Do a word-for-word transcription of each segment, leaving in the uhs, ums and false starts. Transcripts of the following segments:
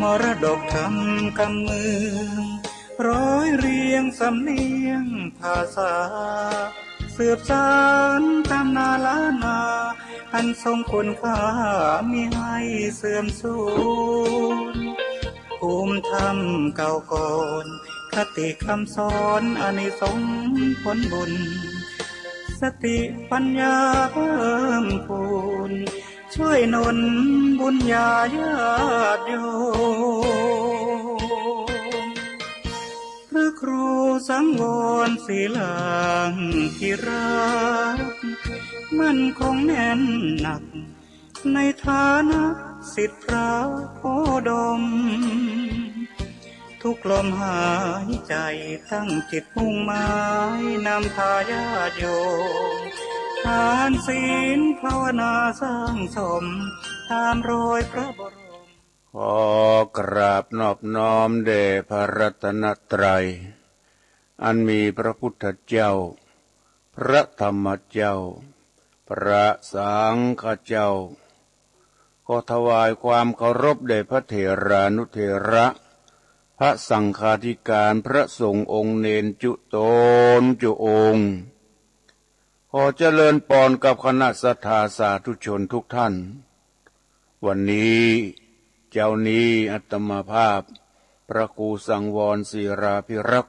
มรดกธรรมกำเมือง ร้อยเรียงสำเนียงภาษา สืบสานตำนานล้านนา อันทรงคุณค่ามิให้เสื่อมสูญ ภูมิธรรมเก่าก่อน คติคำสอนอานิสงส์ผลบุญ สติปัญญาเพิ่มพูน ช่วยหนุนบุญญาญาติโยม พระครูสังวรศิลาธิราช มั่นคงแน่นหนัก ในฐานะศิษย์พระโอดม ทุกลมหายใจตั้งจิตมุ่งหมาย นำพาญาติโยม ทานศีลภาวนาสร้างสม ตามรอยพระบรม ขอกราบนอบน้อมแด่พระรัตนตรัย อันมีพระพุทธเจ้า พระธรรมเจ้า พระสังฆเจ้า ขอถวายความเคารพแด่พระเถรานุเถระ พระสังฆาธิการ พระสงฆ์องค์เณรจุ๊ต๋นจุ๊องค์ ขอเจริญปอนกับคณะศรัทธาสาธุชนทุกท่าน วันนี้ เจ๊านี้อาตมาภาพ พระครูสังวรศิลาธิราช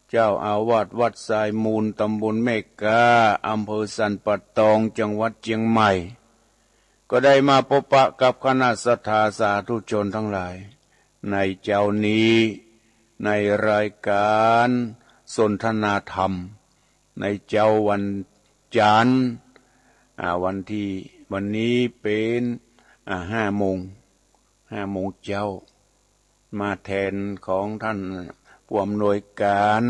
เจ้าอาวาสวัดทรายมูล ตำบลแม่ก๊า อำเภอสันป่าตอง จังหวัดเจียงใหม่ ก็ได้มาปบปะกับคณะศรัทธาสาธุชนทั้งหลาย ในเจ๊านี้ ในรายการสนทนาธรรม ในเจ๊าวันจันทร์ อ่า วันตี้ วันนี้เป๋น อ่า ห้าโมง ห้าโมงเจ๊า มาแตนของท่านผู้อำนวยการ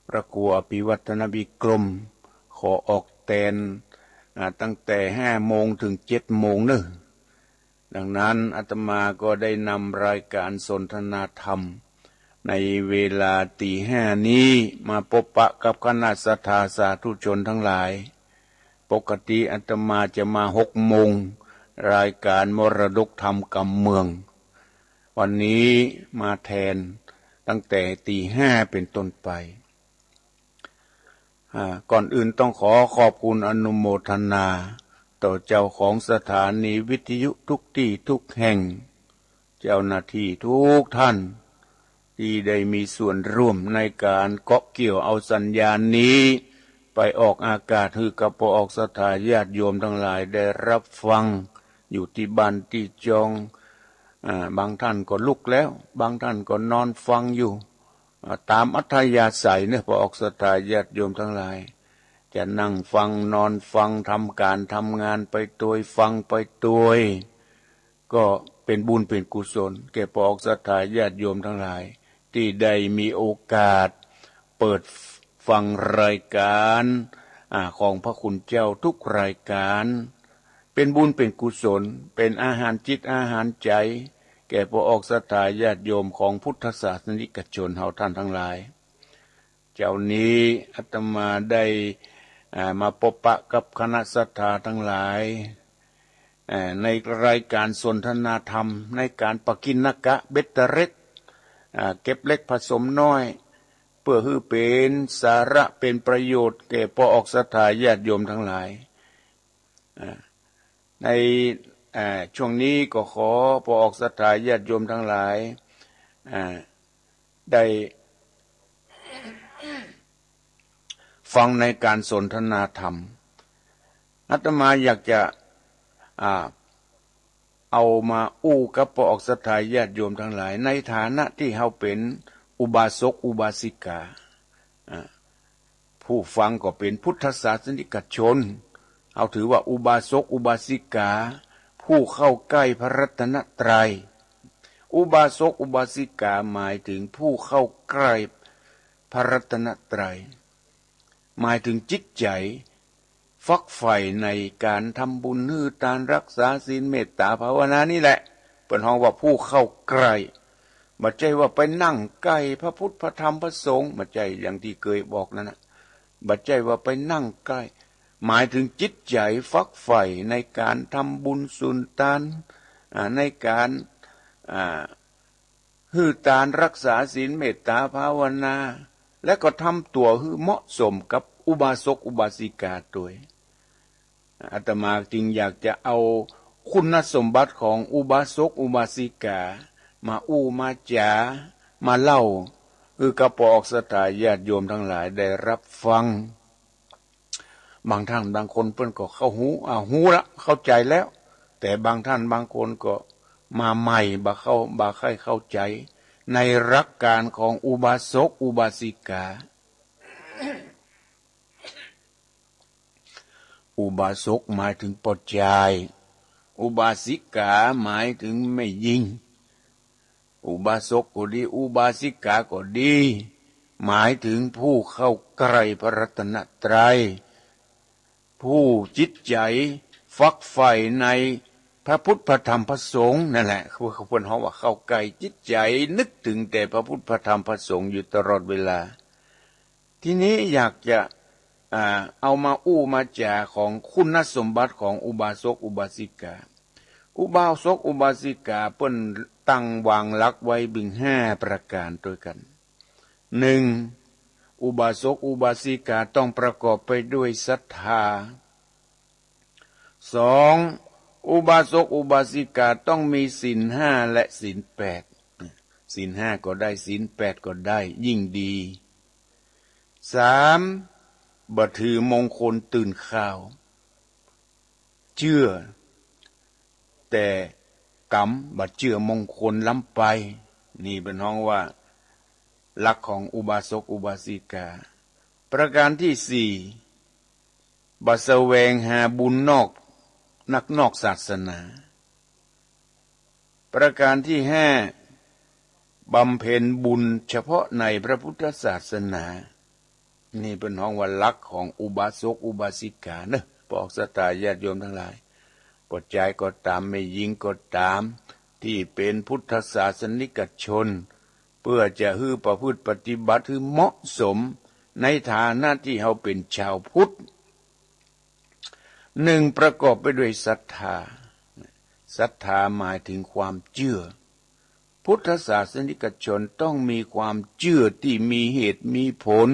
พระครูอภิวัฒนวิกรม ขอออกแตน อ่า ตั้งแต่ห้าโมงเถิงเจ็ดโมงเนาะ ดังนั้นอาตมาก็ได้นำรายการสนทนาธรรม ในเวลาตีห้านี้ มาปบปะกับคณะศรัทธาสาธุชนทั้งหลาย ปกติอาตมาจะมาหกโมง รายการมรดกธรรมกำเมือง วันนี้มาแตนตั้งแต่ตีห้าเป๋นต้นไป อ่า ก่อนอื่นต้องขอขอบคุณอนุโมทนา ต่อเจ้าของสถานีวิทยุทุกตี้ทุกแห่ง เจ้าหน้าตี้ทุกท่าน ตี้ได้มีส่วนร่วมในก๋านเกาะเกี่ยวเอาสัญญาณนี้ ไปออกอากาศหื้อกับป้อออกศรัทธาญาติโยมทั้งหลายได้ฮับฟัง อยู่ตี้บ้านตี้จอง อ่า บางท่านก็ลุกแล้ว บางท่านก็นอนฟังอยู่ อ่า ต๋ามอัธยาศัยเนาะ ป้อออกศรัทธาญาติโยมทั้งหลาย จะนั่งฟัง นอนฟัง ทำก๋านทำงานไปตวย ฟังไปตวย ก็เป๋นบุญเป๋นกุศล แก่ป้อออกศรัทธาญาติโยมทั้งหลาย ตี้ได้มีโอกาสเปิดฟังรายการ อ่า ของพระคุณเจ้าทุกรายการ เป๋นบุญเป๋นกุศล เป๋นอาหารจิตอาหารใจ๋ แก่ป้อออกศรัทธาญาติโยมของพุทธศาสนิกชนเฮาท่านทั้งหลาย เจ๊านี้อาตมาได้ อ่า มาปบปะกับคณะศรัทธาทั้งหลาย อ่า ในรายการสนทนาธรรม ในก๋านปกิณกะเบ็ดเตอร์เล็ต อ่า เก็บเล็กผสมน้อย เปื้อหื้อเป๋นสาระเป๋นประโยชน์แก่ป้อออกศรัทธาญาติโยมทั้งหลาย อ่า ใน อ่า ช่วงนี้ก็ขอป้อออกศรัทธาญาติโยมทั้งหลาย อ่า ได้ ฟังในก๋านสนทนาธรรม อาตมาอยากจะ อ่า เอามาอู้กับป้อออกศรัทธาญาติโยมทั้งหลาย ในฐานะตี้เฮาเป๋นอุบาสกอุบาสิกา อ่า ผู้ฟังก็เป๋นพุทธศาสนิกชน เฮาถือว่าอุบาสกอุบาสิกา ผู้เข้าใกล้พระรัตนตรัย อุบาสกอุบาสิกาหมายเถิงผู้เข้าใกล้พระรัตนตรัย หมายเถิงจิตใจ๋ฝักใฝ่ในก๋านทำบุญหื้อตาน รักษาศีล เมตต๋าภาวนานี่แหละ เปิ้นฮ้องว่าผู้เข้าใกล้ บ่ใจ้ว่าไปนั่งใกล้พระพุทธพระธรรมพระสงฆ์ บ่ใจ้อย่างตี้เกยบอกนั้นนะ บ่ใจ้ว่าไปนั่งใกล้ หมายเถิงจิตใจ๋ฝักใฝ่ในก๋านทำบุญสุนตาน อ่า ในก๋าน อ่า หื้อตาน รักษาศีล เมตตาภาวนา และก็ทำตั๋วหื้อเหมาะสมกับอุบาสกอุบาสิกาตวย อาตมาจึงอยากจะเอาคุณสมบัติของอุบาสกอุบาสิกามาอู้มาจ๋ามาเล่า หื้อกับปอออกศรัทธาญาติโยมตังหลายได้ฮับฟัง บางต้านบางคนเปิ้นก็เข้าหู อ่า ฮู้ละ เข้าใจ๋แล้ว แต่บางต้านบางคนก็มาใหม่ บ่เข้า บ่ใค่เข้าใจ๋ ในหลักก๋านของอุบาสกอุบาสิกา อุบาสกหมายเถิงป้อจาย อุบาสิกาหมายเถิงแม่ญิง อุบาสกก็ดี อุบาสิกาก็ดี หมายเถิงผู้เข้าใกล้พระรัตนตรัย ผู้จิตใจ๋ฝักใฝ่ในพระพุทธ พระธรรม พระสงฆ์ นั่นแหละ คือเปิ้นฮ้องว่าเข้าใกล้ จิตใจ๋นึกเถิงแต่พระพุทธ พระธรรม พระสงฆ์อยู่ตลอดเวลา ทีนี้อยากจะ อ่า เอามาอู้มาจ๋าของคุณสมบัติของอุบาสกอุบาสิกา อุบาสกอุบาสิกาเปิ้นตั้งวางหลักไว้เถิงห้าประก๋านตวยกั๋น หนึ่ง อุบาสกอุบาสิกาต้องประกอบไปด้วยศรัทธา สอง อุบาสกอุบาสิกาต้องมีศีลห้าและศีลแปด ศีลห้าก็ได้ ศีลแปดก็ได้ ยิ่งดี สาม บ่ถือมงคลตื่นข่าว เจื้อแต่กำ บ่เจื้อมงคลล้ำไป นี่เปิ้นฮ้องว่าหลักของอุบาสกอุบาสิกา ประก๋านตี้สี่ บ่แสวงหาบุญนอก นักนอกศาสนา ประก๋านตี้ห้า บำเพ็ญบุญเฉพาะในพระพุทธศาสนา นี่เปิ้นฮ้องว่าหลักของอุบาสกอุบาสิกาเนาะ ปอออกศรัทธาญาติโยมตังหลาย ป้อจายก็ต๋าม แม่ญิงก็ต๋าม ตี้เป๋นพุทธศาสนิกชน เปื้อจะหื้อประพฤติปฏิบัติหื้อเหมาะสม ในฐานะตี้เฮาเป๋นจาวพุทธ หนึ่ง ประกอบไปด้วยศรัทธา ศรัทธาหมายเถิงความเจื้อ พุทธศาสนิกชนต้องมีความเจื้อตี้มีเหตุมีผล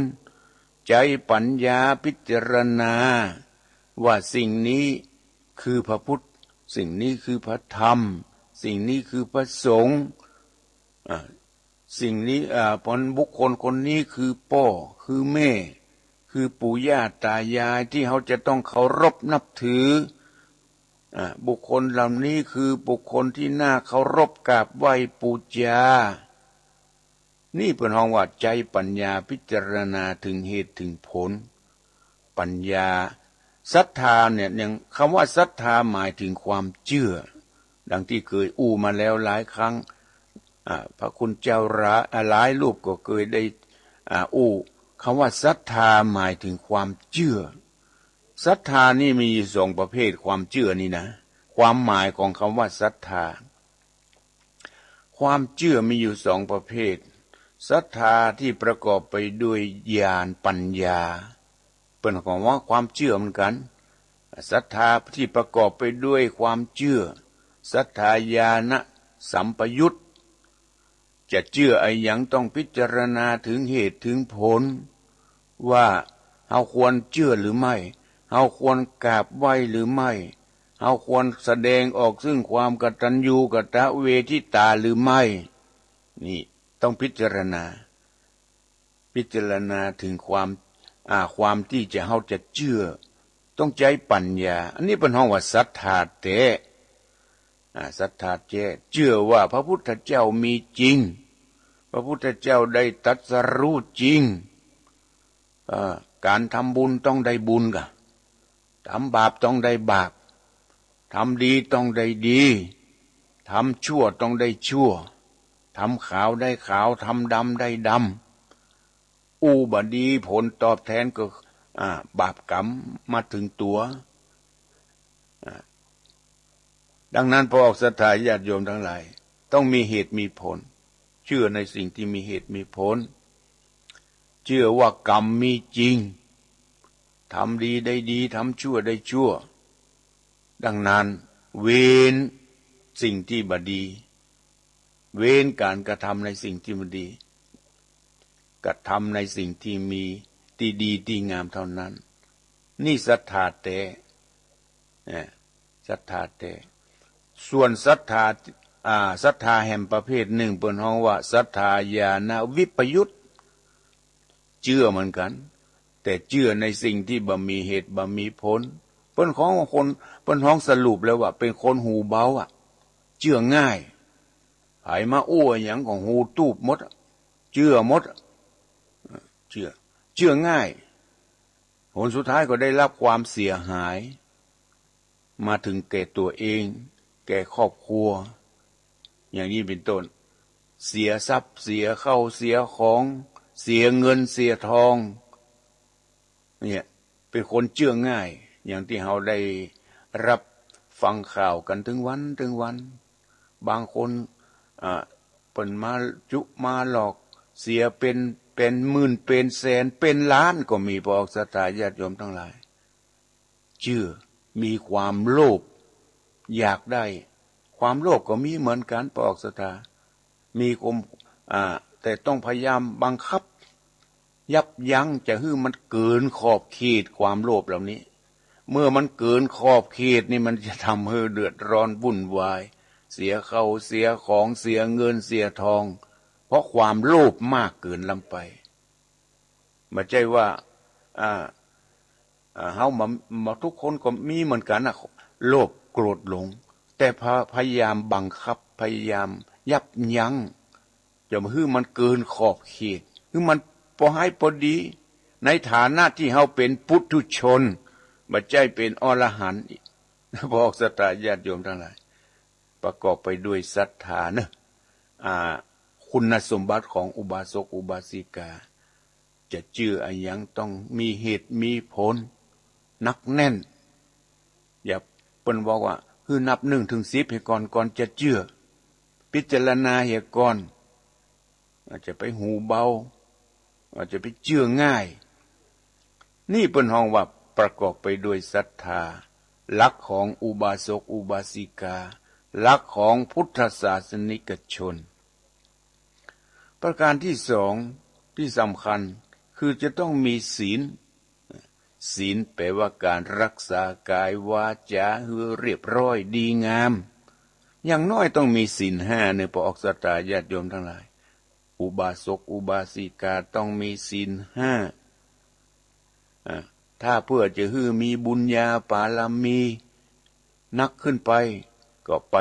ใจ๊ปัญญาพิจารณา ว่าสิ่งนี้คือพระพุทธ สิ่งนี้คือพระธรรม สิ่งนี้คือพระสงฆ์ อ่า สิ่งนี้ อ่า เพราะบุคคลคนนี้คือป้อ คือแม่ คือปู่ย่าต๋ายายตี้เฮาจะต้องเคารพนับถือ อ่า บุคคลเหล่านี้คือบุคคลตี้น่าเคารพกราบไหว้ปู๋จา นี่เปิ้นฮ้องว่าใจ๊ปัญญาพิจารณาเถิงเหตุเถิงผล ปัญญา ศรัทธาเนี่ย อย่างกำว่าศรัทธาหมายเถิงความเจื้อ ดังตี้เกยอู้มาแล้วหลายครั้ง อ่า พระคุณเจ้าหลาย อ่า หลายรูปก็เกยได้ อ่า อู้ กำว่าศรัทธาหมายเถิงความเจื้อ ศรัทธานี่มีอยู่สองประเภท ความเจื้อนี่นะ ความหมายของกำว่าศรัทธา ความเจื้อมีอยู่สองประเภท ศรัทธาตี้ประกอบไปด้วยญาณปัญญา เปิ้นฮ้องว่าความเจื้อเหมือนกั๋น ศรัทธาตี้ประกอบไปด้วยความเจื้อ ศรัทธาญาณสัมปยุต จะเจื้ออะหยังต้องพิจารณาเถิงเหตุเถิงผล ว่าเฮาควรเจื้อหรือไม่ เฮาควรกราบไหว้หรือไม่ เฮาควรแสดงออกซึ่งความกตัญญูกตเวทิตาหรือไม่ นี่ต้องพิจารณา พิจารณาเถิงความ อ่า ความตี้จะ เฮาจะเจื้อ ต้องใจ๊ปัญญา อันนี้เปิ้นฮ้องว่าศรัทธาแต๊ อ่า ศรัทธาแต๊ เจื้อว่าพระพุทธเจ้ามีจริง พระพุทธเจ้าได้ตรัสรู้จริง อ่า ก๋านทำบุญต้องได้บุญก่ะ ทำบาปต้องได้บาป ทำดีต้องได้ดี ทำชั่วต้องได้ชั่ว ทำขาวได้ขาว ทำดำได้ดำ อู้บ่ดี ผลตอบแทนก็ อ่า บาปกรรมมาเถิงตั๋ว อ่า ดังนั้นปอออกศรัทธาญาติโยมตังหลาย ต้องมีเหตุมีผล เจื้อในสิ่งตี้มีเหตุมีผล เจื้อว่ากรรมมีจริง ทำดีได้ดี ทำชั่วได้ชั่ว ดังนั้น เวร สิ่งตี้บ่ดี เว้นก๋านกระทำในสิ่งตี้บ่ดี กระทำในสิ่งตี้มี ตี้ดีตี้งามเต้านั้น นี่ศรัทธาแต๊ เออ ศรัทธาแต๊ ส่วนศรัทธา อ่า ศรัทธาแหมประเภทนึ่ง เปิ้นฮ้องว่าศรัทธาญาณวิปยุต เจื้อเหมือนกั๋น แต่เจื้อในสิ่งตี้บ่มีเหตุบ่มีผล เปิ้นฮ้องคน เปิ้นฮ้องสรุปแล้วว่าเป๋นคนหูเบาอะ เจื้อง่าย ใผมาอู้อะหยังก็หูตูบหมดอะ เจื้อหมดอะ เจื้อ เจื้อง่าย ผลสุดท้ายก็ได้รับความเสียหาย มาเถิงแก่ตั๋วเอง แก่ครอบครัว อย่างนี้เป๋นต้น เสียทรัพย์ เสียข้าว เสียของ เสียเงิน เสียทอง เนี่ย เป๋นคนเจื้อง่าย อย่างตี้เฮาได้รับฟังข่าวกั๋นเถิงวันเถิงวัน บางคน อ่า เปิ้นมาจุมาหลอก เสียเป๋น เป๋นหมื่น เป๋นแสน เป๋นล้านก็มี ปออกศรัทธาญาติโยมตังหลาย เจื้อ มีความโลภ อยากได้ ความโลภก็มีเหมือนกั๋น ปออกศรัทธา มีความ อ่า แต่ต้องพยายามบังคับ ยับยั้ง จะหื้อมันเกินขอบเขต ความโลภเหล่านี้ เมื่อมันเกินขอบเขตนี่ มันจะทำหื้อเดือดร้อนวุ่นวาย เสียข้าว เสียของ เสียเงิน เสียทอง เพราะความโลภมากเกินล้ำไป บ่ใจ้ว่า อ่า อ่า เฮามา มาทุกคนก็มีเหมือนกั๋นน่ะ โลภ โกรธ หลง แต่พะ พยายามบังคับ พยายามยับยั้ง จะบ่หื้อมันเกินขอบเขต หื้อมันปอหายปอดี ในฐานะตี้เฮาเป๋นปุถุชน บ่ใจ้เป๋นอรหันต์ ปออกศรัทธาญาติโยมตังหลาย ประกอบไปด้วยศรัทธาเนาะ อ่า คุณสมบัติของอุบาสกอุบาสิกา จะเจื้ออะหยังต้องมีเหตุมีผล หนักแน่น อย่า เปิ้นบอกว่า หื้อนับนึ่งเถิงสิบเหียก่อน ก่อนจะเจื้อ พิจารณาเหียก่อน อาจจะไปหูเบา อาจจะไปเจื้อง่าย นี่เปิ้นฮ้องว่าประกอบไปด้วยศรัทธา หลักของอุบาสกอุบาสิกา หลักของพุทธศาสนิกชน ประการตี้สองตี้สำคัญ คือจะต้องมีศีล ศีลแปลว่าการรักษากายวาจาหื้อเรียบร้อยดีงาม อย่างน้อยต้องมีศีลห้าเนาะ ปออกศรัทธาญาติโยมตังหลาย อุบาสกอุบาสิกาต้องมีศีลห้า อ่า ถ้าเพื่อจะหื้อมีบุญญาปารมีหนักขึ้นไป ก็ไป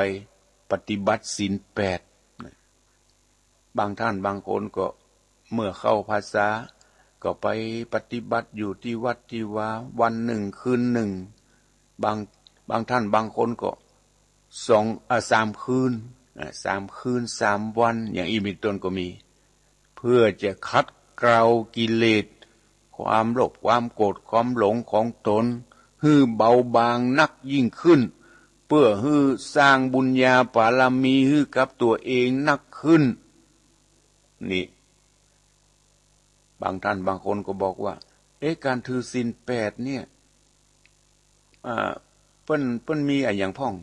ปฏิบัติศีลแปด บางท่านบางคนก็เมื่อเข้าพรรษา ก็ไปปฏิบัติอยู่ตี้วัดตี้วา วันนึ่งคืนนึ่ง บาง บางท่านบางคนก็สอง อ่า สามคืน อ่า สามคืนสามวัน อย่างอี้เป๋นต้นก็มี เพื่อจะขัดเกลากิเลส ความโลภ ความโกรธ ความหลงของตน หื้อเบาบางนักยิ่งขึ้น เพื่อหื้อสร้างบุญญาปารมีหื้อกับตั๋วเองนักขึ้น นี่ บางท่านบางคนก็บอกว่า เอ๊ะ ก๋านถือศีลแปดเนี่ย อ่า เปิ้น เปิ้นมีอะหยังพ่อง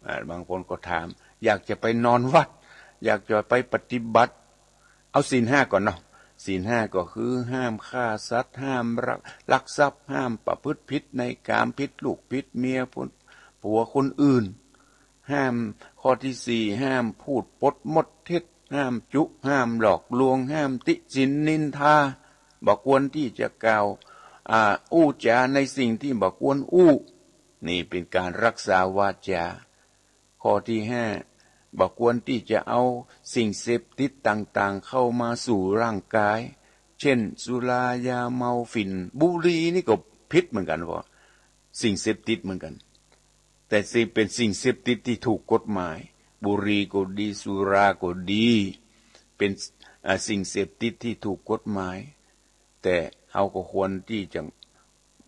อ่า บางคนก็ถาม อยากจะไปนอนวัด อยากจะไปปฏิบัติ เอาศีลห้าก่อนเนาะ ศีลห้าก็คือห้ามฆ่าสัตว์ ห้ามลัก ลักทรัพย์ ห้ามประพฤติผิดในกาม ผิดลูกผิดเมีย ผัวคนอื่น ห้าม ข้อตี้สี่ ห้ามพูดปดมดเท็จ ห้ามจุ ห้ามหลอกลวง ห้ามติฉินนินทา บ่ควรตี้จะกล่าว อ่า อู้จ๋าในสิ่งตี้บ่ควรอู้ นี่เป๋นการรักษาวาจา ข้อตี้ห้า บ่ควรตี้จะเอาสิ่งเสพติดต่างๆ เข้ามาสู่ร่างกาย เช่น สุรา ยาเมา ฝิ่น บุหรี่ นี่ก็ผิดเหมือนกั๋น เพราะสิ่งเสพติดเหมือนกั๋น แต่สิ่ง เป๋นสิ่งเสพติดตี้ถูกกฎหมาย บุหรี่ก็ดี สุราก็ดี เป๋น อ่า สิ่งเสพติดตี้ถูกกฎหมาย แต่เฮาก็ควรตี้จะ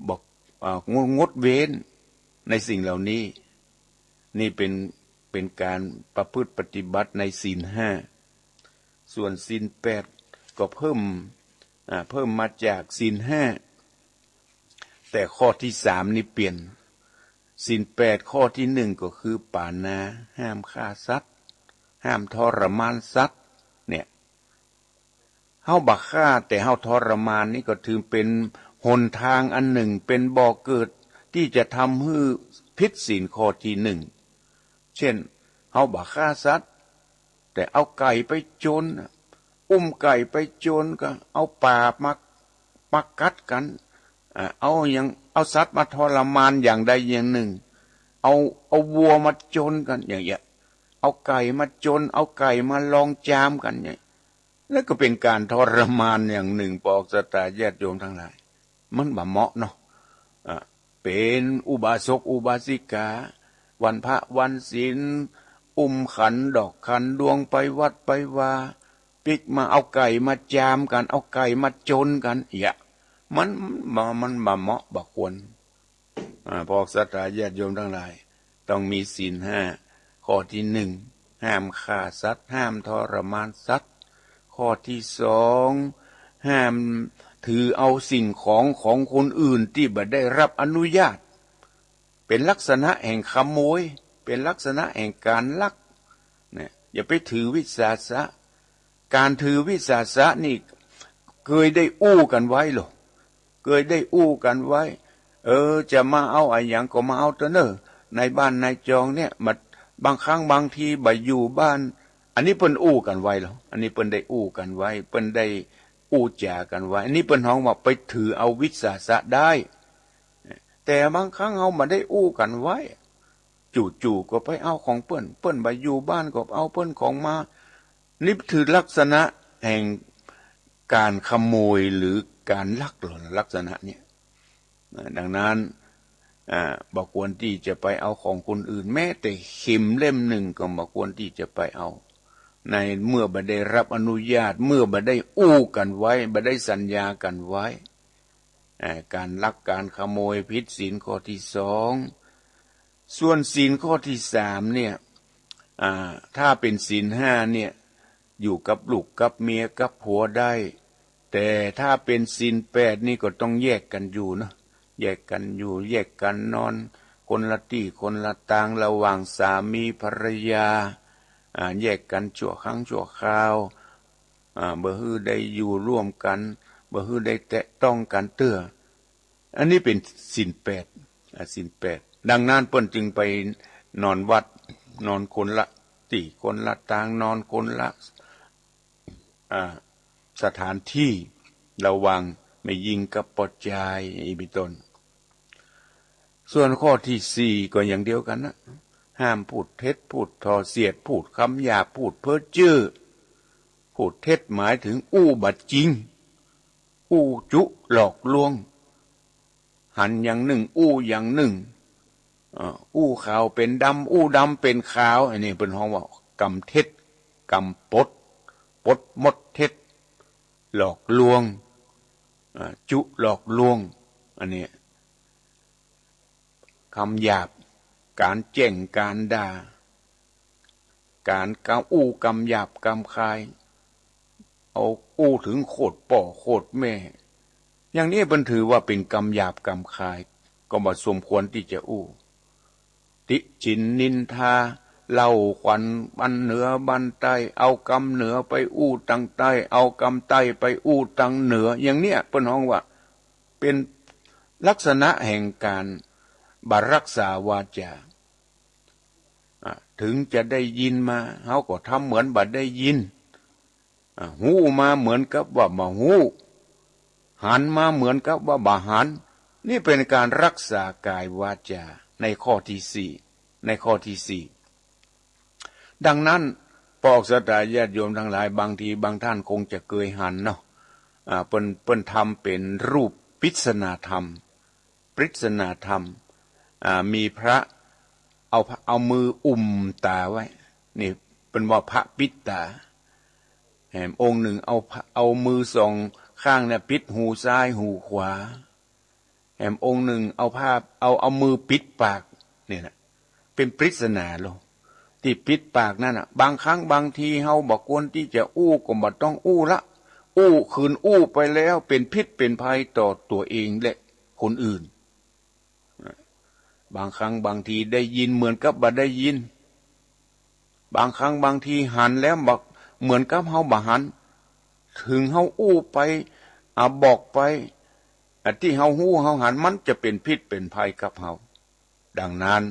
บอก อ่า งด งดเว้นในสิ่งเหล่านี้ นี่เป๋น เป๋นการประพฤติปฏิบัติในศีลห้า ส่วนศีลแปดก็เพิ่ม อ่า เพิ่มมาจากศีลห้า แต่ข้อตี้สามนี่เปลี่ยน ศีลแปดข้อตี้นึ่งก็คือปาณา ห้ามฆ่าสัตว์ ห้ามทรมานสัตว์ เนี่ย เฮาบ่ฆ่าแต่เฮาทรมานนี่ก็ถือเป๋นหนตางอันนึ่ง เป๋นบ่อเกิดตี้จะทำหื้อผิดศีลข้อตี้นึ่ง เจ้น เฮาบ่ฆ่าสัตว์ แต่เอาไก่ไปจน อุ้มไก่ไปจนก็เอาป๋ามา มากัดกั๋น อ่า เอาหยัง เอาสัตว์มาทรมานอย่างใดอย่างนึ่ง เอา เอาวัวมาจนกั๋นอย่างเงี้ย เอาไก่มาจน เอาไก่มาลองจามกั๋นเนี่ย แล้วก็เป๋นก๋านทรมานอย่างนึ่ง ปอกศรัทธาญาติโยมตังหลาย มันบ่เหมาะเนาะ อ่า เป๋นอุบาสกอุบาสิกา วันพระวันศีล อุ้มขันดอกขันดวงไปวัดไปวา ปิ๊กมาเอาไก่มาจามกั๋น เอาไก่มาจนกั๋น เยียะ มัน มัน มันบ่เหมาะบ่ควร อ่า ปอกศรัทธาญาติโยมตังหลาย ต้องมีศีลห้า ข้อตี้นึ่ง ห้ามฆ่าสัตว์ ห้ามทรมานสัตว์ ข้อตี้สอง ห้ามถือเอาสิ่งของของคนอื่นตี้บ่ได้รับอนุญาต เป๋นลักษณะแห่งขโมย เป๋นลักษณะแห่งก๋านลัก เนี่ย อย่าไปถือวิสาสะ ก๋านถือวิสาสะนี่เกยได้อู้กั๋นไว้ลอ เกยได้อู้กั๋นไว้ เออ จะมาเอาอะหยังก็มาเอาเต๊อะเน่อ ในบ้านในจองเนี่ย มา บางครั้งบางทีบ่อยู่บ้าน อันนี้เปิ้นอู้กั๋นไว้ลอ อันนี้เปิ้นได้อู้กั๋นไว้ เปิ้นได้อู้จ๋ากั๋นไว้ อันนี้เปิ้นฮ้องว่าไปถือเอาวิสาสะได้ แต่บางครั้งเฮาบ่ได้อู้กั๋นไว้ จู่ๆ ก็ไปเอาของเปิ้น เปิ้นบ่อยู่บ้านก็เอาเปิ้นของมา นี่ถือลักษณะแห่งก๋านขโมยหรือก๋านลักลอ ลักษณะเนี่ย อ่า ดังนั้น อ่า บ่ควรตี้จะไปเอาของคนอื่น แม้แต่เข็มเล่มนึ่งก็บ่ควรตี้จะไปเอา ในเมื่อบ่ได้รับอนุญาต เมื่อบ่ได้อู้กั๋นไว้ บ่ได้สัญญากั๋นไว้ อ่า ก๋านลักก๋านขโมยผิดศีลข้อตี้สอง ส่วนศีลข้อตี้สามเนี่ย อ่า ถ้าเป๋นศีลห้าเนี่ย อยู่กับลูกกับเมียกับผัวได้ แต่ถ้าเป๋นศีลแปดนี่ก็ต้องแยกกั๋นอยู่เนาะ แยกกั๋นอยู่ แยกกั๋นนอน คนละตี้คนละตาง ระหว่างสามีภรรยา อ่า แยกกั๋นชั่วครั้งชั่วคราว อ่า บ่หื้อได้อยู่ร่วมกั๋น บ่หื้อได้แตะต้องกั๋นเตื้อ อันนี้เป๋นศีลแปด อ่า ศีลแปด ดังนั้นเปิ้นจึงไปนอนวัด นอนคนละตี้คนละตาง นอนคนละ อ่า สถานตี้ ระหว่างแม่ญิงกับป้อจาย อย่างนี้เป๋นต้น ส่วนข้อตี้สี่ก็อย่างเดียวกั๋นนะ ห้ามพูดเท็จ พูดถ่อเสียด พูดกำหยาบ พูดเพ้อเจ้อ พูดเท็จหมายเถิงอู้บ่จริง อู้จุหลอกลวง หันอย่างนึ่ง อู้อย่างนึ่ง เอ่อ อู้ขาวเป๋นดำ อู้ดำเป๋นขาว อันนี้เปิ้นฮ้องว่ากำเท็จ กำปด ปดมดเท็จ หลอกลวง อ่า จุหลอกลวง อันนี้ กำหยาบ ก๋านแจ้ง ก๋านด่า ก๋านกำอู้กำหยาบกำคาย เอาอู้เถิงโคตรป้อโคตรแม่ อย่างนี้เปิ้นถือว่าเป๋นกำหยาบกำคาย ก็บ่สมควรตี้จะอู้ ติฉินนินทา เล่าขวัญบั้นเหนือบั้นใต้ เอากำเหนือไปอู้ตังใต้ เอากำใต้ไปอู้ตังเหนือ อย่างเนี้ยเปิ้นฮ้องว่าเป๋นลักษณะแห่งก๋านบ่รักษาวาจา อ่ะ เถิงจะได้ยินมา เฮาก็ทำเหมือนบ่ได้ยิน อ่ะ ฮู้มาเหมือนกับว่าบ่ฮู้ หันมาเหมือนกับว่าบ่หัน นี่เป๋นก๋านรักษากายวาจา ในข้อตี้สี่ ในข้อตี้สี่ ดังนั้น ปอกศรัทธาญาติโยมตังหลาย บางทีบางต้านคงจะเกยหันเนาะ อ่า เปิ้น เปิ้นทำเป๋นรูปปริศนาธรรม ปริศนาธรรม อ่า มีพระเอา เอามืออุ้มต๋าไว้ นี่เปิ้นว่าพระปิดต๋า แหมองค์นึ่งเอาพระ เอามือสองข้างเนี่ยปิดหูซ้ายหูขวา แหมองค์นึ่งเอาผ้า เอา เอามือปิดปาก เนี่ยนะ เป๋นปริศนาลอ ตี้ปิดปากนั้นน่ะ บางครั้งบางทีเฮาบ่ควรตี้จะอู้ก็บ่ต้องอู้ละ อู้ คืนอู้ไปแล้วเป๋นพิษเป๋นภัยต่อตั๋วเองและคนอื่น บางครั้งบางทีได้ยินเหมือนกับบ่ได้ยิน บางครั้งบางทีหันแล้วบ่ เหมือนกับเฮาบ่หัน ถึงเฮาอู้ไป อ่า บอกไป อ่า ตี้เฮาฮู้เฮาหัน มันจะเป๋นพิษเป๋นภัยกับเฮา ดังนั้น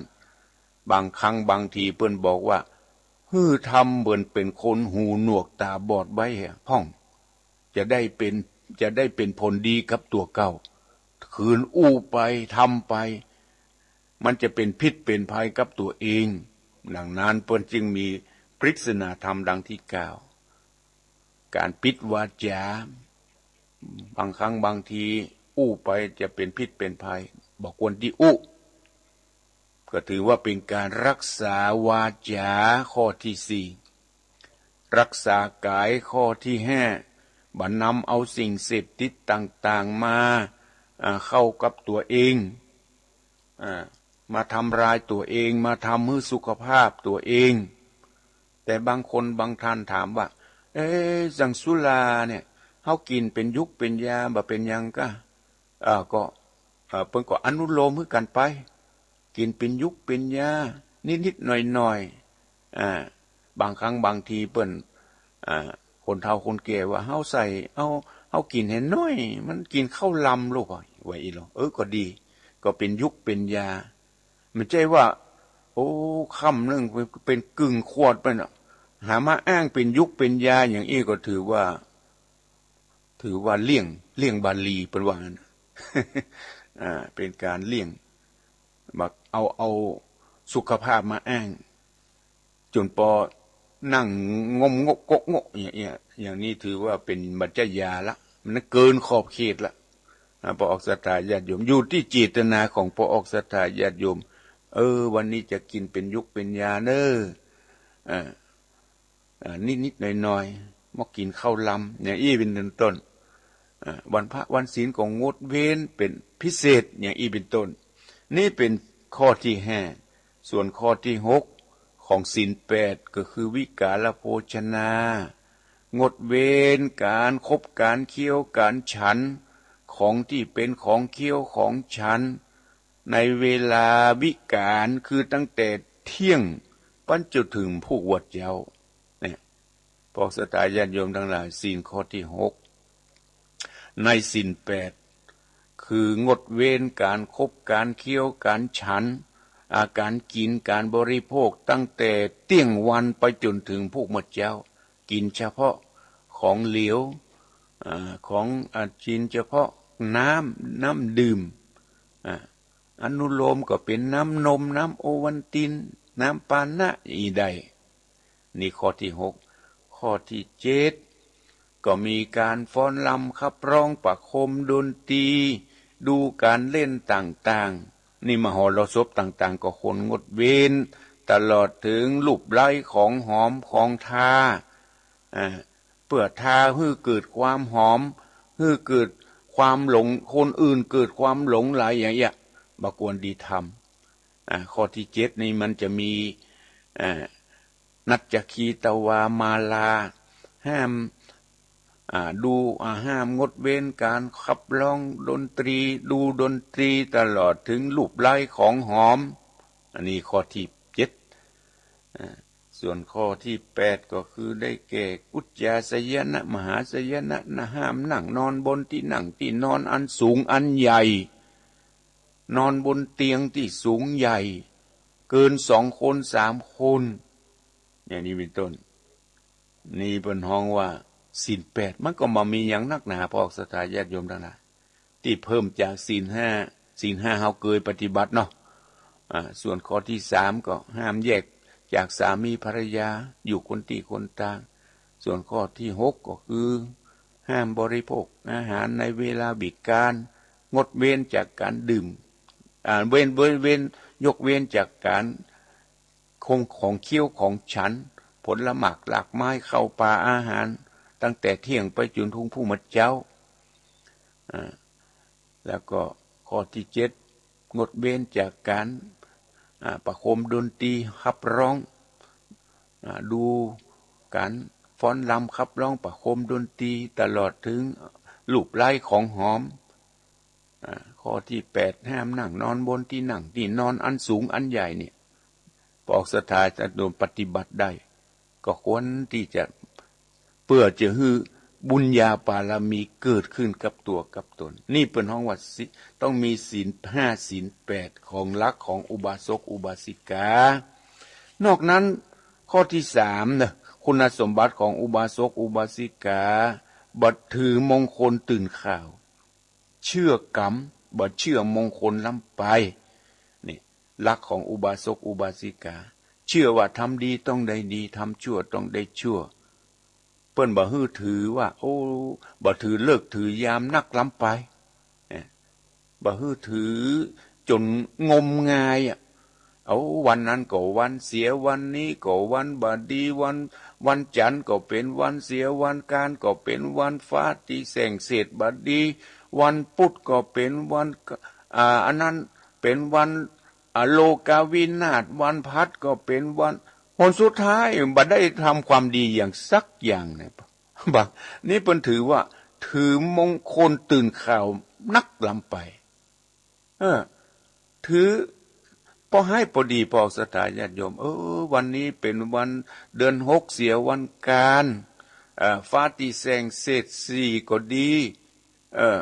บางครั้งบางทีเปิ้นบอกว่า หื้อทำเหมือนเป๋นคนหูหนวกต๋าบอดไว้พ่อง จะได้เป๋น จะได้เป๋นผลดีกับตั๋วเก่า ขืนอู้ไป ทำไป มันจะเป๋นพิษเป๋นภัยกับตั๋วเอง ดังนั้นเปิ้นจึงมีปริศนาธรรมดังตี้กล่าว ก๋านปิดวาจ๋า บางครั้งบางทีอู้ไปจะเป๋นพิษเป๋นภัย บ่ควรตี้อู้ ก็ถือว่าเป๋นก๋านรักษาวาจ๋าข้อตี้สี่ รักษากายข้อตี้ห้า บ่นำเอาสิ่งเสพติดต่างๆ มา อ่า เข้ากับตั๋วเอง อ่า มาทำลายตั๋วเอง มาทำหื้อสุขภาพตั๋วเอง แต่บางคนบางท่านถามว่า เอ๊ะ อย่างสุราเนี่ย เฮากิ๋นเป๋นยุกเป๋นยา บ่เป๋นหยังก้า อ่า ก็ อ่า เปิ้นก็อนุโลมหื้อกั๋นไป กิ๋นเป๋นยุกเป๋นยา นิดๆ หน่อยๆ อ่า บางครั้งบางทีเปิ้น อ่า คนเฒ่าคนแก่ว่า เฮาใส่ เฮา เฮากิ๋นหื้อน้อย มันกิ๋นข้าวลำลูก ว่าอี้ลอ เออ ก็ดี ก็เป๋นยุกเป๋นยา บ่ใจ้ว่า โอ้ ค่ำนึ่งเป๋นกึ่งขวดไปน่ะ หามาอ้างเป๋นยุกเป๋นยา อย่างอี้ก็ถือว่า ถือว่าเลี่ยง เลี่ยงบาลี เปิ้นว่างั้น อ่า เป๋นก๋านเลี่ยง บ่เอา เอาสุขภาพมาอ้าง จ๋นปอนั่งงมงกกกงก อย่างเอี้ย อย่างนี้ถือว่าเป๋นบ่ใจ้ยาละ มันเกินขอบเขตละ อ่า ป้อออกศรัทธาญาติโยม อยู่ตี้เจตนาของป้อออกศรัทธาญาติโยม เออ วันนี้จะกิ๋นเป๋นยุกเป๋นยาเน่อ อ่า อ่า นิดๆ หน่อยๆ บ่กิ๋นข้าวลำ อย่างอี้เป๋นต้น อ่า วันพระวันศีลก็งดเว้นเป๋นพิเศษ อย่างอี้เป๋นต้น นี่เป๋นข้อตี้ห้า ส่วนข้อตี้หก ของศีลแปด ก็คือวิกาลโภชนา งดเว้นก๋านคบก๋านเคี้ยวก๋านฉัน ของตี้เป๋นของเคี้ยวของฉัน ในเวลาวิกาล คือตั้งแต่เตี้ยงไปจ๋นเถิงพุกวัดเจ๊า เนี่ย ป้อศรัทธาญาติโยมตังหลาย ศีลข้อตี้หก ในศีลแปด คืองดเว้นก๋านคบก๋านเคี้ยวก๋านฉัน อาก๋านกิ๋นก๋านบริโภค ตั้งแต่เตี้ยงวันไปจ๋นเถิงพุกวัดเจ๊า กิ๋นเฉพาะของเหลว อ่า ของ อ่า กิ๋นเฉพาะน้ำ น้ำดื่ม อ่า อนุโลมก็เป๋นน้ำนม น้ำโอวัลติน น้ำปานะอี้ได้ นี่ข้อตี้หก ข้อตี้เจ็ด ก็มีก๋านฟ้อนรำขับร้องประโคมดนตรี ดูก๋านเล่นต่างๆ นี่มหรสพต่างๆ ก็ควรงดเว้น ตลอดเถิงรูปไล้ของหอมของทา อ่า เปื้อทาหื้อเกิดความหอม หื้อเกิดความหลง คนอื่นเกิดความหลงใหลอย่างเอี้ย บ่ควรตี้ทำ อ่า ข้อตี้เจ็ดนี่มันจะมี อ่า นัจจคีตวามาลา ห้าม อ่า ดู อ่า ห้ามงดเว้นก๋านขับร้องดนตรี ดูดนตรี ตลอดเถิงรูปไล้ของหอม อันนี้ข้อตี้เจ็ด อ่า ส่วนข้อตี้แปดก็คือได้แก่อุจจาสยนะ มหาสยนะ นะ ห้ามนั่งนอนบนตี้นั่งตี้นอนอันสูงอันใหญ่ นอนบนเตียงตี้สูงใหญ่ เกินสองคนสามคน อย่างนี้เป๋นต้น นี่เปิ้นฮ้องว่าศีลแปด มันก็บ่มีหยังนักหนา ป้อศรัทธาญาติโยมตังหลาย ตี้เพิ่มจากศีลห้า ศีลห้าเฮาเกยปฏิบัติเนาะ อ่า ส่วนข้อตี้สามก็ห้ามแยกจากสามีภรรยา อยู่คนตี้คนตาง ส่วนข้อตี้หกก็คือห้ามบริโภคอาหารในเวลาวิกาล งดเว้นจากก๋านดื่ม อ่า เว้น เว้น เว้น ยกเว้นจากก๋าน ของ ของเคี้ยวของฉัน ผลหมากหลากไม้ ข้าวป๋าอาหาร ตั้งแต่เตี้ยงไปจ๋นเถิงพุกวัดเจ๊า อ่า แล้วก็ข้อตี้เจ็ด งดเว้นจากก๋าน อ่า ประโคมดนตรีขับร้อง อ่า ดูก๋านฟ้อนรำขับร้องประโคมดนตรี ตลอดเถิงรูปไล้ของหอม อ่า ข้อตี้แปด ห้ามนั่งนอนบนตี้นั่งตี้นอนอันสูงอันใหญ่เนี่ย พระออกศาสดาจะโดนปฏิบัติได้ ก็ควรตี้จะ เปื้อจะหื้อบุญญาบารมีเกิดขึ้นกับตั๋วกับตน นี่เปิ้นฮ้องว่าสิ ต้องมีศีลห้าศีลแปดของหลักของอุบาสกอุบาสิกา นอกนั้นข้อตี้สามนะ คุณสมบัติของอุบาสกอุบาสิกา บ่ถือมงคลตื่นข่าว เชื่อกรรม บ่เชื่อมงคลล้ำไป นี่หลักของอุบาสกอุบาสิกา เชื่อว่าทำดีต้องได้ดี ทำชั่วต้องได้ชั่ว เปิ้นบ่หื้อถือว่า โอ้ บ่ถือฤกษ์ถือยามนักล้ำไป เอ๊ะ บ่หื้อถือจ๋นงมงายอะ เอา วันนั้นก็วันเสีย วันนี้ก็วันบ่ดี วัน วันจันทร์ก็เป๋นวันเสีย วันอังคารก็เป๋นวันฟ้าตี้แส่งเสษบ่ดี วันพุธก็เป๋นวัน อ่า อันนั้นเป๋นวัน อ่า โลกาวินาศ วันพฤหัสก็เป๋นวัน ผลสุดท้ายบ่ได้ทำความดีอย่างสักอย่างเนี่ย บ่า นี่เปิ้นถือว่าถือมงคลตื่นข่าวนักล้ำไป เออ ถือ ปอฮ้ายปอดี ปอศรัทธาญาติโยม เออ วันนี้เป๋นวันเดือนหกเสีย วันอังคาร เอ่อ ฟ้าตี้แส่งเสษสีก็ดี เออ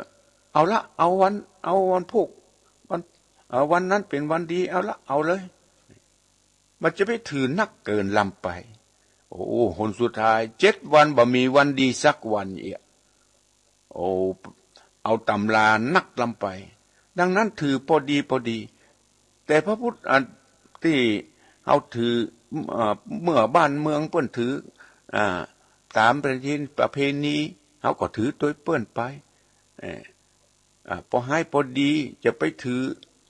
เอาละ เอาวัน เอาวันพุธ วัน เอ่อ วันนั้นเป๋นวันดี เอาละ เอาเลย มันจะไปถือนักเกินล้ำไป โอ้ หนสุดท้าย เจ็ดวันบ่มีวันดีสักวันเอีย โอ้ เอาตำรานักล้ำไป ดังนั้นถือปอดีปอดี แต่พระพุทธ อ่ะ ตี้เฮาถือ เอ่อ เมื่อบ้านเมืองเปิ้นถือ อ่า ต๋ามประเพณี ประเพณี เฮาก็ถือตวยเปิ้นไป เอ่อ อ่า ปอฮ้ายปอดี จะไปถือ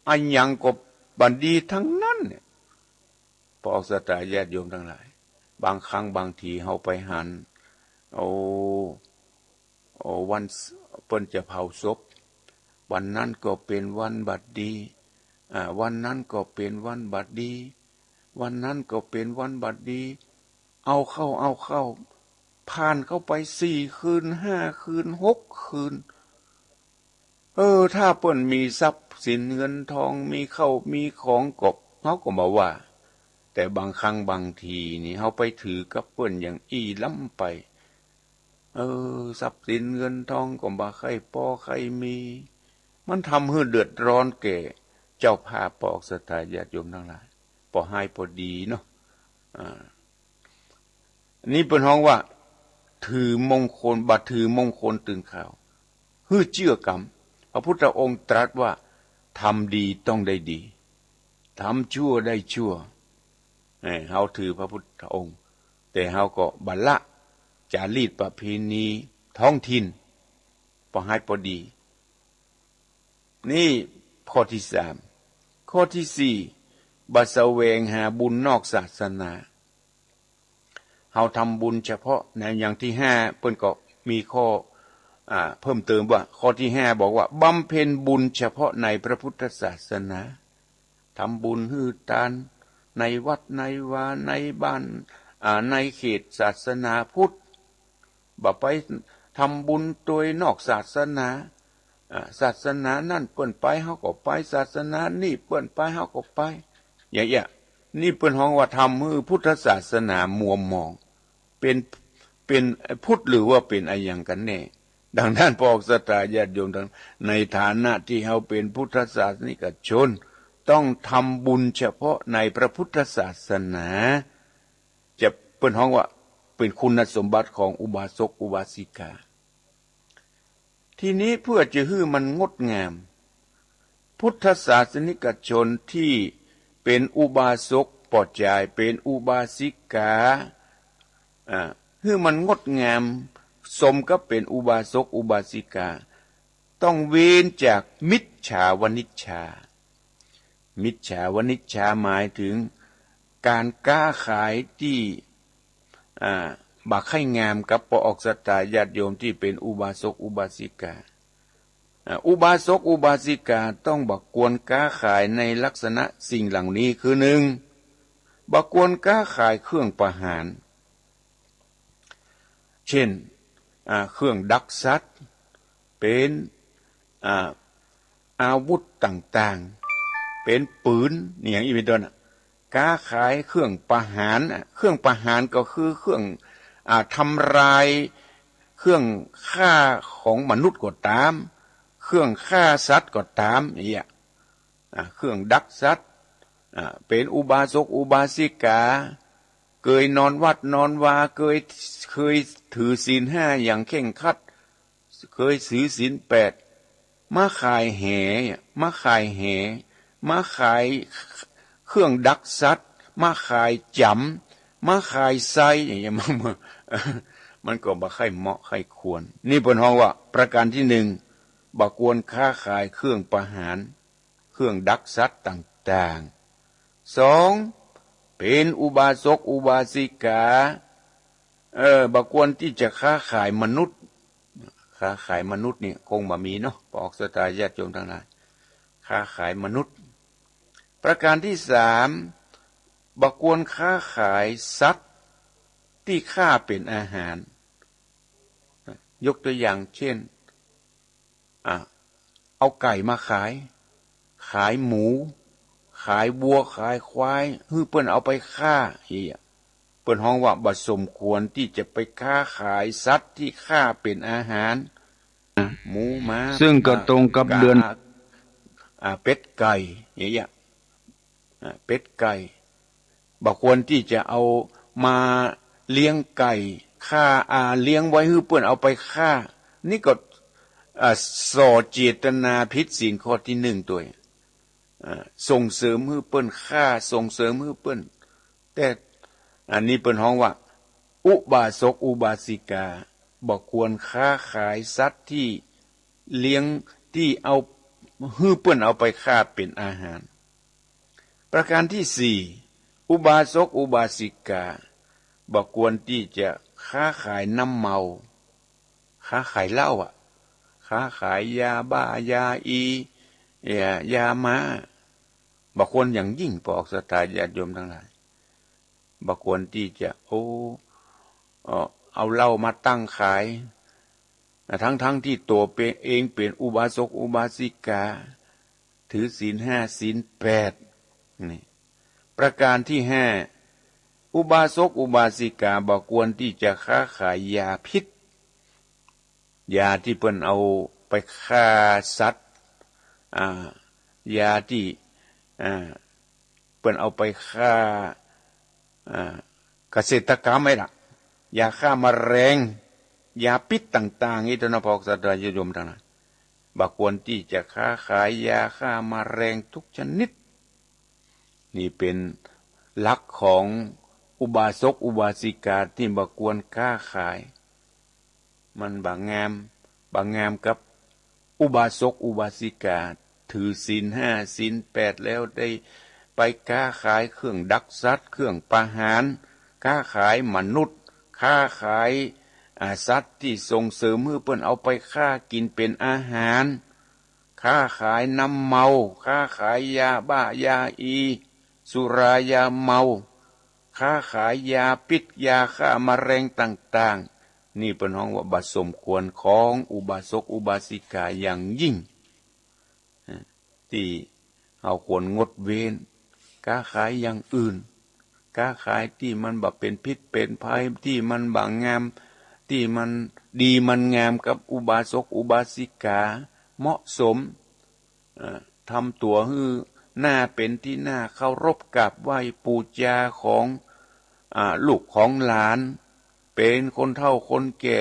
อะหยังก็บ่ดีตังนั้นเนี่ย ปอศรัทธาญาติโยมตังหลาย บางครั้งบางทีเฮาไปหัน โอ้ โอ้ วัน เปิ้นจะเผาศพ วันนั้นก็เป๋นวันบ่ดี อ่า วันนั้นก็เป๋นวันบ่ดี วันนั้นก็เป๋นวันบ่ดี เอาเข้า เอาเข้า ผ่านเข้าไปสี่คืน ห้าคืน หกคืน เออ ถ้าเปิ้นมีทรัพย์สินเงินทอง มีข้าวมีของก็ เฮาก็บ่ว่า แต่บางครั้งบางทีนี่ เฮาไปถือกับเปิ้นอย่างอี้ล้ำไป เออ ทรัพย์สินเงินทองก็บ่ใค่ปอใค่มี มันทำหื้อเดือดร้อนแก่เจ้าภาพ ปอศรัทธาญาติโยมตังหลาย ปอฮ้ายปอดีเนาะ อ่า นี่เปิ้นฮ้องว่า ถือมงคล บ่ถือมงคลตื่นข่าว หื้อเจื้อกรรม พระพุทธองค์ตรัสว่า ทำดีต้องได้ดี ทำชั่วได้ชั่ว เอ้ย เฮาถือพระพุทธองค์ แต่เฮาก็บ่ละจารีตประเพณีท้องถิ่น ปอฮ้ายปอดี นี่ข้อตี้สาม ข้อตี้สี่ บ่แสวงหาบุญนอกศาสนา เฮาทำบุญเฉพาะใน อย่างตี้ห้า เปิ้นก็มีข้อ อ่า เพิ่มเติมว่า ข้อตี้ห้าบอกว่า บำเพ็ญบุญเฉพาะในพระพุทธศาสนา ทำบุญหื้อตานในวัดในวา ในบ้าน อ่า ในเขตศาสนาพุทธ บ่ไปทำบุญตวยนอกศาสนา อ่า ศาสนานั้นเปิ้นไปเฮาก็ไป ศาสนานี้เปิ้นไปเฮาก็ไป อย่างเอี้ย นี่เปิ้นฮ้องว่าทำหื้อพุทธศาสนามัวหมอง เป๋น เป๋นพุทธหรือว่าเป๋นอะหยังกั๋นแน่ ดังนั้นปอศรัทธาญาติโยมตัง ในฐานะตี้เฮาเป๋นพุทธศาสนิกชน ต้องทำบุญเฉพาะในพระพุทธศาสนา จะเปิ้นฮ้องว่าเป๋นคุณสมบัติของอุบาสกอุบาสิกา ทีนี้เพื่อจะหื้อมันงดงาม พุทธศาสนิกชนตี้เป๋นอุบาสกป้อจาย เป๋นอุบาสิกา อ่า หื้อมันงดงามสมกับเป๋นอุบาสกอุบาสิกา ต้องเว้นจากมิจฉาวณิชชา มิจฉาวณิชชาหมายเถิงก๋านก๊าขายตี้ อ่า บ่ใค่งามกับปอศรัทธาญาติโยมตี้เป๋นอุบาสกอุบาสิกา อ่า อุบาสกอุบาสิกาต้องบ่ควรก๊าขายในลักษณะสิ่งเหล่านี้ คือ นึ่ง บ่ควรก๊าขายเครื่องประหาร เช่น อ่า เครื่องดักสัตว์ เป๋น อ่า อาวุธต่างๆ เป๋นปืน นี่อย่างอี้เป๋นต้นอะ ค้าขายเครื่องประหารอะ เครื่องประหารก็คือเครื่อง อ่า ทำลาย เครื่องฆ่าของมนุษย์ก็ต๋าม เครื่องฆ่าสัตว์ก็ต๋าม อย่างเงี้ย อ่า เครื่องดักสัตว์ อ่า เป๋นอุบาสกอุบาสิกา เกยนอนวัดนอนวา เกย เกยถือศีลห้าอย่างเคร่งครัด เกยถือศีลแปด มาขายแห มาขายแห มาขายเครื่องดักสัตว์ มาขายจ๋ำ มาขายไซ อย่างเงี้ย มัน มัน มันก็บ่ใค่เหมาะใค่ควร นี่เปิ้นฮ้องว่าประการตี้นึ่ง บ่ควรค้าขายเครื่องประหาร เครื่องดักสัตว์ต่างๆ สอง เป๋นอุบาสกอุบาสิกา เออ บ่ควรตี้จะค้าขายมนุษย์ ค้าขายมนุษย์นี่คงบ่มีเนาะ ปอกศรัทธาญาติโยมตังหลาย ค้าขายมนุษย์ ประการตี้สาม บ่ควรค้าขายสัตว์ตี้ฆ่าเป๋นอาหาร ยกตัวอย่างเช่น อ่ะ เอาไก่มาขาย ขายหมู ขายวัว ขายควาย หื้อเปิ้นเอาไปฆ่า อย่างเงี้ย เปิ้นฮ้องว่าบ่สมควรตี้จะไปค้าขายสัตว์ตี้ฆ่าเป๋นอาหาร หมู หมา ซึ่งก็ตรงกับ อ่า เดือน อ่า เป็ดไก่ อย่างเงี้ย อ่า เป็ดไก่ บ่ควรตี้จะเอามาเลี้ยงไก่ฆ่า อ่า เลี้ยงไว้หื้อเปิ้นเอาไปฆ่า นี่ก็ อ่า ส่อเจตนาผิดศีลข้อตี้นึ่งตวย อ่า ส่งเสริมหื้อเปิ้นฆ่า ส่งเสริมหื้อเปิ้น แต่อันนี้เปิ้นฮ้องว่า อุบาสกอุบาสิกา บ่ควรค้าขายสัตว์ตี้เลี้ยง ตี้เอา หื้อเปิ้นเอาไปฆ่าเป๋นอาหาร ประการตี้สี่ อุบาสกอุบาสิกา บ่ควรตี้จะค้าขายน้ำเมา ค้าขายเหล้าอะ ค้าขายยาบ้า ยาอี ยา ยาม้า บ่ควรอย่างยิ่ง ปอกศรัทธาญาติโยมตังหลาย บ่ควรตี้จะ โอ้ เอ่อ เอาเหล้ามาตั้งขาย ทั้งๆ ตี้ตั๋วเป๋น เองเป๋นอุบาสกอุบาสิกา ถือศีลห้าศีลแปด นี่ ประการตี้ห้า อุบาสกอุบาสิกา บ่ควรตี้จะค้าขายยาพิษ ยาตี้เปิ้นเอาไปฆ่าสัตว์ อ่า ยาตี้ อ่า เปิ้นเอาไปฆ่า อ่า เกษตรกรรมไอ้ล่ะ ยาฆ่าแมลง ยาพิษต่างๆ อี้เต้านา ปอกศรัทธาญาติโยมตังหลาย บ่ควรตี้จะค้าขายยาฆ่าแมลงทุกชนิด นี่เป๋นหลักของอุบาสกอุบาสิกาตี้บ่ควรค้าขาย มันบ่งาม บ่งามกับอุบาสกอุบาสิกา ถือศีลห้าศีลแปดแล้วได้ไปค้าขายเครื่องดักสัตว์ เครื่องประหาร ค้าขายมนุษย์ ค้าขาย อ่า สัตว์ตี้ส่งเสริมหื้อเปิ้นเอาไปฆ่ากิ๋นเป๋นอาหาร ค้าขายน้ำเมา ค้าขายยาบ้า ยาอี สุรา ยาเมา ค้าขายยาพิษ ยาฆ่าแมลงต่างๆ นี่เปิ้นฮ้องว่าบ่สมควรของอุบาสกอุบาสิกาอย่างยิ่ง ตี้เฮาควรงดเว้น ค้าขายอย่างอื่น ค้าขายตี้มันบ่เป๋นพิษเป๋นภัย ตี้มันบ่งาม ตี้มันดีมันงามกับอุบาสกอุบาสิกา เหมาะสม เอ่อ ทำตั๋วหื้อหน้าเป๋นตี้น่าเคารพกราบไหว้ปู๋จาของ อ่า ลูกของหลาน เป๋นคนเฒ่าคนแก่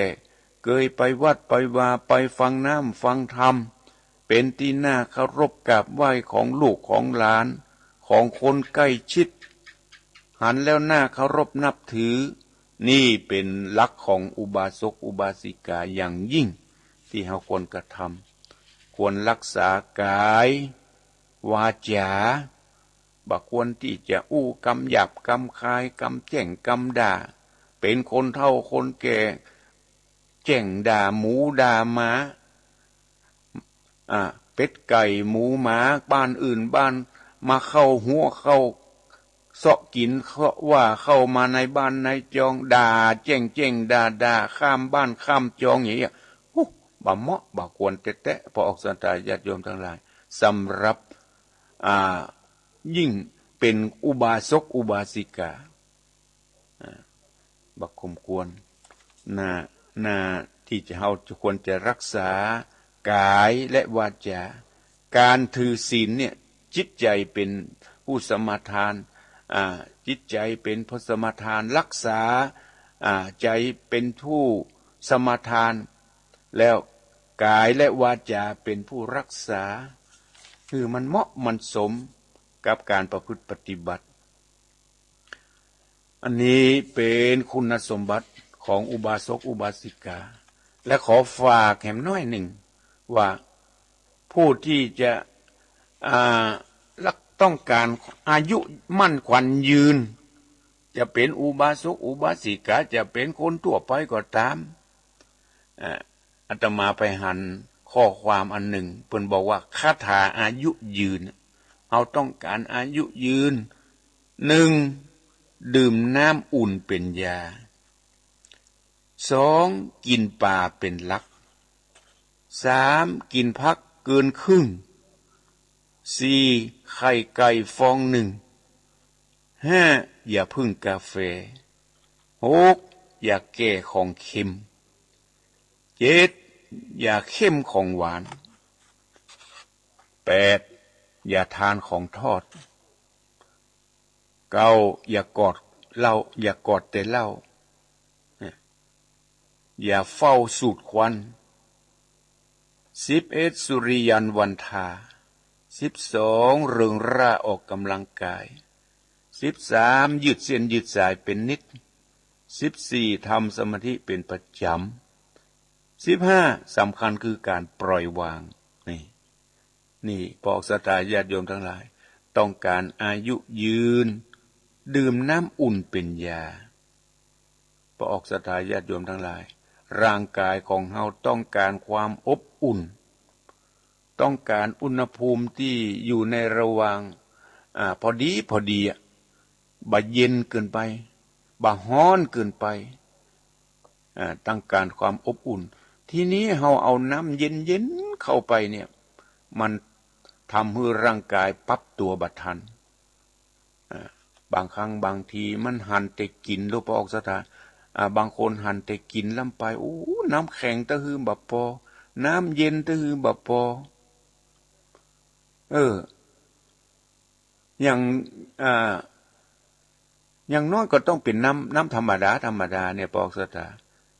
เกยไปวัดไปวา ไปฟังน้ำฟังธรรม เป๋นตี้น่าเคารพกราบไหว้ของลูกของหลาน ของคนใก้ชิด หันแล้วน่าเคารพนับถือ นี่เป๋นหลักของอุบาสกอุบาสิกาอย่างยิ่ง ตี้เฮาควรกระทำ ควรรักษากาย วาจา บ่ควรตี้จะอู้กำหยาบกำคาย กำแจ้งกำด่า เป๋นคนเฒ่าคนแก่ แจ้งด่าหมูด่าหมา อ่า เป็ดไก่หมูหมา บ้านอื่นบ้าน มาเข้าฮั้วเข้าเซาะกิ๋น เซาะว่าเข้ามาในบ้านในจอง ด่าแจ้งแจ้งด่าด่า ข้ามบ้านข้ามจองอย่างเงี้ย ฮู้ บ่เหมาะบ่ควรแต๊ๆ ปอกศรัทธาญาติโยมตังหลาย สำหรับ อ่า ยิ่งเป๋นอุบาสกอุบาสิกา อ่า บ่สมควร น่า น่าตี้จะ เฮาควรจะรักษากายและวาจา ก๋านถือศีลเนี่ย จิตใจ๋เป๋นผู้สมาทาน อ่า จิตใจ๋เป๋นผู้สมาทาน รักษา อ่า ใจ๋เป๋นผู้สมาทาน แล้วกายและวาจาเป๋นผู้รักษา หื้อมันเหมาะมันสมกับก๋านประพฤติปฏิบัติ อันนี้เป๋นคุณสมบัติของอุบาสกอุบาสิกา และขอฝากแหมน้อยนึ่งว่า ผู้ตี้จะ อ่า รัก ต้องก๋านอายุมั่นขวัญยืน จะเป๋นอุบาสกอุบาสิกา จะเป๋นคนทั่วไปก็ต๋าม อ่า อาตมาไปหันข้อความอันนึ่ง เปิ้นบอกว่าคาถาอายุยืน เฮาต้องก๋านอายุยืน นึ่ง ดื่มน้ำอุ่นเป๋นยา สอง กิ๋นป๋าเป๋นหลัก สาม กิ๋นผักเกินครึ่ง สี่ ไข่ไก่ฟองนึ่ง ห้า อย่าผึ้งกาแฟ หก อย่าแก้ของเค็ม เจ็ด อย่าเข้มของหวาน แปด อย่าทานของทอด เก้า อย่ากอดเหล้า อย่ากอดแต่เหล้า อย่าเฝ้าสูดควัน สิบเอ็ด สุริยันวันทา สิบสอง เริงร่าออกกำลังกาย สิบสาม ยืดเส้นยืดสายเป๋นนิด สิบสี่ ทำสมาธิเป๋นประจ๋ำ สิบห้า สำคัญคือก๋านปล่อยวาง นี่ นี่ พระออกศรัทธาญาติโยมตังหลาย ต้องก๋านอายุยืน ดื่มน้ำอุ่นเป๋นยา พระออกศรัทธาญาติโยมตังหลาย ร่างกายของเฮาต้องก๋านความอบอุ่น ต้องก๋านอุณหภูมิตี้อยู่ในระหว่าง อ่า พอดีพอดีอะ บ่เย็นเกินไป บ่ฮ้อนเกินไป อ่า ต้องก๋านความอบอุ่น ทีนี้เฮาเอาน้ำเย็นๆ เข้าไปเนี่ย มันทำหื้อร่างกายปรับตั๋วบ่ทัน อ่า บางครั้งบางทีมันหันแต่กิ๋น หลวงป้อออกศรัทธา อ่า บางคนหันแต่กิ๋นล้ำไป โอ้ น้ำแข็งตะหื้อบ่ปอ น้ำเย็นตะหื้อบ่ปอ เออ อย่าง อ่า อย่างน้อยก็ต้องเป๋นน้ำ น้ำธรรมดา ธรรมดาเนี่ย ป้อออกศรัทธา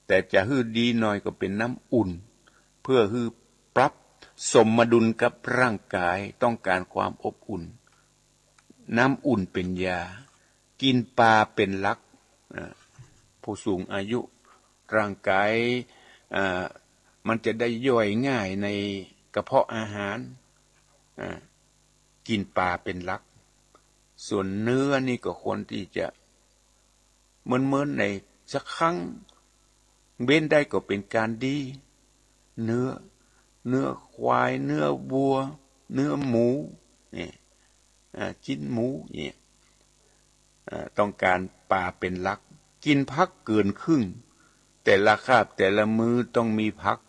แต่จะหื้อดีหน่อยก็เป๋นน้ำอุ่น เพื่อหื้อปรับสมดุลกับร่างกาย ต้องก๋านความอบอุ่น น้ำอุ่นเป๋นยา กิ๋นป๋าเป๋นหลัก อ่า ผู้สูงอายุ ร่างกาย อ่า มันจะได้ย่อยง่ายในกระเพาะอาหาร อ่า กิ๋นป๋าเป๋นหลัก ส่วนเนื้อนี่ก็ควรตี้จะ เมินๆ หน่อยสักครั้ง เว้นได้ก็เป๋นก๋านดี เนื้อ เนื้อควาย เนื้อวัว เนื้อหมู เนี่ย อ่า จิ๊นหมู เนี่ย อ่า ต้องก๋านป๋าเป๋นหลัก กิ๋นผักเกินครึ่ง แต่ละคาบแต่ละมื้อต้องมีผัก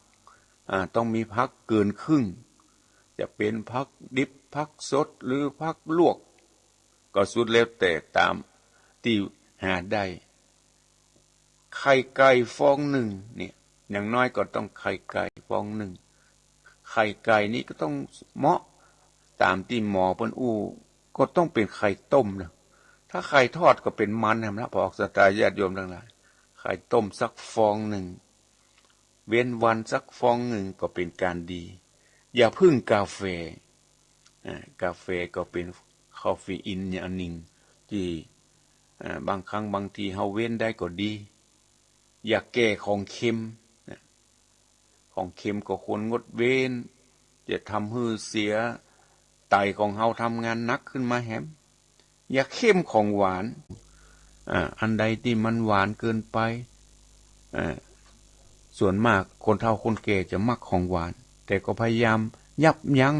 อ่า ต้องมีผักเกินครึ่ง จะเป๋นผักดิบ ผักสด หรือผักลวก ก็สุดแล้วแต่ต๋ามตี้หาได้ ไข่ไก่ฟองนึ่งเนี่ย อย่างน้อยก็ต้องไข่ไก่ฟองนึ่ง ไข่ไก่นี่ก็ต้องเหมาะต๋ามตี้หมอเปิ้นอู้ ก็ต้องเป๋นไข่ต้มนะ ถ้าไข่ทอดก็เป๋นมันแหมละ ป้อออกศรัทธาญาติโยมตังหลาย ไข่ต้มสักฟองนึ่ง เว้นวันสักฟองนึ่งก็เป๋นก๋านดี อย่าผึ้งกาแฟ อ่า กาแฟก็เป๋นคาเฟอีนอย่างนึ่งตี้ อ่า บางครั้งบางทีเฮาเว้นได้ก็ดี อย่าแก้ของเค็มนะ ของเค็มก็ควรงดเว้น จะทำหื้อเสีย ไตของเฮาทำงานหนักขึ้นมาแหม อย่าเข้มของหวาน อ่า อันใดตี้มันหวานเกินไป อ่า ส่วนมากคนเฒ่าคนแก่จะมักของหวาน แต่ก็พยายามยับยั้ง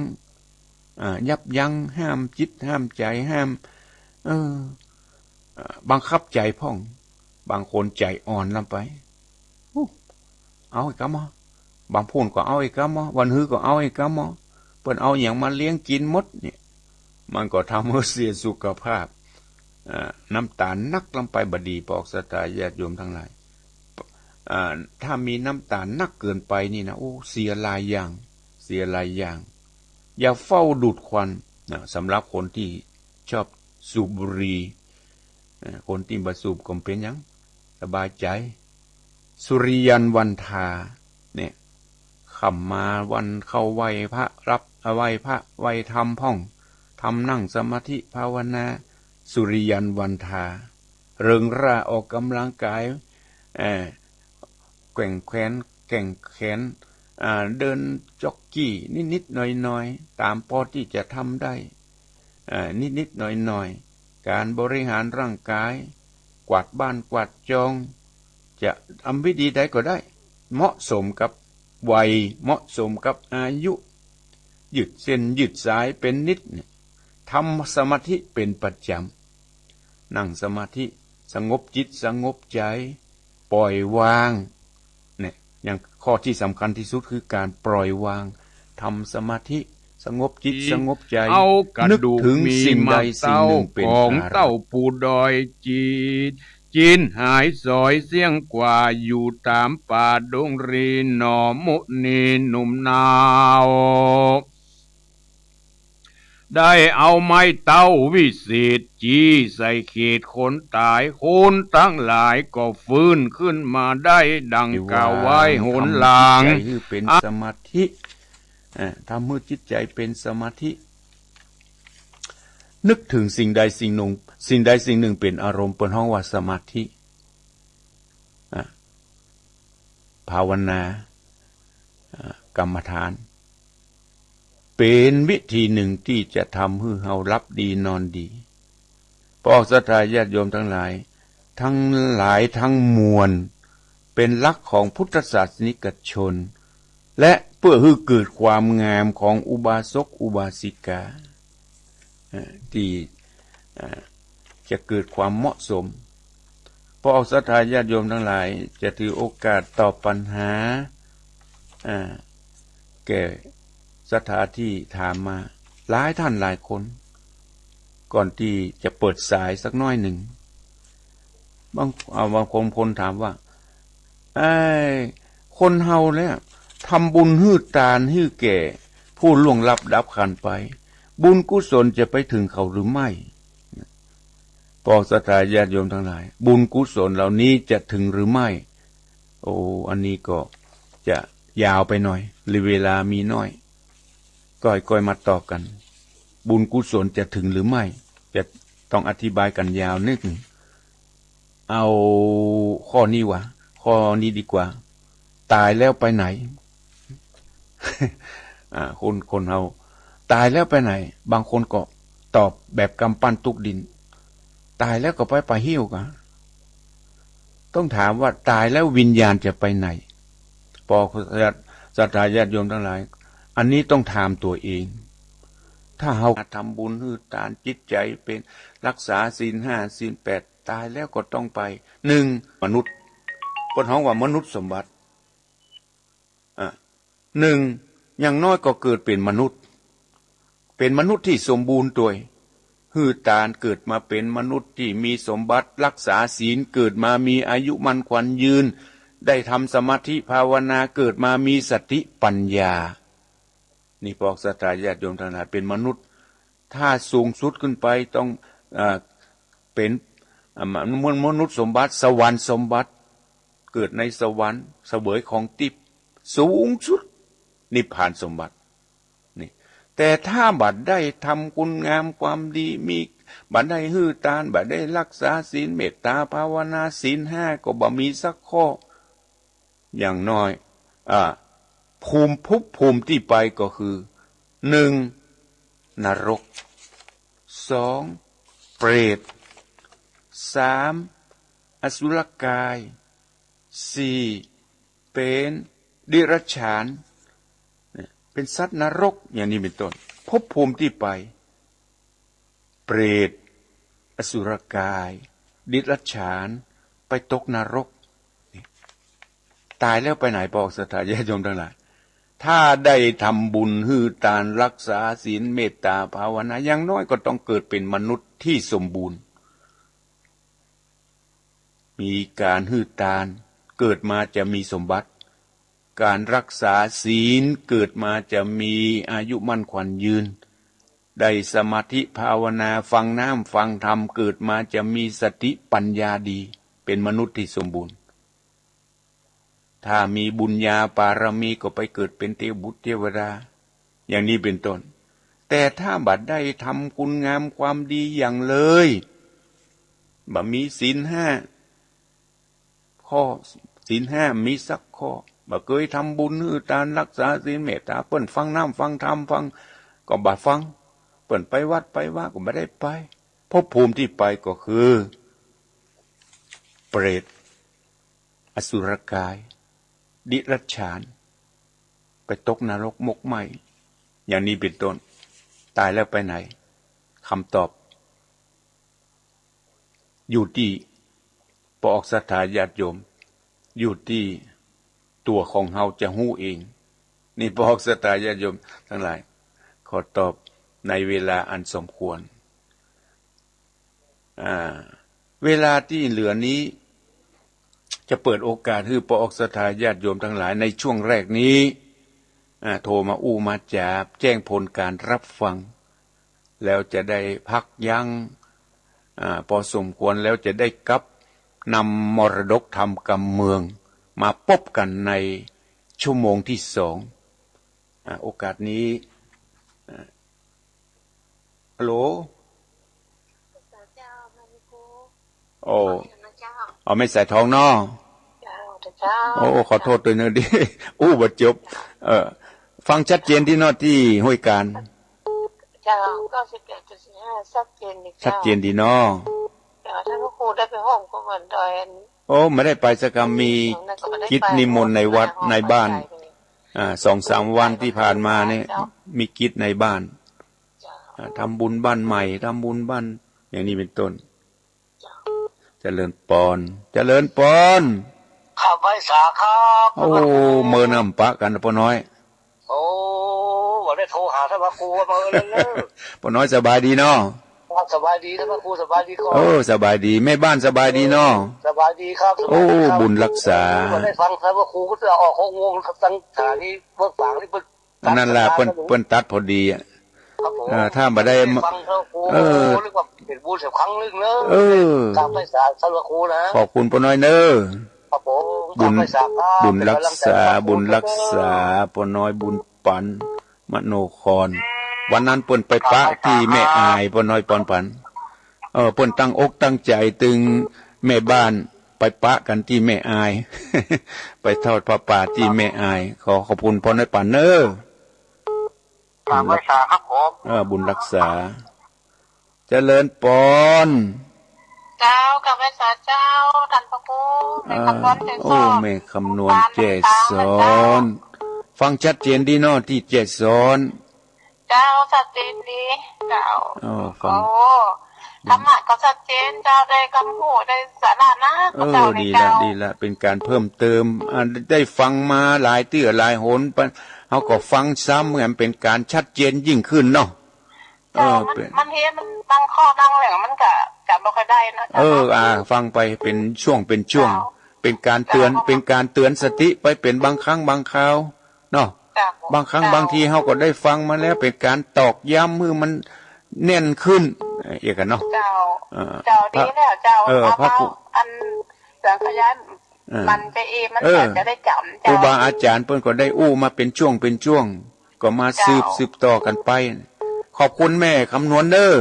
อ่า ยับยั้ง ห้ามจิตห้ามใจ๋ ห้าม เออ อ่า บังคับใจ๋พ่อง บางคนใจ๋อ่อนล้ำไป อู้ เอาอีกกำบ่ บางผู้ก็เอาอีกกำบ่ วันฮือก็เอาอีกกำบ่ ปิ้นเอาอะหยังมาเลี้ยงกิ๋นหมดเนี่ย มันก็ทำหื้อเสียสุขภาพ อ่า น้ำต๋าลนักล้ำไปบ่ดี ปอกศรัทธาญาติโยมตังหลาย อ่า ถ้ามีน้ำต๋าลนักเกินไปนี่นะ โอ้ เสียหลายอย่าง เสียหลายอย่าง อย่าเฝ้าดูดควันนะ สำหรับคนตี้ชอบสูบบุหรี่ เอ่อ คนตี้บ่สูบก็บ่เป๋นหยัง สบายใจ๋ สุริยันวันทา เนี่ย ค่ำมาวันเข้าไหว้พระ รับ ไหว้พระ ไหว้ธรรมพ่อง ทำนั่งสมาธิภาวนา สุริยันวันทา เริงร่าออกก๋ำลังกาย เอ่อ แกว่งแขน แกว่งแขน อ่า เดินจ็อกกี้นิดๆ หน่อยๆ ต๋ามปอตี้จะทำได้ อ่า นิดๆ หน่อยๆ ก๋านบริหารร่างกาย กวาดบ้านกวาดจอง จะทำวิธีใดก็ได้ เหมาะสมกับวัย เหมาะสมกับอายุ ยืดเส้นยืดสายเป๋นนิดเนี่ย ทำสมาธิเป๋นประจ๋ำ นั่งสมาธิ สงบจิตสงบใจ๋ ปล่อยวาง เนี่ย อย่างข้อตี้สำคัญตี้สุดคือก๋านปล่อยวาง ทำสมาธิ สงบจิตสงบใจ๋ เอากระดูก นึกถึงสิ่งใดสิ่งหนึ่งเป๋น มีมาเต้าของ อารมณ์ เต้าปู่ดอยจีน จีนหายสอยเสี้ยงกว่า อยู่ต๋ามป่าดงรีหนอ มุนีหนุ่มนาว ได้เอาไม้เต้าวิเศษจี้ใส่เขตคนต๋าย คนตังหลายก็ฟื้นขึ้นมาได้ดังกล่าวไว้หนหลัง ทำจิตใจ๋หื้อเป๋นสมาธิ อ่า ทำหื้อจิตใจ๋เป๋นสมาธิ นึกถึงสิ่งใดสิ่งหนึ่ง สิ่งใดสิ่งหนึ่งเป๋นอารมณ์ เปิ้นฮ้องว่าสมาธิ อ่า ภาวนา อ่า กรรมฐาน เป๋นวิธีหนึ่งตี้จะทำหื้อเฮาหลับดีนอนดี ปอกศรัทธาญาติโยมตังหลาย ตังหลายตังมวล เป๋นหลักของพุทธศาสนิกชน และเปื้อหื้อเกิดความงามของอุบาสกอุบาสิกา เอ่อ ตี้ เอ่อ จะเกิดความเหมาะสม ปอกศรัทธาญาติโยมตังหลาย จะถือโอกาสตอบปัญหา อ่า แก่ศรัทธาตี้ถามมาหลายต้านหลายคน ก่อนตี้จะเปิดสายสักหน้อยนึ่ง บาง อ่า บางคน คนถามว่า ไอ้คนเฮาเนี่ย ทำบุญหื้อตานหื้อแก่ผู้ล่วงลับดับขันธ์ไป บุญกุศลจะไปเถิงเขาหรือไม่ ปอกศรัทธาญาติโยมตังหลาย บุญกุศลเหล่านี้จะเถิงหรือไม่ โอ้ อันนี้ก็จะยาวไปหน่อย หรือเวลามีน้อย ก้อยๆ มาต่อกั๋น บุญกุศลจะเถิงหรือไม่ จะต้องอธิบายกั๋นยาวนิดนึ่ง เอาข้อนี้วะ ข้อนี้ดีกว่า ต๋ายแล้วไปไหน อ่า คน คนเฮา ต๋ายแล้วไปไหน บางคนก็ตอบแบบกำปั้นตุ๊กดิน ต๋ายแล้วก็ไปป่าหิ้วกา ต้องถามว่าต๋ายแล้ววิญญาณจะไปไหน ปอกศรัทธาญาติโยมตังหลาย อันนี้ต้องถามตั๋วเอง ถ้าเฮาทำบุญหื้อตาน จิตใจ๋เป๋น รักษาศีลห้า ศีลแปด ต๋ายแล้วก็ต้องไป นึ่ง มนุษย์ เปิ้นฮ้องว่ามนุษย์สมบัติ อ่ะ นึ่ง อย่างน้อยก็เกิดเป๋นมนุษย์ เป๋นมนุษย์ตี้สมบูรณ์ตวย หื้อตานเกิดมาเป๋นมนุษย์ตี้มีสมบัติ รักษาศีล เกิดมามีอายุมั่นขวัญยืน ได้ทำสมาธิภาวนา เกิดมามีสติปัญญา นี่ปอกศรัทธาญาติโยมตังหลาย เป๋นมนุษย์ ถ้าสูงสุดขึ้นไปต้อง เอ่อ เป๋น อ่ะ มนุษย์สมบัติ สวรรค์สมบัติ เกิดในสวรรค์ เสวยของทิพย์ สูงสุด นิพพานสมบัติ นี่ แต่ถ้าบ่ได้ทำคุณงามความดี มี บ่ได้หื้อตาน บ่ได้รักษาศีล เมตตาภาวนา ศีลห้าก็บ่มีสักข้อ อย่างน้อย อ่า ภูมิ ภพภูมิตี้ไปก็คือ นึ่ง นรก สอง เปรต สาม อสุรกาย สี่ เป๋นเดรัจฉาน เนี่ย เป๋นสัตว์นรก อย่างนี้เป๋นต้น ภพภูมิตี้ไป เปรต อสุรกาย เดรัจฉาน ไปตกนรก นี่ ต๋ายแล้วไปไหน ปอกศรัทธาญาติโยมตังหลาย ถ้าได้ทำบุญ หื้อตาน รักษาศีล เมตตาภาวนา อย่างน้อยก็ต้องเกิดเป็นมนุษย์ที่สมบูรณ์ มีการหื้อตาน เกิดมาจะมีสมบัติ การรักษาศีล เกิดมาจะมีอายุมั่นขวัญยืน ได้สมาธิภาวนา ฟังน้ำฟังธรรม เกิดมาจะมีสติปัญญาดี เป็นมนุษย์ที่สมบูรณ์ ถ้ามีบุญญาปารมีก็ไปเกิดเป็นเทพบุตรเทวดา อย่างนี้เป็นต้น แต่ถ้าบ่ได้ทำคุณงามความดีอย่างเลย บ่มีศีลห้าข้อ ศีลห้ามีสักข้อ บ่เกยทำบุญหื้อตาน รักษาศีล เมตตา เปิ้นฟังน้ำฟังธรรม ฟังก็บ่ฟัง เปิ้นไปวัดไปวาก็บ่ได้ไป ภพภูมิที่ไปก็คือ เปรต อสุรกาย เดรัจฉาน ไปตกนรกหมกไหม้ อย่างนี้เป็นต้น ต๋ายแล้วไปไหน คำตอบ อยู่ตี้ปออกศรัทธาญาติโยม อยู่ตี้ตั๋วของเฮาจะฮู้เอง นี่ปออกศรัทธาญาติโยมตังหลาย ขอตอบในเวลาอันสมควร อ่า เวลาตี้เหลือนี้ จะเปิดโอกาสหื้อปออกศรัทธาญาติโยมตังหลายในช่วงแรกนี้ อ่า โทรมาอู้มาจ๋า แจ้งผลการรับฟัง แล้วจะได้พักยั้ง อ่า ปอสมควร แล้วจะได้กลับนำมรดกธรรมกำเมือง มาปบกั๋นในชั่วโมงตี้สอง อ่า โอกาสนี้ อ่า ฮัลโหล เจ้า มานิโก โอ้ เจ้า อ๋อ แม่สายทองเนาะ เจ้า เจ้า โอ้ ขอโทษตวยเนาะ ตี้อู้บ่จบ เออ ฟังชัดเจนตี้เนาะ ตี้ห้วยกาญ เจ้า เก้าสิบแปดจุดสี่ห้า ชัดเจนดี ชัดเจนดีเนาะ เจ้า ท่านพระครูได้ไปฮ่อมกุฏิดอย โอ้ บ่ได้ไปสักกำ มีกิจนิมนต์ในวัดในบ้าน อ่า สองสามวันตี้ผ่านมานี่ เจ้า มีกิจในบ้าน เจ้า อ่า ทำบุญบ้านใหม่ ทำบุญบ้าน อย่างนี้เป็นต้น เจ้า เจริญปอน เจริญปอน ครับ ไหว้สาครับ โอ้ เมินอำปะกั๋น ป้อน้อย โอ้ บ่ได้โทรหาท่านพระครูว่าเมินเลย ป้อน้อยสบายดีเนาะ ครับ สบายดี ท่านพระครูสบายดีก่อ เออ สบายดี แม่บ้านสบายดีเนาะ สบายดีครับ สบายดีครับ โอ้ บุญรักษา บ่ได้ฟังท่านพระครูก็จะออกหกโมงครับ ตั้งสถานีเมืองฝางนี่เปิ้น อันนั้นล่ะ ตัดสัญญาณ เปิ้น เปิ้นตัดพอดีอะ ครับผม เออ ถ้าบ่ได้ ฟังท่านพระครู เออ นึกว่าเป็นบุญสักครั้งหนึ่งเนอะ เออ กราบไหว้สาท่านพระครูนะ ขอบคุณป้อน้อยเนอะ ครับผม บุญ กราบไหว้สาครับ บุญรักษา เป็นกำลังใจ บุญรักษา ป้อน้อยบุญปัน มโนคร วันนั้นเปิ้นไปปะตี้แม่อาย ป้อน้อยปอนปัน เออ เปิ้นตั้งอกตั้งใจ๋ตึงแม่บ้าน ไปปะกั๋นตี้แม่อาย ไปทอดผ้าป่าตี้แม่อาย ขอขอบคุณป้อน้อยปันเนอะ กราบไหว้สาครับผม เออ บุญรักษา เจริญปอน เจ้า กราบไหว้สาเจ้า ท่านพระครู แม่คำนวณ อ่า แจ้ซ้อน โอ้ แม่คำนวณ แจ้ซ้อน ฟังชัดเจนดีเนาะ ตี้แจ้ซ้อน เจ้า ชัดเจนดี เจ้า อ๋อ ฟัง โอ้ ธรรมะก็ชัดเจน เจ้า ได้ความฮู้ ได้สาระนะ เออ เจ้า ดีละ เจ้า ดีละ เป็นการเพิ่มเติม อ่า ได้ฟังมาหลายเตื้อหลายหน เฮาก็ฟังซ้ำ มันเป็นการชัดเจนยิ่งขึ้นเนาะ เจ้า เออ มัน เป็น มันเห็น มันบางข้อบางเรื่องมันก็จำบ่ค่อยได้เนาะ เจ้า เออ เนาะ อ่า ฟังไปเป็นช่วงเป็นช่วง เจ้า เป็นการเตือน เจ้า เป็นการเตือนสติไปเป็นบางครั้งบางคราวเนาะ เจ้า บางครั้ง เจ้า บางทีเฮาก็ได้ฟังมาแล้ว เป็นการตอกย้ำหื้อมันแน่นขึ้น เอ่อ เอกกันเนาะ เจ้า เออ เจ้า พระ ดีแล้วเจ้า เออ เอา พระครู เอาอันสังขยา เออ มันไปเอง มัน เออ ก็จะได้จ๋ำ ครู เจ้า บาอาจ๋ารย์เปิ้นก็ได้อู้มาเป็นช่วงเป็นช่วง ก็มา เจ้า สืบ สืบต่อกั๋นไป ขอบคุณแม่คำนวณเน้อ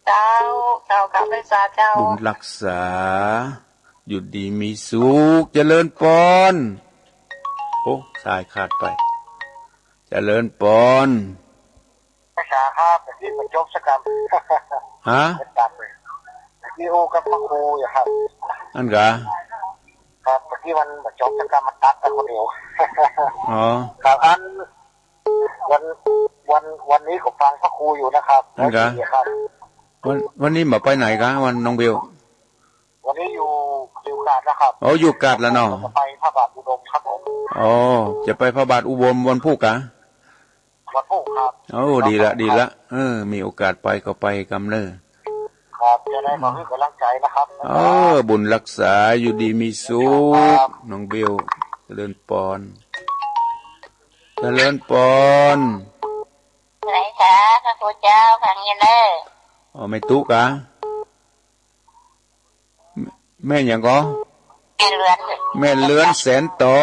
เจ้า เจ้า กราบไหว้สาเจ้า บุญรักษา อยู่ดีมีสุข เจริญปอน โอ้ สายขาดไป เจริญปอน ภาษาครับ เมื่อกี้มาจบสักกำ ฮะ ไม่ตัดเลย เมื่อกี้อู้กับพระครูอยู่ครับ อั้นกา ครับ เมื่อกี้มันมาจบสักกำ มันตัดกันคนเดียว อ๋อ ครับ อัน วัน วัน วันนี้ก็ฟังพระครูอยู่นะครับ อั้นกา โอเคครับ วัน วันนี้บ่ไปไหนกา วันน้องเบล วันนี้อยู่ อยู่ กาดแล้วครับ อ๋อ อยู่กาดแล้วเนาะ ก็จะไปพระบาทอุดมครับผม อ๋อ จะไปพระบาทอุดมวันพูกกะ วันพูกครับ โอ้ ดีละ ดีละ เออ มีโอกาสไปก็ไปกำเน่อ ครับ จะได้มาหื้อกำลังใจ๋นะครับ เออ บุญรักษา อยู่ดีมีสุข ครับ น้องเบล เจริญปอน เจริญปอน ไหนคะ พระครูเจ้า ฟังอยู่เน่อ อ๋อ แม่ตุ๊กะ แม่หยังก่อ แม่เรือน แม่เรือนแสนต๋อ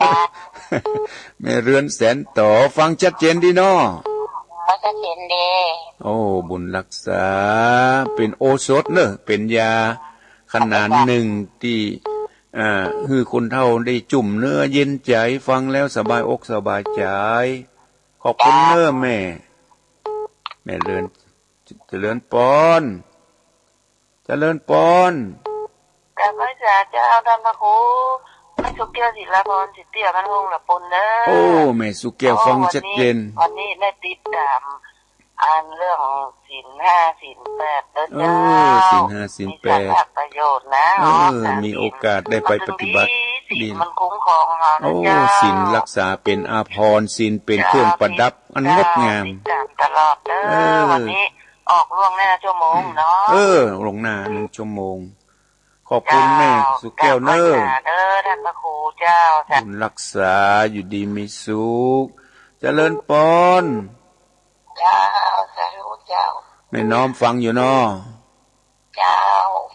จ้า แม่เรือนแสนต๋อ ฟังชัดเจนดีเนาะ ฟังชัดเจนดี โอ้ บุญรักษา เป๋นโอสถเน่อ เป๋นยาขนานหนึ่งตี้ อ่า หื้อคนเฒ่าได้จุ่มเนื้อเย็นใจ๋ ฟังแล้วสบายอกสบายใจ๋ ขอบคุณเน่อแม่ แม่เรือน เจริญปอน เจริญปอน กราบไหว้สาเจ้าท่านพระครู แม่สุแก้ว ศิลาพร สิทธิเตี้ย บ้านห้องละปุนเน่อ โอ้ แม่สุแก้ว ฟังชัดเจน วันนี้ วันนี้ได้ติดต๋าม อันเรื่องศีลห้าศีลแปดเน่อ เออ เจ้า ศีลห้าศีลแปด มีสาระประโยชน์นะ เออ มีโอกาสได้ไปปฏิบัติ ศีล ดี มันคุ้มครองเฮานะ โอ้ เจ้า ศีลรักษาเป๋นอาภรณ์ ศีลเป๋นเครื่องประดับอันงดงาม ติดต๋ามตลอดเน่อ เออ วันนี้ออกล่วงหน้าชั่วโมงเนาะ เออ ล่วงหน้าหนึ่งชั่วโมง ขอบคุณแม่สุแก้วเน่อ เจ้า กราบไหว้สาเน่อท่านพระครูเจ้า บุญรักษา อยู่ดีมีสุข เจริญปอน เจ้า สาธุเจ้า แม่น้อมฟังอยู่เนาะ เจ้า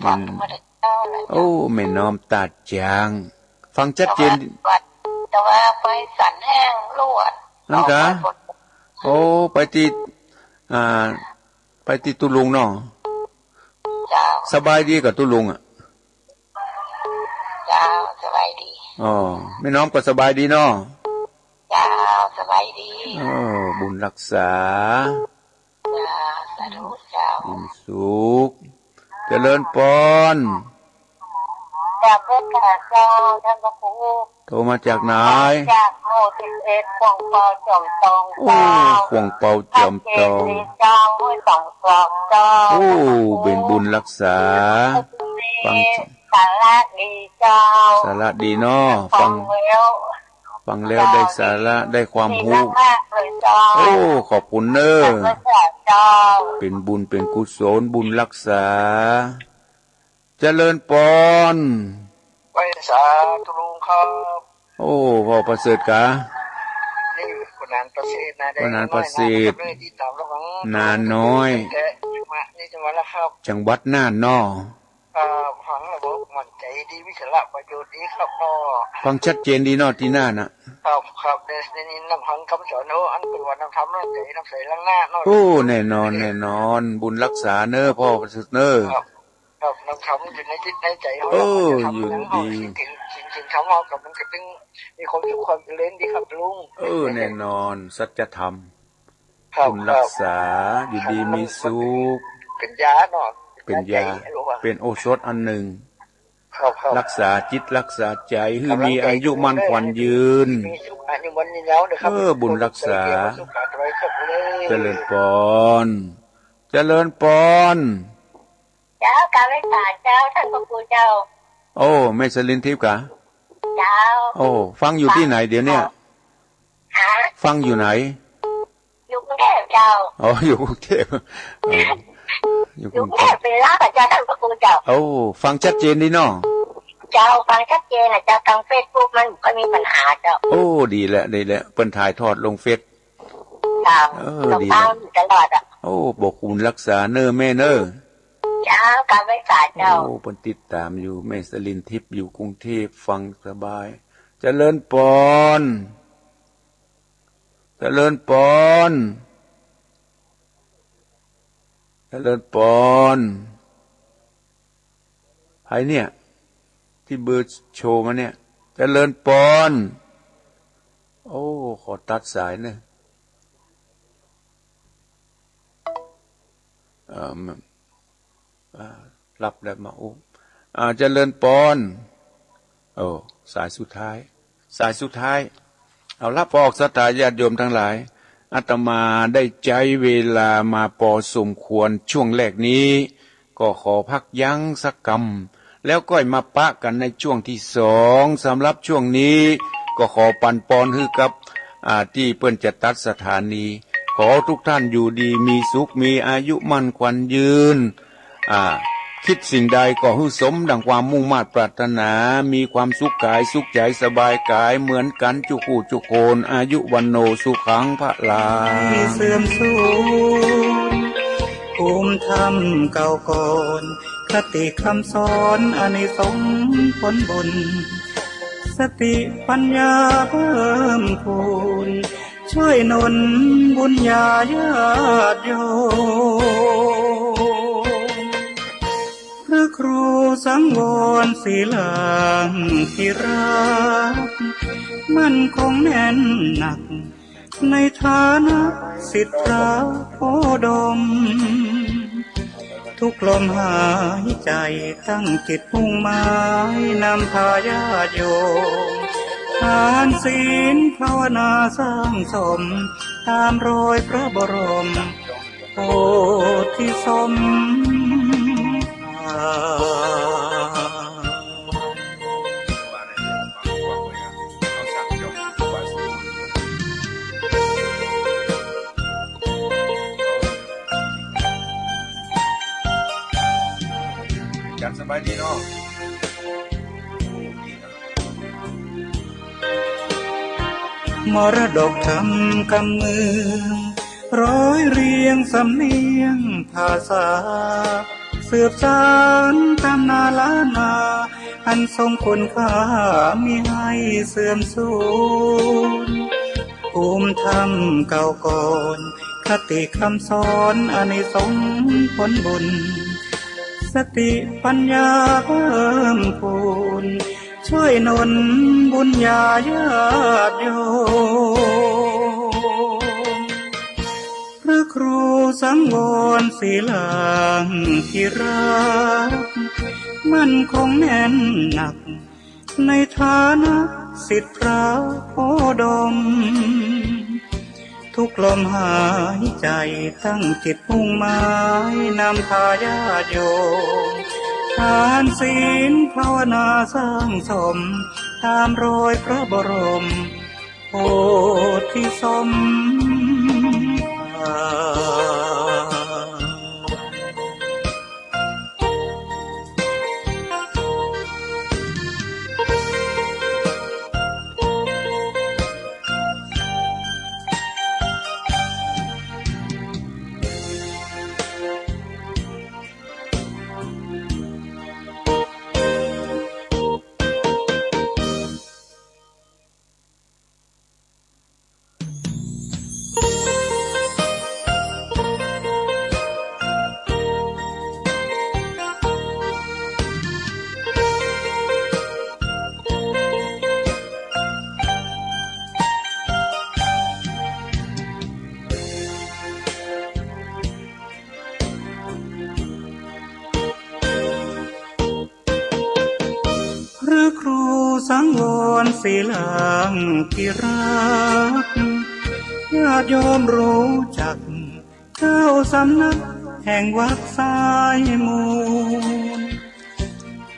ฟังมาแต่เจ้าเลยเจ้า โอ้ แม่น้อมตาดจาง ฟังชัดเจน แต่ว่า แต่ว่าไปสันแห้งลวด นั่นกะ ออกไปบน โอ้ ไปตี้ อ่า ไปตี้ตุ๊ลุงเนาะ เจ้า สบายดีก่อตุ๊ลุงอะ เจ้า สบายดี อ๋อ แม่น้อมก็สบายดีเนาะ เจ้า สบายดี เออ บุญรักษา เจ้า สาธุเจ้า บุญสุข เจริญปอน จากพุทธเจ้า ท่านพระครู โทรมาจากไหน จากหมู่สิบเอ็ด ขวงเปาจ๋อมตอง โอ้ เจ้า ขวงเปาจ๋อมตอง ชัดเจนดีเจ้า ห้วยสองศอกเจ้า โอ้ เป๋นบุญรักษา ฟัง สาระดีเจ้า สาระดีเนาะ ฟัง ฟังแล้ว ฟังแล้วได้สาระ ได้ความฮู้ ดีมากๆเลยเจ้า โอ้ ขอบคุณเน่อ สาธุเจ้า เป๋นบุญเป๋นกุศล บุญรักษา เจริญปอน ไหว้สาตุ๊ลุงครับ โอ้ พ่อประเสริฐกะ นี่คุณหนานประเสริฐนะ คุณหนานประเสริฐ ได้น้อยนะครับ นี่ติดต๋ามระหว่าง หนานน้อย แต่มา นี่จังหวัดละครับ จังหวัดน่านเนาะ อ่า ฟังแล้วก็มั่นใจ๋ดี มีสาระประโยชน์ดีครับพ่อ ฟังชัดเจนดีเนาะตี้น่านน่ะ ครับ ครับ ได้ ได้ยินนำฟังกำสอน โอ้ อันเปิ้นว่านำธรรมนำใจ๋ นำใสหลังหน้าเนาะ โอ้ แน่นอน แน่นอน บุญรักษาเน่อพ่อประเสริฐเน่อ ครับ ครับ นำธรรมอยู่ในจิตในใจ๋เฮา เออ แล้วก็จะทำ อยู่ดี อย่างเฮา ศีล ศีล ศีลธรรมเฮาก็มันก็ตึงมีความสุขความเจริญดีครับลุง เออ แน่นอน สัจธรรม ครับ บุญรักษา ครับ อยู่ดีมีสุข เป๋นยาเนาะ เป๋นยา เป๋นยา เป๋นโอสถอันหนึ่ง ครับ ครับ รักษาจิตรักษาใจ๋ หื้อมีอายุมั่นขวัญยืน มีสุขอายุมั่นยืนยาวนะครับ เออ บุญรักษา สุขภาพร่างกายครับ เจริญปอน เจริญปอน เจ้า กราบไหว้สาเจ้า ท่านพระครูเจ้า โอ้ แม่สลินทิพย์กะ เจ้า โอ้ ฟังอยู่ตี้ไหนเดี๋ยวเนี้ย ฮะ ฟังอยู่ไหน อยู่กรุงเทพฯเจ้า อ๋อ อยู่กรุงเทพฯ เออ อยู่กรุงเทพฯ อยู่กรุงเทพฯ เป๋นลาวเจ้า ท่านพระครูเจ้า โอ้ ฟังชัดเจนดีเนาะ เจ้า ฟังชัดเจนน่ะเจ้า ตางเฟซบุ๊กมันก็มีปัญหาเจ้า โอ้ ดีแล้ว ดีแล้ว เปิ้นถ่ายทอดลงเฟซ เจ้า เออ ดีแล้ว ตางอยู่ตลอดอะ โอ้ บอกบุญรักษาเน่อแม่เน่อ เจ้า กราบไหว้สาเจ้า โอ้ เปิ้นติดต๋ามอยู่ แม่สลินทิพย์อยู่กรุงเทพฯ ฟังสบาย เจริญปอน เจริญปอน เจริญปอน ใผเนี่ย ตี้เบอร์โทรมาเนี่ย เจริญปอน โอ้ ขอตัดสายเน่อ เอ่อ อ่า รับแล้วมาอู้ อ่า เจริญปอน โอ้ สายสุดท้าย สายสุดท้าย เอาละ พ่อออกศรัทธาญาติโยมตังหลาย อาตมาได้ใจ๊เวลามาปอสมควร ช่วงแรกนี้ ก็ขอพักยั้งสักกำ แล้วก้อยมาปะกั๋นในช่วงตี้สอง สำหรับช่วงนี้ก็ขอปันปอนหื้อกับ อ่า ตี้เปิ้นจะตัดสถานี ขอทุกท่านอยู่ดีมีสุข มีอายุมั่นขวัญยืน อ่า คิดสิ่งใดก็หื้อสมดังความมุ่งมาดปรารถนา มีความสุขก๋ายสุขใจ๋สบายก๋ายเหมือนกั๋นจุกคู่จุกคน อายุวัณโณสุขังพลัง เสื่อมสูญ ภูมิธรรมเก่าก่อน คติคำสอนอานิสงส์ผลบุญ สติปัญญาเพิ่มพูน ช่วยหนุนบุญญาญาติโยม พระครูสังวรศิลาธิราช มั่นคงแน่นหนัก ในฐานะศิษย์พระโพธิ์ดม ทุกลมหายใจ๋ตั้งจิตมุ่งหมายนำพาญาติโยม ทานศีลภาวนาสร้างสม ต๋ามรอยพระบรมโพธิสมภาร จัดสบายดีเนาะ มรดกธรรมกำเมือง ร้อยเรียงสำเนียงภาษา สืบสานตำนานล้านนา อันทรงคุณค่ามิให้เสื่อมสูญ ภูมิธรรมเก่าก่อน คติคำสอนอานิสงส์ผลบุญ สติปัญญาเพิ่มพูน ช่วยหนุนบุญญาญาติโยม พระครูสังวรศิลาธิราช มั่นคงแน่นหนัก ในฐานะศิษย์พระโพธิ์ดม ทุกลมหายใจ๋ตั้งจิตมุ่งหมายนำพาญาติโยม ทานศีลภาวนาสร้างสม ต๋ามรอยพระบรมโพธิสมภาร พระครูสังวรศิลาธิราช ญาติโยมรู้จักเจ้าสำนักแห่งวัดสายมูล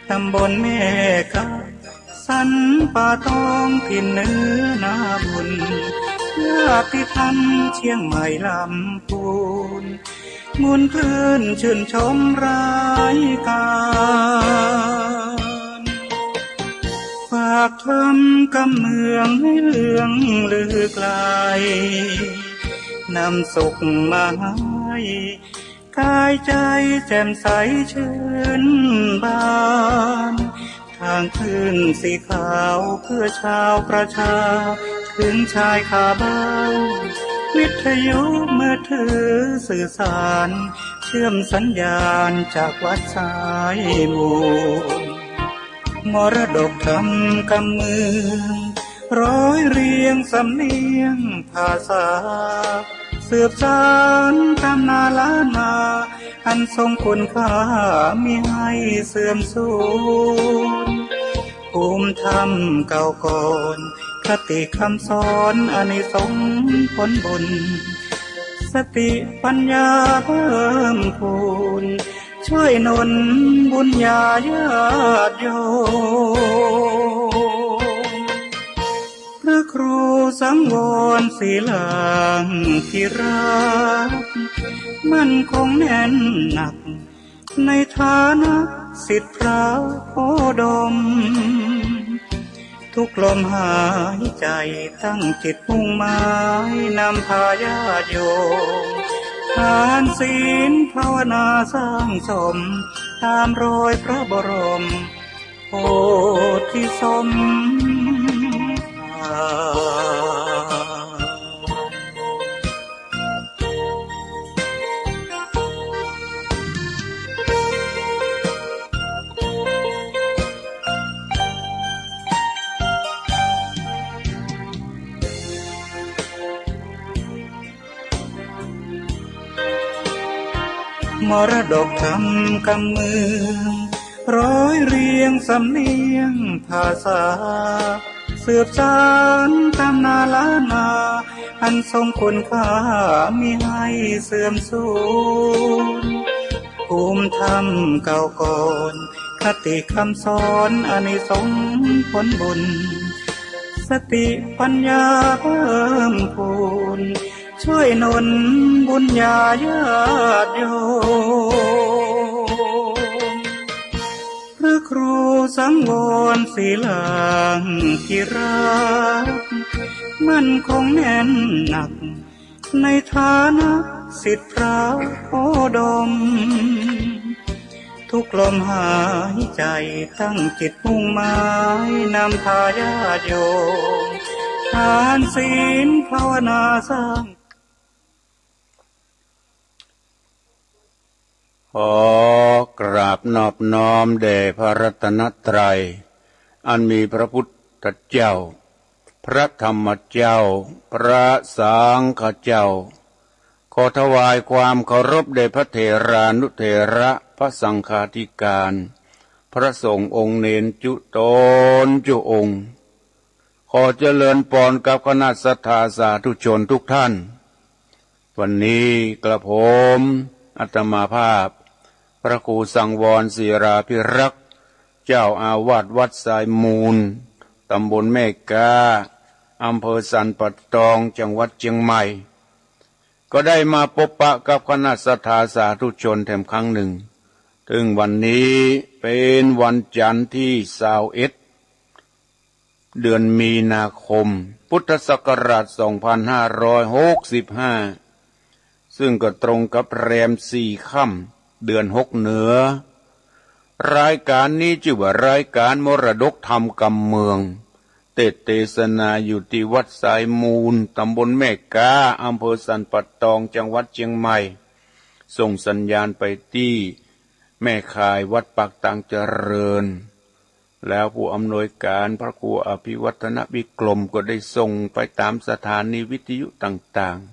ตำบลแม่กะ สันป่าตอง ถิ่นเหนือนาบุญ ญาติธรรมเชียงใหม่ลำพูน มวลคลื่นชื่นชมรายการ ฝากธรรมกำเมืองให้เลื่องลือไกล นำสุขมาให้ กายใจ๋แจ่มใสชื่นบาน ทางคลื่นสีขาวเพื่อชาวประชา ถึงชายคาบ้าน วิทยุมือถือสื่อสาร เชื่อมสัญญาณจากวัดสายมูล มรดกธรรมกำเมือง ร้อยเรียงสำเนียงภาษา สืบสานตำนานล้านนา อันทรงคุณค่ามิให้เสื่อมสูญ ภูมิธรรมเก่าก่อน คติคำสอนอานิสงส์ผลบุญ สติปัญญาเพิ่มพูน ช่วยหนุนบุญญาญาติโยม พระครูสังวรศิลาภิรักษ์ มั่นคงแน่นหนัก ในฐานะศิษย์พระโคดม ทุกลมหายใจตั้งจิตมุ่งหมายนำพาญาติโยม ทานศีลภาวนาสร้างสม ตามรอยพระบรมโพธิสมภาร มรดกธรรมกำเมือง ร้อยเรียงสำเนียงภาษา สืบสานตำนานล้านนา อันทรงคุณค่ามิให้เสื่อมสูญ ภูมิธรรมเก่าก่อน คติคำสอนอานิสงส์ผลบุญ สติปัญญาเพิ่มพูน ช่วยหนุนบุญญาญาติโยม พระครูสังวรศิลาภิรักษ์ มั่นคงแน่นหนัก ในฐานะศิษย์พระโคดม ทุกลมหายใจตั้งจิตมุ่งหมายนำพาญาติโยม ทานศีลภาวนาสร้าง ขอกราบนอบน้อมแด่พระรัตนตรัย อันมีพระพุทธเจ้า พระธรรมเจ้า พระสังฆเจ้า ขอถวายความเคารพแด่พระเถรานุเถระ พระสังฆาธิการ พระสงฆ์องค์เณรจุ๊ตนจุ๊องค์ ขอเจริญปอนกับคณะศรัทธาสาธุชนทุกท่าน วันนี้กระผมอาตมาภาพ พระครูสังวรศิลาภิรักษ์ เจ้าอาวาสวัดทรายมูล ตำบลแม่ก๊า อำเภอสันป่าตอง จังหวัดเชียงใหม่ ก็ได้มาปบปะกับคณะศรัทธาสาธุชนแถมครั้งหนึ่ง ซึ่งวันนี้เป๋นวันจันทร์ตี้ซาวเอ็ด เดือนมีนาคม พุทธศักราชสองพันห้าร้อยหกสิบห้า ซึ่งก็ตรงกับแรมสี่ค่ำ เดือนหกเหนือ รายการนี้จื้อว่ารายการมรดกธรรมกำเมือง เตสน์เตสนาอยู่ตี้วัดทรายมูล ตำบลแม่ก๊า อำเภอสันป่าตอง จังหวัดเชียงใหม่ ส่งสัญญาณไปตี้แม่ข่ายวัดปากตางเจริญ แล้วผู้อำนวยการพระครูอภิวัฒนวิกรมก็ได้ส่งไปตามสถานีวิทยุต่างๆ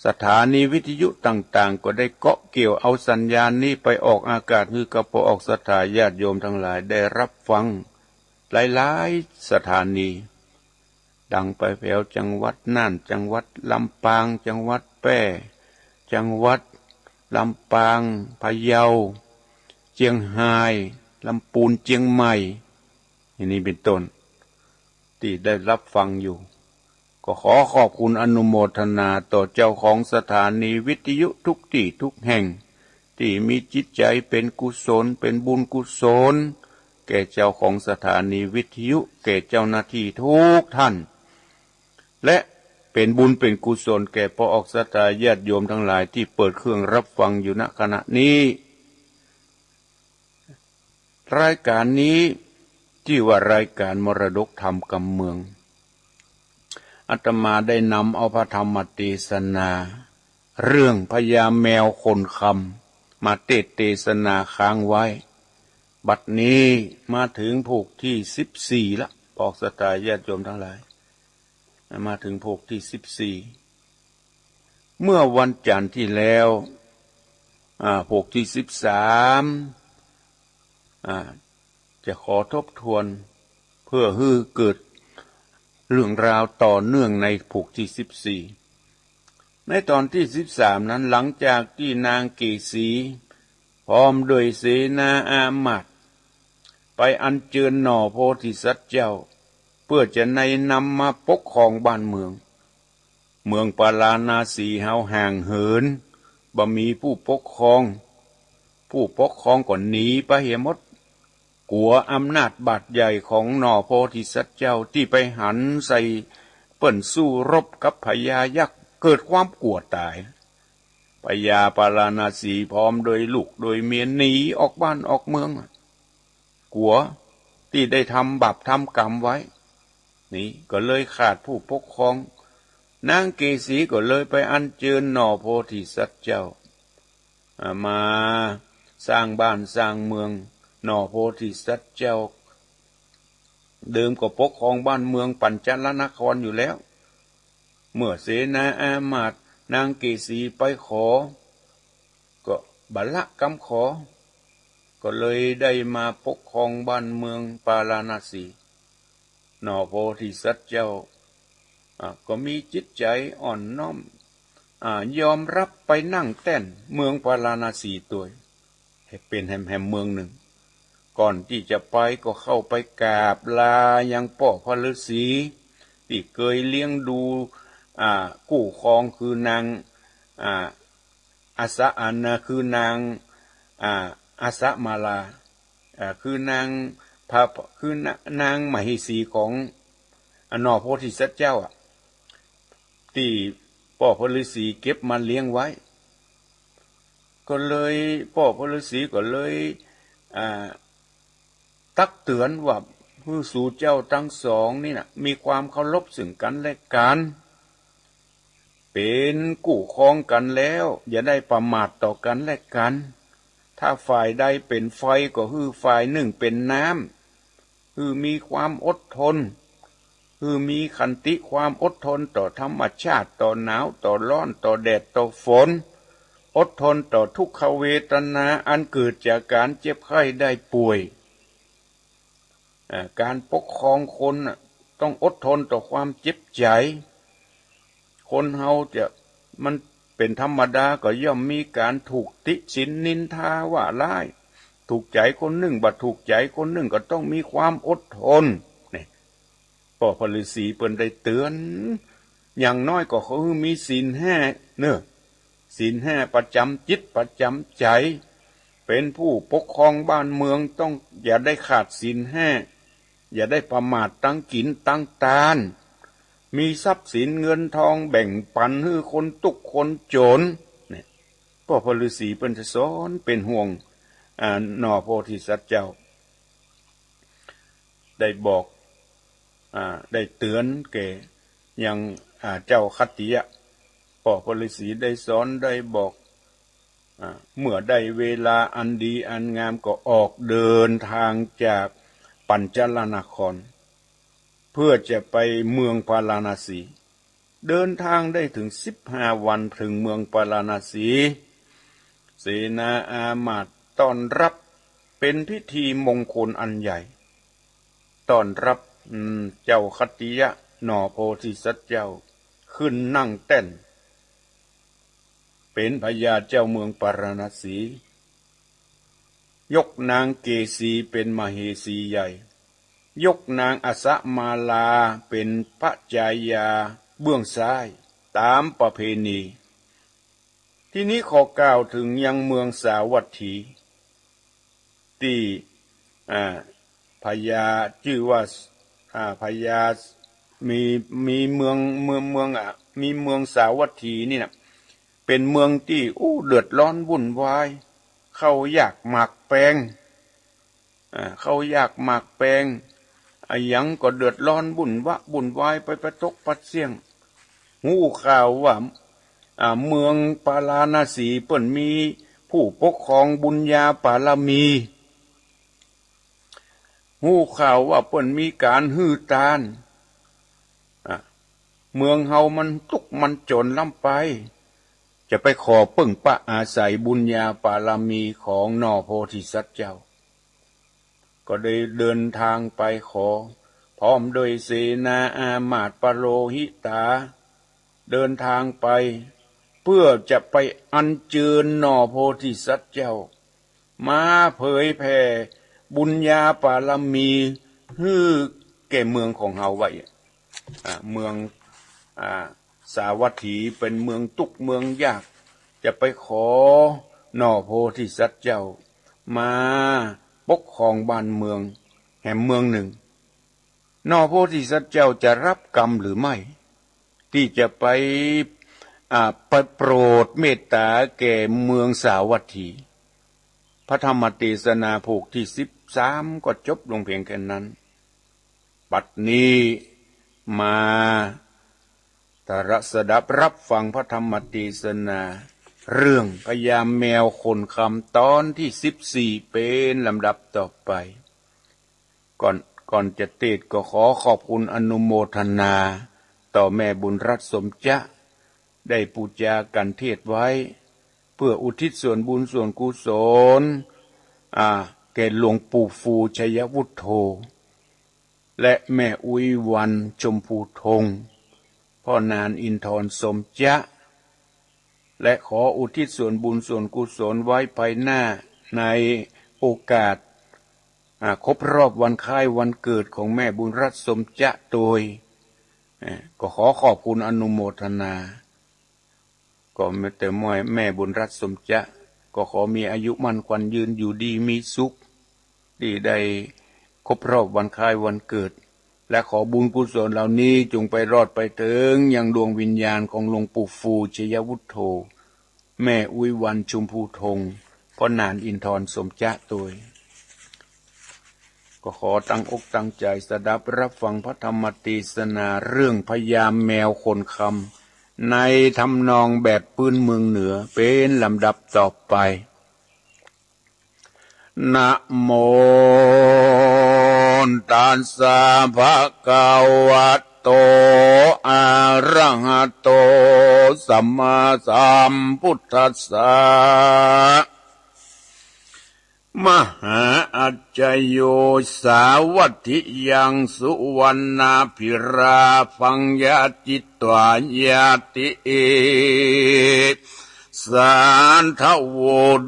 สถานีวิทยุต่างๆ ก็ได้เกาะเกี่ยวเอาสัญญาณนี้ไปออกอากาศหื้อกับปออกศรัทธาญาติโยมทั้งหลายได้รับฟังหลายๆ สถานี ดังไปแผวจังหวัดน่าน จังหวัดลำปาง จังหวัดแป้ จังหวัดลำปาง พะเยา เจียงฮาย ลำปูน เจียงใหม่ อย่างนี้เป็นต้น ตี้ได้รับฟังอยู่ ก็ขอขอบคุณอนุโมทนาต่อเจ้าของสถานีวิทยุทุกตี้ทุกแห่ง ตี้มีจิตใจ๋เป๋นกุศล เป๋นบุญกุศล แก่เจ้าของสถานีวิทยุ แก่เจ้าหน้าตี้ทุกท่าน และเป๋นบุญเป๋นกุศลแก่ปออกศรัทธาญาติโยมทั้งหลายตี้เปิดเครื่องรับฟังอยู่ ณ ขณะนี้ รายการนี้จื้อว่ารายการมรดกธรรมกำเมือง อาตมาได้นำเอาพระธรรมเตสนา เรื่องพญาแมวขนคำ มาเตสน์เตสนาค้างไว้ บัดนี้มาเถิงผูกตี้สิบสี่ละ ปออกศรัทธาญาติโยมทั้งหลาย มาเถิงผูกตี้สิบสี่ เมื่อวันจันทร์ตี้แล้ว อ่า ผูกตี้สิบสาม อ่า จะขอทบทวน เพื่อหื้อเกิดเรื่องราวต่อเนื่องในผูกตี้สิบสี่ ในตอนตี้สิบสามนั้น หลังจากตี้นางเกสี พร้อมด้วยเสนาอามาตย์ ไปอัญเจิญหน่อโพธิสัตว์เจ้า เปื้อจะได้นำมาปกครองบ้านเมือง เมืองปาราณสีเฮาห่างเหิน บ่มีผู้ปกครอง ผู้ปกครองก็หนีไปเหียหมด กั๋วอำนาจบาตรใหญ่ของหน่อโพธิสัตว์เจ้าตี้ไปหันใส่เปิ้นสู้รบกับพญายักษ์ เกิดความกั๋วต๋าย พญาปาราณสีพร้อมโดยลูกโดยเมียหนีออกบ้านออกเมือง กั๋วตี้ได้ทำบาปทำกรรมไว้ นี่ก็เลยขาดผู้ปกครอง นางเกสีก็เลยไปอัญเจิญหน่อโพธิสัตว์เจ้า อ่า มาสร้างบ้านสร้างเมือง หน่อโพธิสัตว์เจ้า เดิมก็ปกครองบ้านเมืองปัญจลนครอยู่แล้ว เมื่อเสนาอามาตย์นางเกสีไปขอ ก็บ่ละกำขอ ก็เลยได้มาปกครองบ้านเมืองปาราณสี หน่อโพธิสัตว์เจ้า อ่ะ ก็มีจิตใจ๋อ่อนน้อม อ่า ยอมรับไปนั่งแต้นเมืองปาราณสีตวย หื้อเป๋นแหมๆ เมืองนึ่ง ก่อนตี้จะไปก็เข้าไปกราบลายังป้อพระฤๅษี ตี้เกยเลี้ยงดู อ่า กู้ครองคือนาง อ่า อาสะ อันน่ะ คือนาง อ่า อาสะมาลา อ่า คือนางพระ คือนางมเหสีของ อ่า หน่อโพธิสัตว์เจ้าอะ ตี้ป้อพระฤๅษีเก็บมาเลี้ยงไว้ ก็เลย ป้อพระฤๅษีก็เลย อ่า ตักเตือนว่า หื้อสูเจ้าตังสองนี่น่ะ มีความเคารพซึ่งกั๋นและกั๋น เป๋นกู้ครองกั๋นแล้ว อย่าได้ประมาทต่อกั๋นและกั๋น ถ้าฝ่ายใดเป๋นไฟก็หื้อฝ่ายนึ่งเป๋นน้ำ หื้อมีความอดทน หื้อมีขันติความอดทนต่อธรรมชาติ ต่อหนาว ต่อร้อน ต่อแดด ต่อฝน อดทนต่อทุกขเวทนาอันเกิดจากก๋านเจ็บไข้ได้ป่วย อ่า ก๋านปกครองคนน่ะ ต้องอดทนต่อความเจ็บใจ๋ คนเฮาจะ มันเป๋นธรรมดา ก็ย่อมมีก๋านถูกติฉินนินทาว่าร้าย ถูกใจ๋คนนึ่ง บ่ถูกใจ๋คนนึ่ง ก็ต้องมีความอดทน นี่ ป้อพระฤๅษีเปิ้นได้เตือน อย่างน้อยก็ขอหื้อมีศีลห้าเนาะ ศีลห้าประจ๋ำจิตประจ๋ำใจ๋ เป๋นผู้ปกครองบ้านเมืองต้องอย่าได้ขาดศีลห้า อย่าได้ประมาทตังกิ๋นตังตาน มีทรัพย์สินเงินทองแบ่งปั๋นหื้อคนตุ๊กข์คนจ๋น เนี่ย ป้อพระฤๅษีเปิ้นจะสอนเป๋นห่วง อ่า หน่อโพธิสัตว์เจ้า ได้บอก อ่า ได้เตือนแก่ยัง อ่า เจ้าคัตติยะ ป้อพระฤๅษีได้สอนได้บอก อ่า เมื่อได้เวลาอันดีอันงามก็ออกเดินทางจากปัญจลนคร เพื่อจะไปเมืองปาราณสี เดินทางได้เถิงสิบห้าวันเถิงเมืองปาราณสี เสนาอามาตย์ต้อนรับเป๋นพิธีมงคลอันใหญ่ ต้อนรับ อืม เจ้าคัตติยะหน่อโพธิสัตว์เจ้า ขึ้นนั่งแต้น เป๋นพญาเจ้าเมืองปาราณสี ยกนางเกสีเป๋นมเหสีใหญ่ ยกนางอาสะมาลาเป๋นพระจายาเบื้องซ้าย ต๋ามประเพณี ทีนี้ขอกล่าวเถิงยังเมืองสาวัตถี ตี้ อ่า พญา จื้อว่า อ่า พญา มี มีเมือง เมือง เมือง อ่ะ มีเมืองสาวัตถีนี่น่ะ เป๋นเมืองตี้ อู้ เดือดร้อนวุ่นวาย ข้าวยากหมากแปง อ่า ข้าวยากหมากแปง อะหยังก็เดือดร้อนวุ่นวะวุ่นวายไปปะตกปะเสี้ยง ฮู้ข่าวว่า อ่า เมืองปาราณสีเปิ้นมีผู้ปกครองบุญญาปารมี ฮู้ข่าวว่าเปิ้นมีก๋านหื้อตาน อ่ะ เมืองเฮามันตุ๊กข์มันจ๋นล้ำไป จะไปขอเปิ้งปะอาศัยบุญญาปารมีของหน่อโพธิสัตว์เจ้า ก็ได้เดินทางไปขอ พร้อมด้วยเสนาอามาตย์ปโรหิตา เดินทางไป เพื่อจะไปอัญเจิญหน่อโพธิสัตว์เจ้า มาเผยแผ่บุญญาบารมีหื้อแก่เมืองของเฮาไว้ อ่า เมือง อ่า สาวัตถีเป๋นเมืองตุ๊กข์เมืองยาก จะไปขอหน่อโพธิสัตว์เจ้ามาปกครองบ้านเมืองแหมเมืองนึ่ง หน่อโพธิสัตว์เจ้าจะฮับกรรมหรือไม่ ตี้จะไป อ่า ไปโปรดเมตต๋าแก่เมืองสาวัตถี พระธรรมเตสนาผูกตี้สิบสามก็จบลงเพียงแค่นั้น บัดนี้มา ถ้าสดับฮับฟังพระธรรมเตสนา เรื่องพญาแมวขนคำต๋อนตี้สิบสี่เป๋นลำดับต่อไป ก่อน ก่อนจะเตสน์ก็ขอขอบคุณอนุโมทนาต่อแม่บุญรัตน์สมจะ ได้ปู๋จากัณฑ์เทศน์ไว้ เปื้ออุทิศส่วนบุญส่วนกุศล อ่า แก่หลวงปู่ฟูชัยวุฒโธ และแม่อุ๊ยวันชมพูทง พ่อนานอินทรสมจะ และขออุทิศส่วนบุญส่วนกุศลไว้ภายหน้าในโอกาส อ่า ครบรอบวันคล้ายวันเกิดของแม่บุญรัตน์สมจะโตย อ่า ก็ขอขอบคุณอนุโมทนา ก็แม่ แต่แม่ แม่บุญรัตน์สมจะ ก็ขอมีอายุมั่นขวัญยืนอยู่ดีมีสุข ตี้ได้ครบรอบวันคล้ายวันเกิด และขอบุญกุศลเหล่านี้จงไปรอดไปเถิงยังดวงวิญญาณของหลวงปู่ฟูชัยวุฒโธ แม่อุ๊ยวันชมพูทง พ่อนานอินทรสมจะโตย ก็ขอตั้งอกตั้งใจ๋สดับฮับฟังพระธรรมเตสนาเรื่องพญาแมวขนคำ ในทำนองแบบปื้นเมืองเหนือเป๋นลำดับต่อไป นะโมตัสสะ ภะคะวะโต อะระหะโต สัมมาสัมพุทธัสสะ มหาอัจจโย สาวัตถิยัง สุวัณณาภิราภัง ยาจิตวาญาติ สาธโว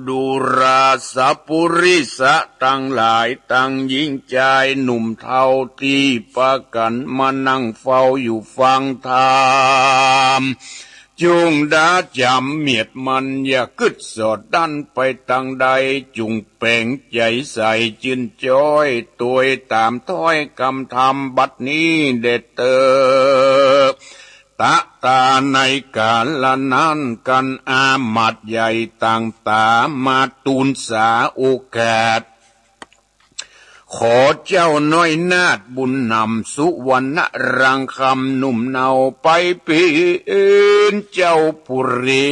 ดูราสะ ปุริสะตังหลาย ตังญิงจายหนุ่มเฒ่า ตี้ปากั๋นมานั่งเฝ้าอยู่ฟังธรรม จุ่งดาจ๋ำเมียดมัน อย่ากึ๊ดสอดดั้นไปตางใด จุ่งแป๋งใจ๋ใสจื้นจ้อย ตวยต๋ามถ้อยกำธรรมบัดนี้แด่เต๊อะ ตะตาในก๋าละนั้น กั๋นอามาตย์ใหญ่ต่างต๋า มาตูนสาโอกาส ขอเจ้าน้อยนาถบุญนำ สุวัณณรังคำหนุ่มเนา ไปเป๋นเจ้าปุรี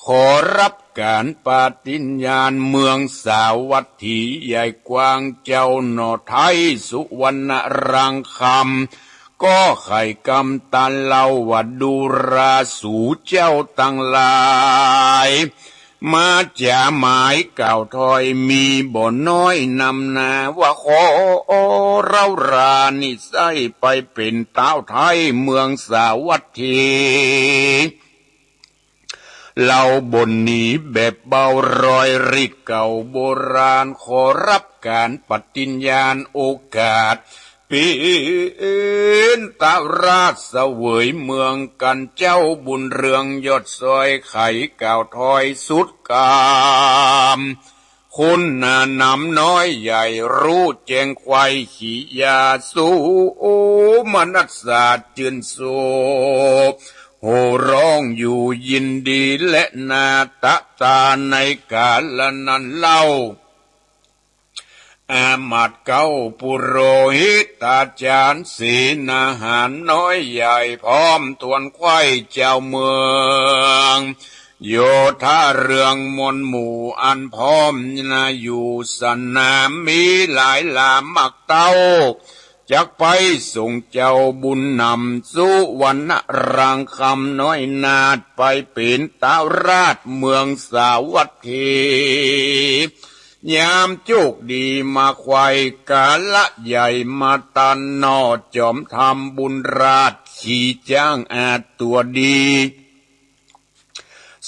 ขอฮับก๋านปฏิญญาณเมืองสาวัตถีใหญ่กว้าง เจ้าหน่อไท้สุวัณณรังคำ ก็ไขกำตาเล่าว่า ดูราสูเจ้าตังหลาย มาจ๋าหมายกล่าวถ้อยมีบ่น้อยนำนา ว่าขอเฮารานี่ใส้ไปเป๋นต๊าวไท้เมืองสาวัตถี เฮาบ่หนีแบบเบา รอยริกเก่าโบราณ ขอฮับก๋านปฏิญญาณโอกาส เป๋นต๊าวราชเสวยเมืองกั๋น เจ้าบุญเรืองยอดซอย ไขกล่าวถ้อยสุดกำ คนหน้านำน้อยใหญ่ ฮู้แจ้งไขว่ขียา สุมนัสสาจื้นโสภ โห่ร้องอยู่ยินดี และนาตะตาในก๋าละนั้นเล่า อามาตย์เก๊าปุโรหิตาจ๋ารย์ เสนาหารน้อยใหญ่ พร้อมถ้วนไขว่เจ้าเมือง โยธาเรืองมวลหมู่ อันพร้อมนาอยู่สนาม มีหลายหลามมากเต้า จักไปส่งเจ้าบุญนำ สุวัณณรังคำน้อยนาถ ไปเป๋นต๊าวราชเมืองสาวัตถี ยามโจคดีมาไขว่ ก๋าละใหญ่มาตัน หน่อจ๋อมธรรมบุญราช ขี่จ๊างอาดตั๋วดี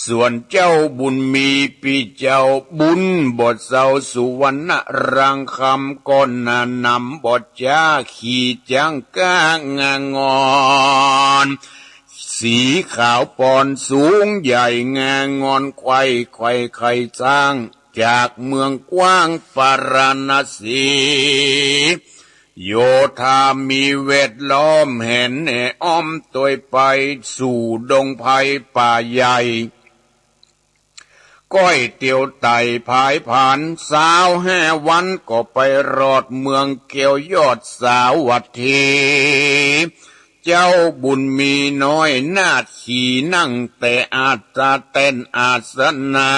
ส่วนเจ้าบุญมีปี้เจ้าบุญบ่เซาสุวรรณรางคำก็หน้านำบ่จ๊า ขี่จ๊างก้างางอน สีขาวปอนสูงใหญ่งางอน ไขว่ไขว่ไข่ช้าง จากเมืองกว้างปาราณสี โยธามีแวดล้อมแหนแหนอ้อมตวยไป สู่ดงไพรป่าใหญ่ ก้อยเตียวไต่ผายผาน ซาวห้าวันก็ไปรอดเมืองแก้วยอดสาวัตถี เจ้าบุญมีน้อยนาถขี่นั่งแต่อาสนะแต้นอาสนะ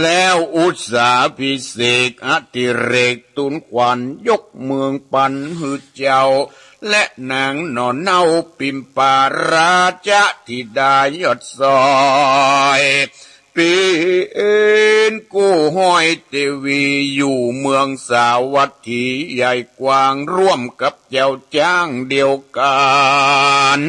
แล้วอุสสาภิเษกอดิเรก ตูนขวัญยกเมืองปันหื้อเจ้า และนางหน่อเนาปิมปาราชธิดายอดสอย เป๋นกู้ฮ้อยเตวี อยู่เมืองสาวัตถีใหญ่กว้าง ร่วมกับเจ้าจ๊างเดียวกั๋น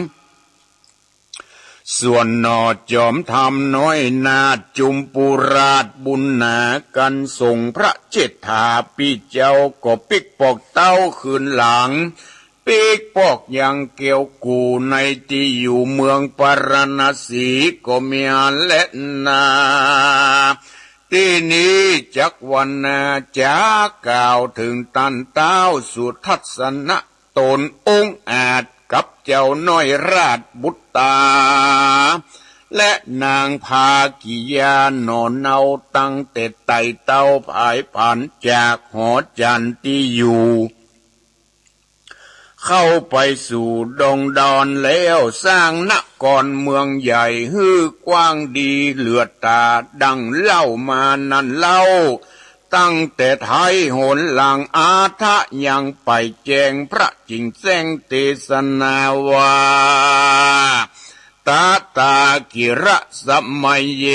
ส่วนหน่อจอมธรรมน้อยนาถจุมปูราชบุญหนากั๋น ส่งพระเชษฐาปี้เจ้าก็ปิ๊กปอกเต๊าคืนหลัง ปิ๊กปอกยังแก้วกู่ในตี้อยู่เมืองปาราณสีก็มีอันแลนา ตี้นี้จักวรรณาจ๋ากล่าวเถิงต้านต้าวสุทัศนะ ต๋นองอาจกับเจ้าน้อยราชบุตรา และนางภากิยาหน่อเนา ตั้งแต่ไต่เต้าผายผานจากหอจันทร์ตี้อยู่ เข้าไปสู่ดงดอนแล้ว สร้างนครเมืองใหญ่หื้อกว้างดีเหลือต๋าดังเล่ามานั้นเล่า ตั้งแต่ไท้หนหลัง อาทะยังไปแจ้งพระจิ๋งแจ้งเตสนาว่า ตะตากิระสะมะเย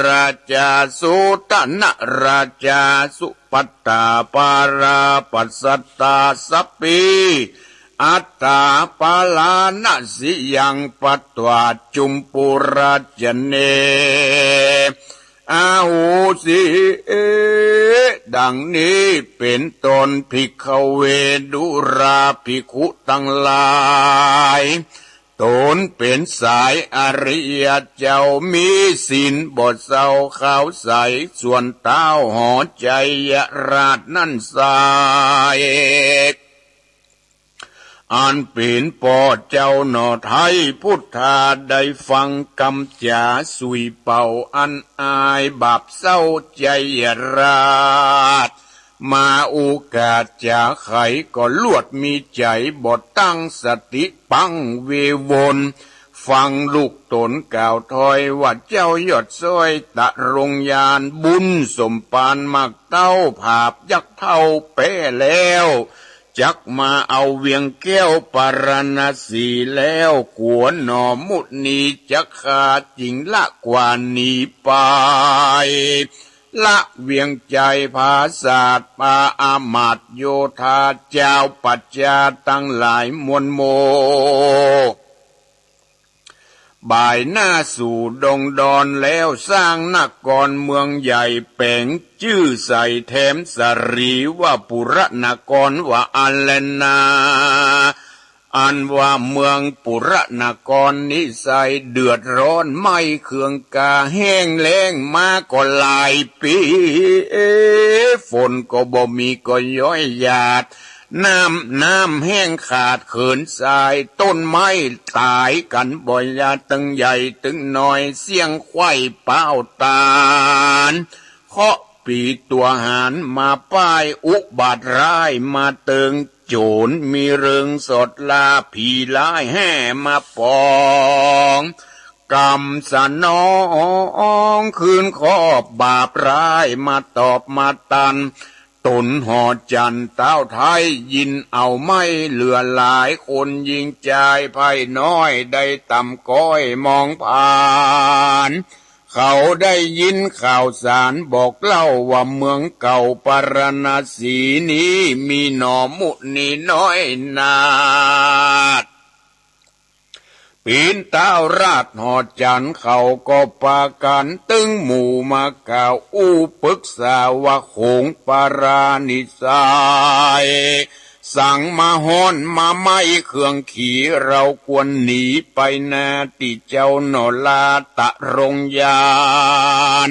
ราชาโสตนะราชาสุปัตตา ปาราปัสสัตตาสัพพี อัตถาปาลานะสิยัง ปัตวาจุมปูราชเน อาหูสิ ดังนี้เป๋นต้น ภิกขเว ดูราภิกขุตังหลาย ต๋นเป๋นสายอริยะเจ้า มีศีลบ่เศร้าขาวใส ส่วนต้าวหอชัยราชนั้นไซร้ อันเป๋นป้อเจ้าหน่อไท้ พุทธาได้ฟังกำจ๋าสุยเป่าอันอายบาปเศร้าชัยราช มาโอกาสจ๋าใขก็ลวดมีใจ๋บ่ตั้งสติปังเววน ฟังลูกต๋นกล่าวถ้อยว่า เจ้ายอดซ้อยตะรงยาน บุญสมปานมากเต้า ผาบยักษ์เฒ่าแป๊แล้ว จักมาเอาเวียงแก้วปาราณสีแล้ว กั๋วหน่อมุนีจักฆ่า จึงละกว่าหนีไป ละเวียงชัยผาสาท ปาอามาตย์โยธาเจ้าประชาตังหลายมวลหมู่ บ่ายหน้าสู่ดงดอนแล้ว สร้างนครเมืองใหญ่ แป๋งจื้อใส่แถมสารีว่าปุระนครว่าอันแลนา อันว่าเมืองปุระนครนี้ไซร้เดือดร้อนไหม้เคืองกา แห้งแล้งมาก็หลายปี๋ ฝนก็บ่มีก็ย้อยหยาด น้ำ น้ำแห้งขาดเขินทราย ต้นไม้ต๋ายกั๋นบ่ยา ตึงใหญ่ตึงน้อย เสี้ยงไขว้ป้าวตาน เคราะห์ปี๋ตั๋วหานมาป้าย อุบาทร้ายมาเติง โจ๋รมีเริงสอดลา ผีร้ายแห่มาปอง กรรมสนองคืนครอบ บาปร้ายมาตอบมาตัน ต๋นหอจันทร์เต้าไท้ยินเอาไม่เหลือหลาย คนญิงจายไพร่น้อยได้ต่ำก้อยมองผ่าน เขาได้ยินข่าวสารบอกเล่าว่าเมืองเก่าปาราณสีนี้มีหน่อมุนีน้อยนาถ เป๋นต๊าวราชหอจั๋น เขาก็ปากั๋นตึงหมู่มากล่าวอู้ปึกษาว่า โขงปารานิไสย สังมาฮ้อนมาไหม้เคืองขี เฮาควรหนีไปนาตี้เจ้าหน่อลาตะรงยาน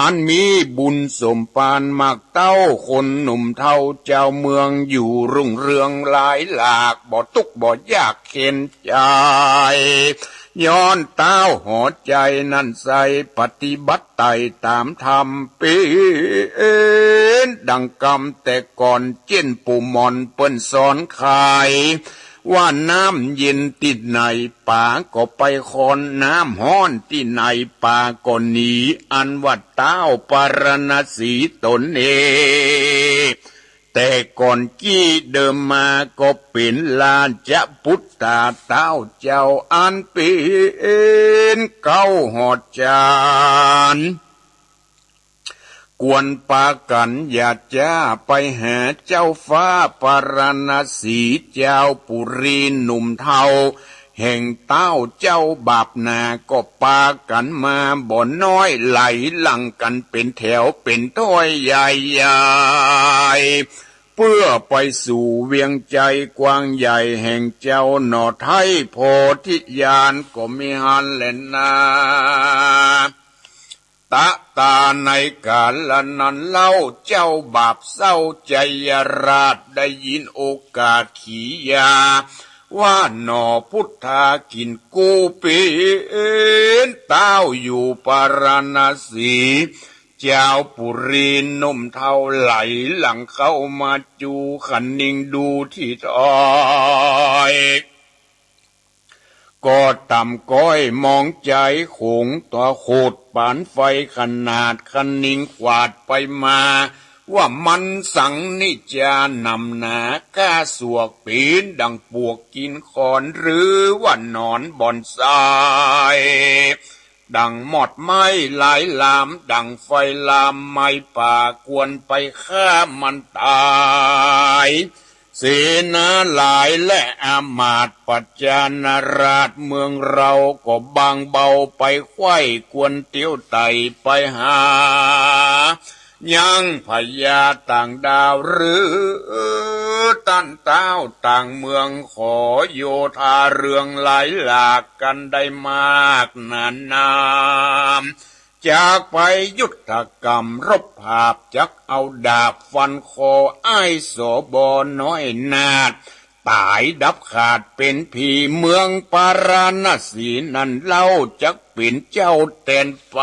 อันมีบุญสมปานมากเต้า คนหนุ่มเฒ่าจาวเมืองอยู่รุ่งเรืองหลายหลาก บ่ตุ๊กข์บ่ยากเข็ญใจ๋ ย้อนต๊าวหอใจ๋นั้นไส้ปฏิบัติไต่ต๋ามธรรมเป๋นดังกำแต่ก่อน เจ้นปู่หม่อนเปิ้นสอนไข ว่าน้ำเย็นตี้ไหนป๋าก็ไปคอน น้ำฮ้อนตี้ไหนป๋าก็หนี อันว่าต๊าวปาราณสีต๋นเอง แต่ก่อนกี้เดิมมาก็เป๋นราชปุตตาต๊าวเจ้า อันเป๋นเก๊าหอจั๋น ควรปากั๋นอย่าจ๊าไปหาเจ้าฟ้าปาราณสี จาวปุรีหนุ่มเฒ่า แห่งต๊าวเจ้าบาปหนา ก็ปากั๋นมาบ่น้อย ไหลหลั่งกั๋นเป๋นแถวเป๋นถ้อยใหญ่ๆ เปื้อไปสู่เวียงไชยกว้างใหญ่แห่งเจ้าหน่อไท้โพธิญาณ ก็มีหั้นแลนา ตะตาในกาละนั้นเล่า เจ้าบาปเศร้าไชยราชได้ยินโอกาสขียา ว่าหน่อพุทธากิ๋นกู้เป๋นต๊าวอยู่ปาราณสี จาวปุรีหนุ่มเฒ่าไหลหลั่งเข้ามาจู๋คะนิงดูตี้ถ้อย ก็ต่ำก้อยมองไชยโขงตั๋วโขดปานไฟขนาด คะนิงขวาดไปมา ว่ามันสังนิจาหนำหนา ก้าสวกเป๋นดังปวกกิ๋นขอน หรือว่าหนอนบ่อนไส้ ดังมอดไหม้หลายลาม ดังไฟลามไหม้ป่า ควรไปฆ่ามันต๋าย เสนาหลายและอามาตย์ ปัจจานาราชเมืองเฮาก็บางเบาไปไขว้ ควรเตียวไต่ไปหา ยังพญาต่างดาวหรือต้านต๊าวต่างเมือง ขอโยธาเรืองหลายหลากกั๋นได้มากหนาหนาม จากไปยุทธกรรมรบผาบ จักเอาดาบฟันคออ้าย สบ น้อยนาถ ต๋ายดับขาดเป๋นผี เมืองปาราณสีนั้นเล่า จักเป๋นเจ้าแตนไป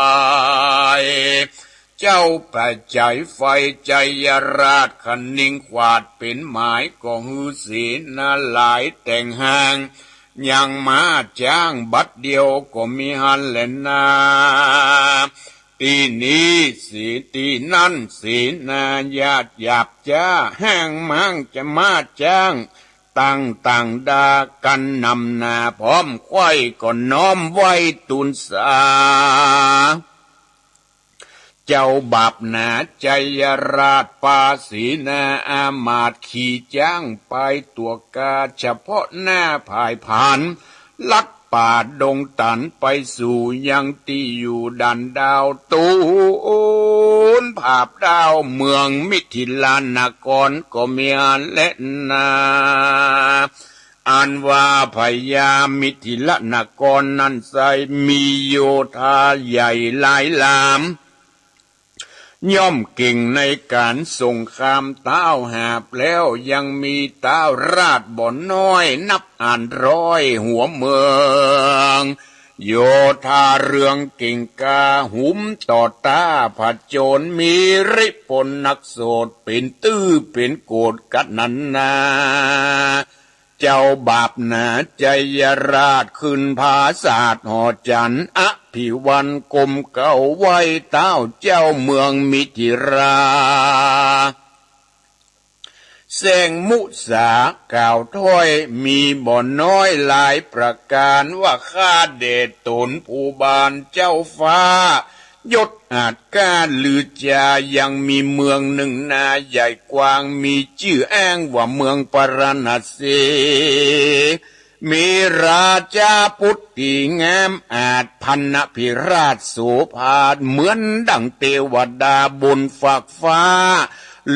เจ้าพระไชยไฟไชยราช คะนิงขวาดเป๋นหมาย ก็หื้อเสนาหลายแต่งห้าง ยังม้าจ๊างบัดเดียวก็มีหั้นแลนา ตี้นี้สิตี้นั้น เสนาญาติหยาบจ๊า ห้างม้างจะม้าจ๊าง ต่างต่างดากั๋นหนำหนา พร้อมไขว้ก็น้อมไหว้ตู๋นสา เจ้าบาปหนาไชยราช ปาเสนาอามาตย์ขี่จ๊างไปตั๋วกา เฉพาะหน้าผายผาน ลัดป่าดงตันไปสู่ยังตี้อยู่ด่านดาว ตู๋นผาบดาวเมืองมิถิลานครก็มีหั้นแลนา อันว่าพญามิถิลานครนั้นไส้มีโยธาใหญ่หลายหลาม ย่อมเก่งในก๋านสงคราม ต๊าวหาบแล้วยังมีต๊าวราชบ่น้อย นับอันร้อยหัวเมือง โยธาเรืองเก่งกล้า หุมต่อต้าผจญ มีริพลนักโสด เป๋นตื้อเป๋นโกดกั๋นนั้นนา เจ้าบาปหนาไชยราช ขึ้นผาสาทหอจั๋น อภิวันก้มเก้าไหว้ต๊าวเจ้าเมืองมิถิลา แสงมุสากล่าวถ้อยมีบ่น้อยหลายประก๋าน ว่าข้าแด่ต๋นผู้บานเจ้าฟ้า ยศอาจกล้าลือจา ยังมีเมืองนึ่งนาใหญ่กว้าง มีจื้ออ้างว่าเมืองปาราณสี มีราชบุตรตี้งามอาจ พรรณพิราชโสภา เหมือนดั่งเตวดาบนฟากฟ้า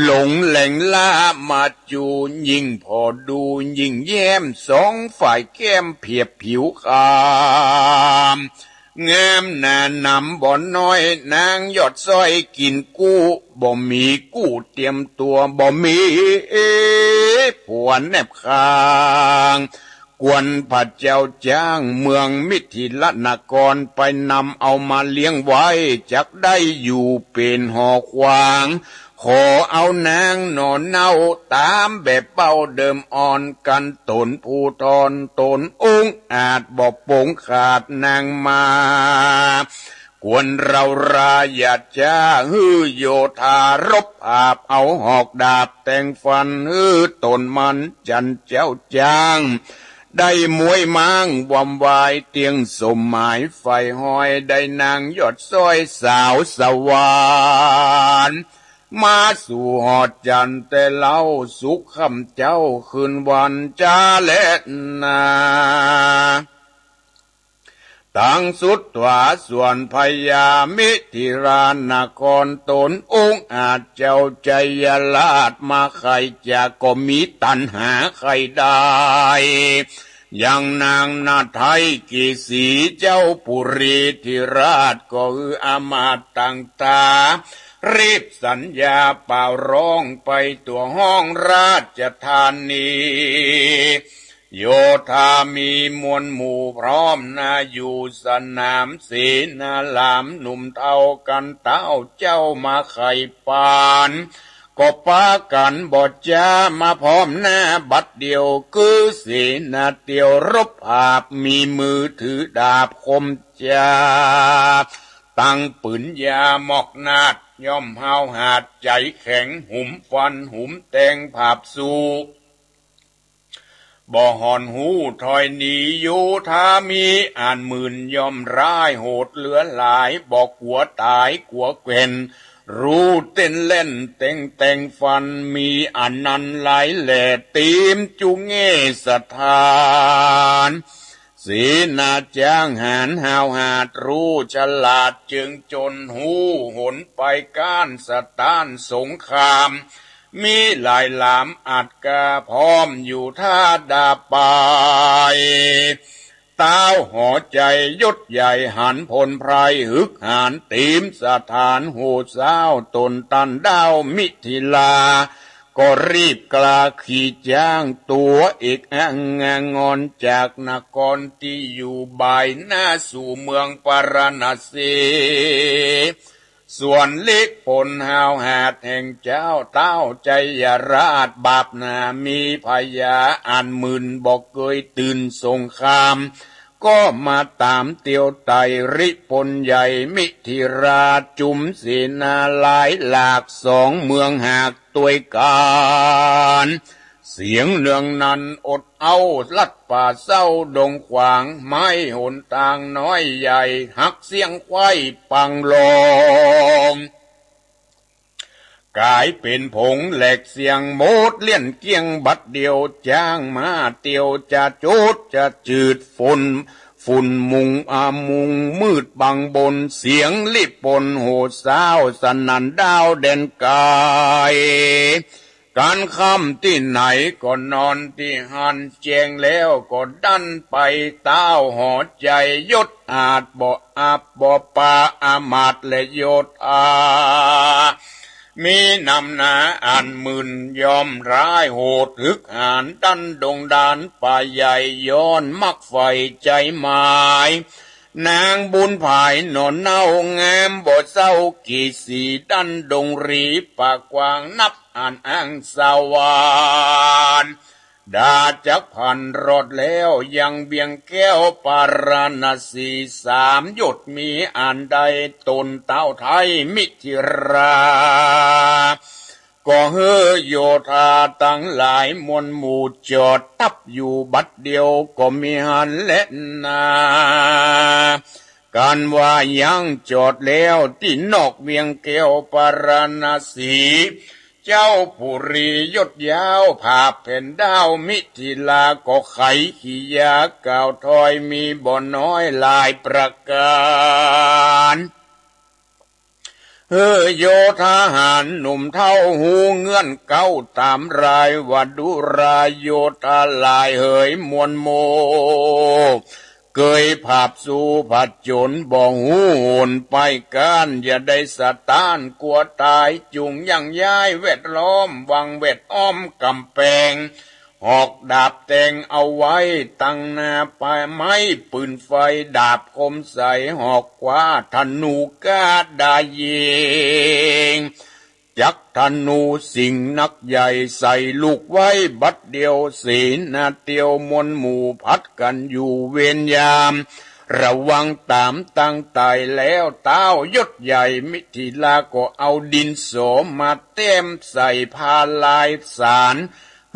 หลงแหลงล้ามาจู ยิ่งผ่อดูยิ่งแย้ม สองฝ่ายแก้มเปียบผิวคาม งามหน้าหนำบ่น้อย นางยอดสร้อยกิ๋นกู้ บ่มีกู้เตรียมตั๋ว บ่มีผัวแนบข้าง กวนพระเจ้าจ๊างเมืองมิถิลนคร ไปนำเอามาเลี้ยงไว้ จักได้อยู่เป๋นหอขวาง ขอเอานางหน่อเน่า ต๋ามแบบเบ้าเดิมอ่อน กันต๋นผู้ทอน ต๋นองอาจบ่ปงขาดนางมา กวนเร้าราอย่าจ๊า หื้อโยธารบผาบ เอาหอกดาบแตงฟัน หื้อต๋นมันจันเจ้าจ๊าง ได้มวยม้างวำวาย เตี้ยงสมหมายใฝ่ฮอย ได้นางยอดสร้อยสาวสวรรค์ มาสู่หอจันทร์แต่เล้า สุขค่ำเจ๊าคืนวันจ๊าแลนา ตังสุดต๋วาส่วนพญามิถิลนคร ต๋นองอาจเจ้าชัยราช มาใค่จะก็มีตัณหาใค่ได้ ยังนางนาไทยเกสีเจ้าปุรีธิราช ก็คืออำมาตย์ต่างต๋า รีบสัญญาเป่าร้องไปตั๋วห้องราชธานี โยธามีมวลหมู่พร้อมหน้าอยู่ สนามเสนาลามหนุ่มเฒ่ากันเต๊า เจ้ามาใค่ปาน ก็ปากั๋นบ่จ๊า มาพร้อมหน้าบัดเดี่ยว คือเสนาเตียวรบผาบ มีมือถือดาบคมจ๊า ตังปืนยาวมอกนาด ย่อมห้าวหาญใจ๋แข็ง หุมฟันหุมแตงผาบสู้ บ่ห่อนฮู้ถอยหนี โยธามีอันหมื่น ย่อมร้ายโหดเหลือหลาย บ่กั๋วต๋ายกั๋วแกว่น ฮู้เต้นแล่นแตงแตงฟัน มีอันนั้นหลายแหล่ เต๋มจุแง่สถาน เสนาจ๊างหาญห้าวหาญ ฮู้ฉลาดเจิงจน ฮู้หนไปก้านสถานสงคราม มีหลายหลามอัดกา พร้อมอยู่ท่าดาบไป ต้าวหอชัยยศใหญ่ หันพลไพร่ฮึกหาญ เต๋มสถานโห่ซ้าว ต๋นตันด้าวมิถิลา ก็รีบกล้าขี่จ๊าง ตั๋วเอกอังงอนจากนครตี้อยู่บ่ายหน้าสู่เมืองปาราณสี ส่วนลิพลห้าวหาญแห่งเจ้าต้าวชัยราช บาปหนามีพญาอันหมื่น บ่เกยตื่นสงคราม ก็มาต๋ามเตียวไต่ ลิพลใหญ่มิถิราช จุมเสนาหลายหลาก สองเมืองหากตวยกั๋น เสียงเนืองนั้นอดเอ้า ลัดป่าเศร้าดงขวาง ไม้หนตางน้อยใหญ่ หักเสี้ยงไขว้ปังลง ก๋ายเป๋นผงแหลกเสี้ยงหมดเลี้ยนเกลี้ยงบัดเดี่ยว จ๊างม้าเตียวจะจุดจะจืด ฝุ่น ฝุ่นมุงอามุงมืดบังบน เสียงลิพลโห่ซ้าวสนั่นด้าวแดนไก๋ ก๋านค่ำตี้ไหนก็นอนตี้หั้น แจ้งแล้วก็ดันไป ต้าวหอชัยยศอาจบ่อับบ่ปา อำมาตย์และโยธา มีนำหน้าอันหมื่น ย่อมร้ายโหดฮึกหาญ ดันดงดานป่าใหญ่ ย้อนมักใฝ่ใจ๋หมาย นางบุญผายหน่อเน่างามบ่เศร้า เกสีดันดงรี ป่ากว้างนับอันอั้งสวรรค์ ดาจักพันรอดแล้ว ยังเวียงแก้วปาราณสี สามหยดมีอันใด ต๋นต้าวไทยมิถิราช ก็หื้อโยธาตังหลายมวลหมู่จอดทัพอยู่บัดเดี่ยวก็มีหั้นแลนา กันว่ายังจอดแล้วตี้นอกเวียงแก้วปาราณสี เจ้าปุรียศยาว ผาบแผ่นด้าวมิถิลา ก็ไขขียาก่าวถอย มีบ่น้อยหลายประก๋าน หื้อโยธาหาญหนุ่มเฒ่าฮู้เงื่อนเก๊าต๋ามราย ว่าดูราโยธาหลายเหยมวลหมู่ เกยผาบสู้ผจญ บ่ฮู้หนไปก้าน อย่าได้สะต้านกั๋วต๋าย จุ่งยั้งย้ายแวดล้อม วังแวดอ้อมก๋ำแปง หอกดาบแตงเอาไว้ ตังหน้าปายไม้ปืนไฟ ดาบคมใสหอกคว้า ธนูกล้าดายิง จักธนูสิงห์นักใหญ่ ใส่ลูกไว้บัดเดียว เสนาเตียวมวลหมู่ ผัดกั๋นอยู่เวรยาม ระวังต๋ามตังต๋ายแล้ว ต้าวยศใหญ่มิถิลา ก็เอาดินสอมาแต้มใส่ผ้าลายสาร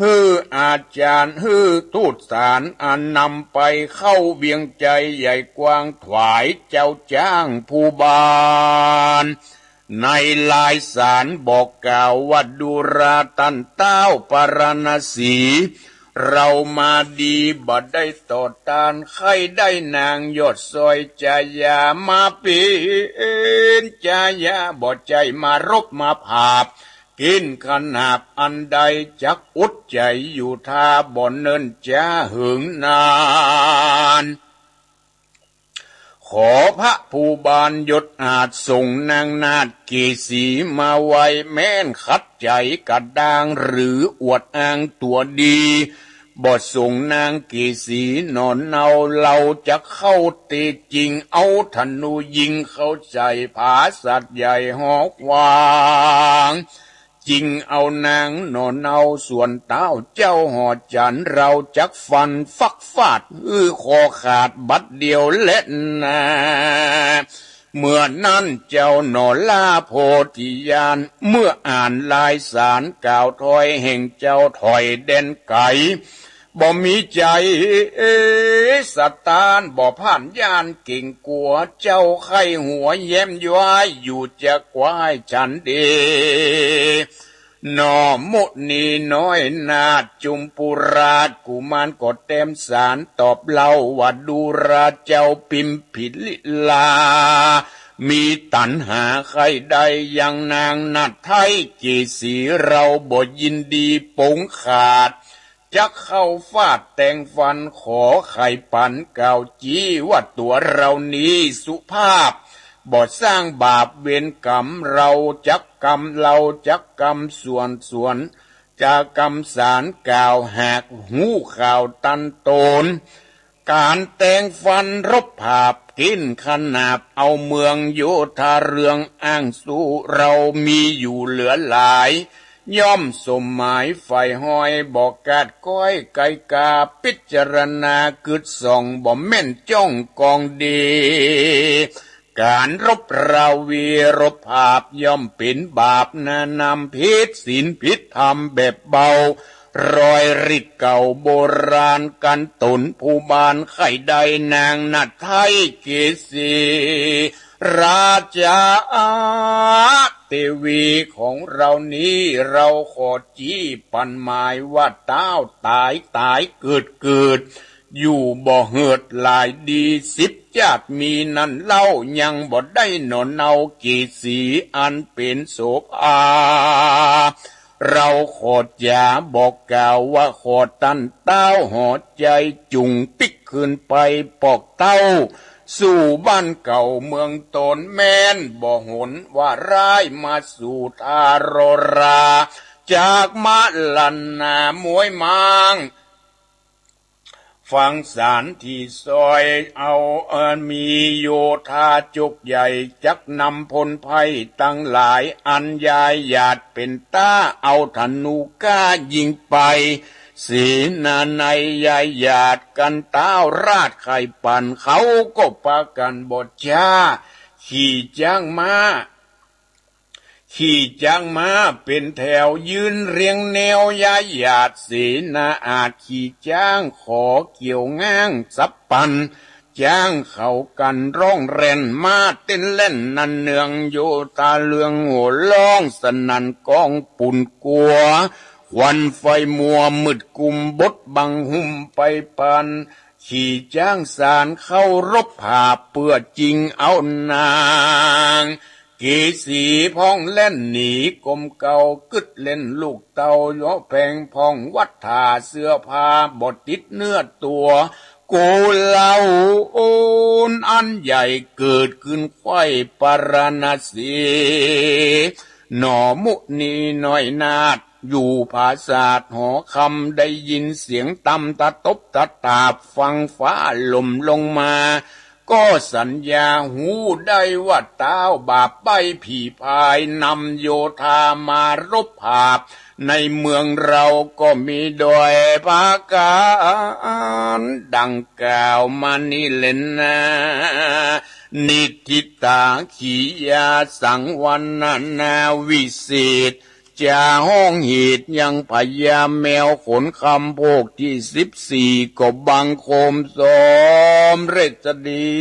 หื้ออาจารย์ หื้อทูตสาร อันนำไปเข้าเวียงไชยใหญ่กว้าง ถวายเจ้าจ๊างภูบาล ในลายสารบอกกล่าวว่า ดูราต้านต้าวปาราณสี เฮามาดีบ่ได้ต่อต้าน ใค่ได้นางยอดซอยจายา มาเป๋นจายา บ่ใจ้มารบมาผาบ กิ๋นขนาบอันใด จักอดใจ๋อยู่ถ้า บ่เนิ่นจ๊าเหิงนาน ขอพระภูบาลยศอาจ ส่งนางนาฏเกสีมาไว แม้นขัดใจ๋กระด้าง หรืออวดอ้างตั๋วดี บ่ส่งนางเกสีหนอเนา เฮาจักเข้าเตะจิง เอาธนูยิงเข้าใส่ ผาสัตว์ใหญ่ฮอกวาง จิงเอานางหนอเนา ส่วนต้าวเจ้าหอจันทร์ เฮาจักฟันฟักฟาด หื้อคอขาดบัดเดียวแลนา เมื่อนั้นเจ้าหนอล่าโพธิญาณ เมื่ออ่านลายสารกล่าวถอย แห่งเจ้าถอยแดนไก๋ บ่มีใจ๋สะต้าน บ่ผ่านญาณเก๋งกั๋ว เจ้าใค่หัวแย้มย้อย อยู่จะกว้ายฉันดี หนอมุนีน้อยนาฏจุมปุราชกุมาร ก็แต้มสารตอบเล่าว่า ดูราเจ้าปิมพิลิลา มีตัณหาใค่ได้ยังนางนาฏไท้เกสี เฮาบ่ยินดีปงขาด จักเข้าฟาดแตงฟัน ขอใค่ปันกล่าวจี้ ว่าตั๋วเฮานี้สุภาพ บ่สร้างบาปเวรก๋รรม เฮาจักกำ เฮาจักกำส่วนส่วน จะกำสารกล่าวหากฮู้ข่าวตันต๋น ก๋านแตงฟันรบผาบ กิ๋นขนาบเอาเมืองโยธาเรือง อ้างสู้เฮามีอยู่เหลือหลาย ย่อมสมหมายใฝ่ฮอย บ่กาดก้อยไก๋กา พิจารณากึ๊ดส่อง บ่แม่นจ้องกองดี ก๋านรบราวีรบผาบ ย่อมเป๋นบาปนานำ ผิดศีลผิดธรรมแบบเบา รอยริกเก่าโบราณ กันต๋นภูบาลใค่ได้นางนาฏไท้เกสี ราชาเตวีของเฮานี้ เฮาขอจี้ปันหมายว่า ต้าวต๋ายต๋ายเกิดเกิด อยู่บ่เหิดหลายดี สิบจาติมีนั้นเล่า ยังบ่ได้หนอเนาเกสีอันเป๋นโสภา เฮาขอจ๋าบอกกล่าวว่า ขอต้านต้าวหอใจ๋จุ่งปิ๊กคืนไปปอกเต้า สู่บ้านเก่าเมืองต๋น แม้นบ่หนว่าร้ายมาสู่ทาโรรา จากมะลันนามวยมาง ฟังสารตี้ซอยเอา เอ่อ มีโยธาจกใหญ่ จักนำพลภัยตังหลาย อันยายหยาดเป๋นต้า เอาธนูกล้ายิงไป เสนาในยายหยาดกันต้าวราชใค่ปั่น เขาก็ปากั๋นบ่จ๊า ขี่จ๊างม้า ขี่จ๊างม้าเป๋นแถวยืนเรียงแนว ยายหยาดเสนาอาจขี่จ๊างขอเกี่ยวง้างสับปั่น จ๊างเขากั๋นร้องแร่น ม้าเต้นแล่นนันเนือง โยธาเฮืองโห่ร้องสนั่น ก๋องปู๋นกั๋ว ควันไฟมัวมืดกุม บดบังหุ้มไปปาน ขี่จ๊างสารเคารพผาบ เปื้อจิงเอานาง เกสีพ่องแล่นหนีกมเกล้า กึ๊ดเล่นลูกเต้า เยาะแผงพ่องวัตถา เสื้อผ้าบ่ติดเนื้อตั๋ว กูเล่าโอนอันใหญ่ เกิดขึ้นใคว่ปาราณสี หน่อมุนีน้อยนาถ อยู่ผาสาทหอคำ ได้ยินเสียงตำตะตบตะตาบ ฟังฟ้าหล่มลงมา ก็สัญญาฮู้ได้ว่า ต้าวบาปใบ้ผีพาย นำโยธามารบผาบ ในเมืองเราก็มีดอยผาก๋าน ดังกล่าวมานี้แลนา นิทธิตาขียาสังวรรณนาวิเศษ จะฮ้องเหตุยังพญาแมวขนคำ โภคที่สิบสี่ ก็บังคมสมเร็จดี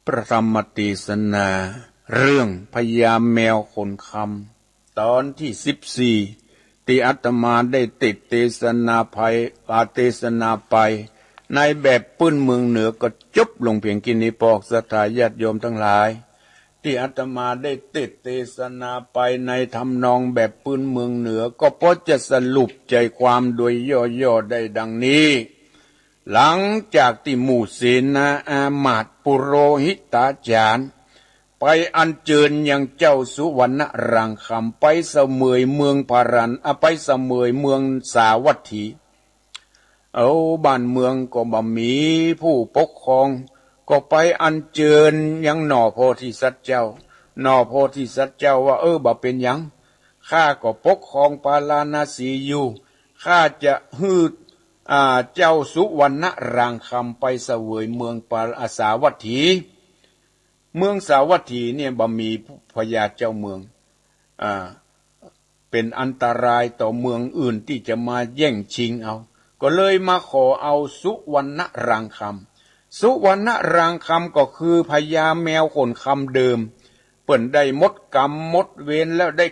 พระธรรมเตสนา เรื่องพญาแมวขนคำ ต๋อนที่สิบสี่ ตี้อาตมาได้เตสน์เตสนาไป อ่า เตสนาไป ในแบบปื้นเมืองเหนือก็จบลงเพียงกี้นี้ ปอกศรัทธาญาติโยมตังหลาย ตี้อาตมาได้เตสน์เตสนาไปในทำนองแบบปื้นเมืองเหนือ ก็พอจะสรุปใจ๋ความโดยย่อๆ ได้ดังนี้ หลังจากตี้หมู่เสนาอามาตย์ปุโรหิตาจ๋ารย์ ไปอัญเจิญยังเจ้าสุวรรณรางคำ ไปเสวยเมืองพาราณ อ่ะ ไปเสวยเมืองสาวัตถี เอ้า บ้านเมืองก็บ่มีผู้ปกครอง ก็ไปอัญเจิญยังหน่อโพธิสัตว์เจ้า หน่อโพธิสัตว์เจ้าว่า เออ บ่เป๋นหยัง ข้าก็ปกครองปาราณสีอยู่ ข้าจะหื้อ อ่า เจ้าสุวรรณรางคำไปเสวยเมืองปา อ่า สาวัตถี เมืองสาวัตถีเนี่ยบ่มีพญาเจ้าเมือง อ่า เป๋นอันตรายต่อเมืองอื่นตี้จะมาแย่งชิงเอา ก็เลยมาขอเอาสุวรรณรางคำ สุวรรณรางคำก็คือพญาแมวขนคำเดิม เปิ้นได้หมดกรรมหมดเวรแล้ว ได้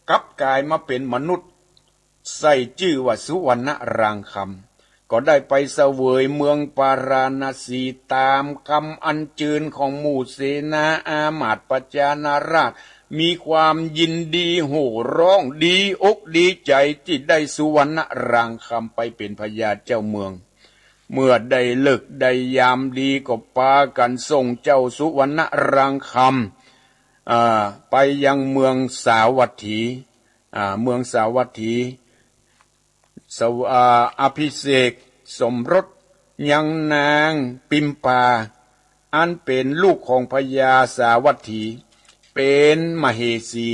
กลับก๋ายมาเป๋นมนุษย์ ใส่จื้อว่าสุวรรณรางคำ ก็ได้ไปเสวยเมืองปาราณสีต๋ามกำอัญเจิญของหมู่เสนาอามาตย์ประชานาราษฎร์ มีความยินดีโห่ร้องดีอกดีใจ๋ตี้ได้สุวรรณรางคำไปเป๋นพญาเจ้าเมือง เมื่อได้ฤกษ์ได้ยามดีก็ปากั๋นส่งเจ้าสุวรรณรางคำ อ่า ไปยังเมืองสาวัตถี อ่า เมืองสาวัตถี สว- อ่า อภิเษกสมรสยังนางปิมปา อันเป๋นลูกของพญาสาวัตถี เป๋นมเหสี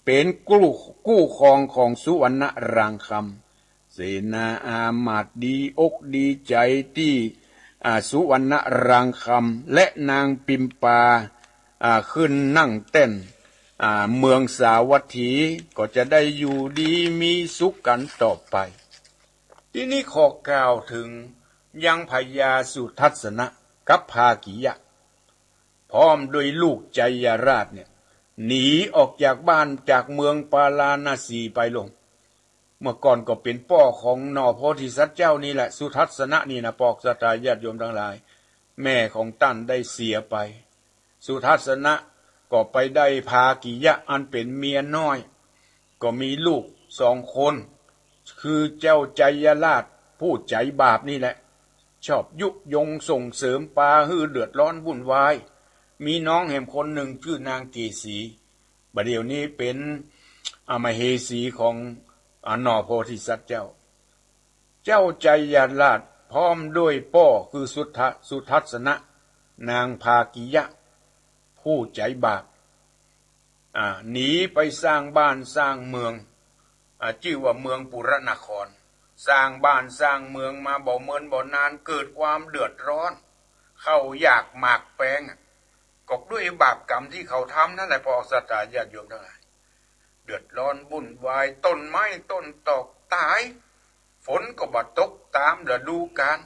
เป๋นกู้ กู้ครองของสุวรรณรางคำ เสนาอามาตย์ดีอกดีใจ๋ตี้ อ่า สุวรรณรางคำและนางปิมปา อ่า ขึ้นนั่งแต้น อ่า เมืองสาวัตถี ก็จะได้อยู่ดีมีสุขกั๋นต่อไป ตี้นี้ขอกล่าวเถิงยังพญาสุทัศนะกับภากิยะ พร้อมด้วยลูกไชยราชเนี่ย หนีออกจากบ้านจากเมืองปาราณสีไปลง เมื่อก่อนก็เป๋นป้อของหน่อโพธิสัตว์เจ้านี่แหละ สุทัศนะนี่นะ ปอกศรัทธาญาติโยมตังหลาย แม่ของต้านได้เสียไป สุทัศนะก็ไปได้ภากิยะอันเป๋นเมียน้อย ก็มีลูกสองคน คือเจ้าไชยราชผู้ใจ๋บาปนี่แหละ ชอบยุยงส่งเสริมปาหื้อเดือดร้อนวุ่นวาย มีน้องแหมคนนึ่งจื้อนางเกสี บ่าเดี่ยวนี้เป๋น อ่า มเหสีของ อ่า หน่อโพธิสัตว์เจ้า เจ้าไชยราชพร้อมด้วยป้อคือสุทธะ- สุทัศนะ นางภากิยะ ผู้ใจ๋บาป อ่า หนีไปสร้างบ้านสร้างเมือง อ่า จื้อว่าเมืองปุรนคร สร้างบ้านสร้างเมืองมาบ่เมินบ่นาน เกิดความเดือดร้อน ข้าวยากหมากแพงอะ ก็ด้วยบาปกรรมตี้เขาทำนั่นแหละ ปอกศรัทธาญาติโยมตังหลาย เดือดร้อนวุ่นวาย ต้นไม้ต้นตอกต๋าย ฝนก็บ่ตกต๋ามฤดูก๋าล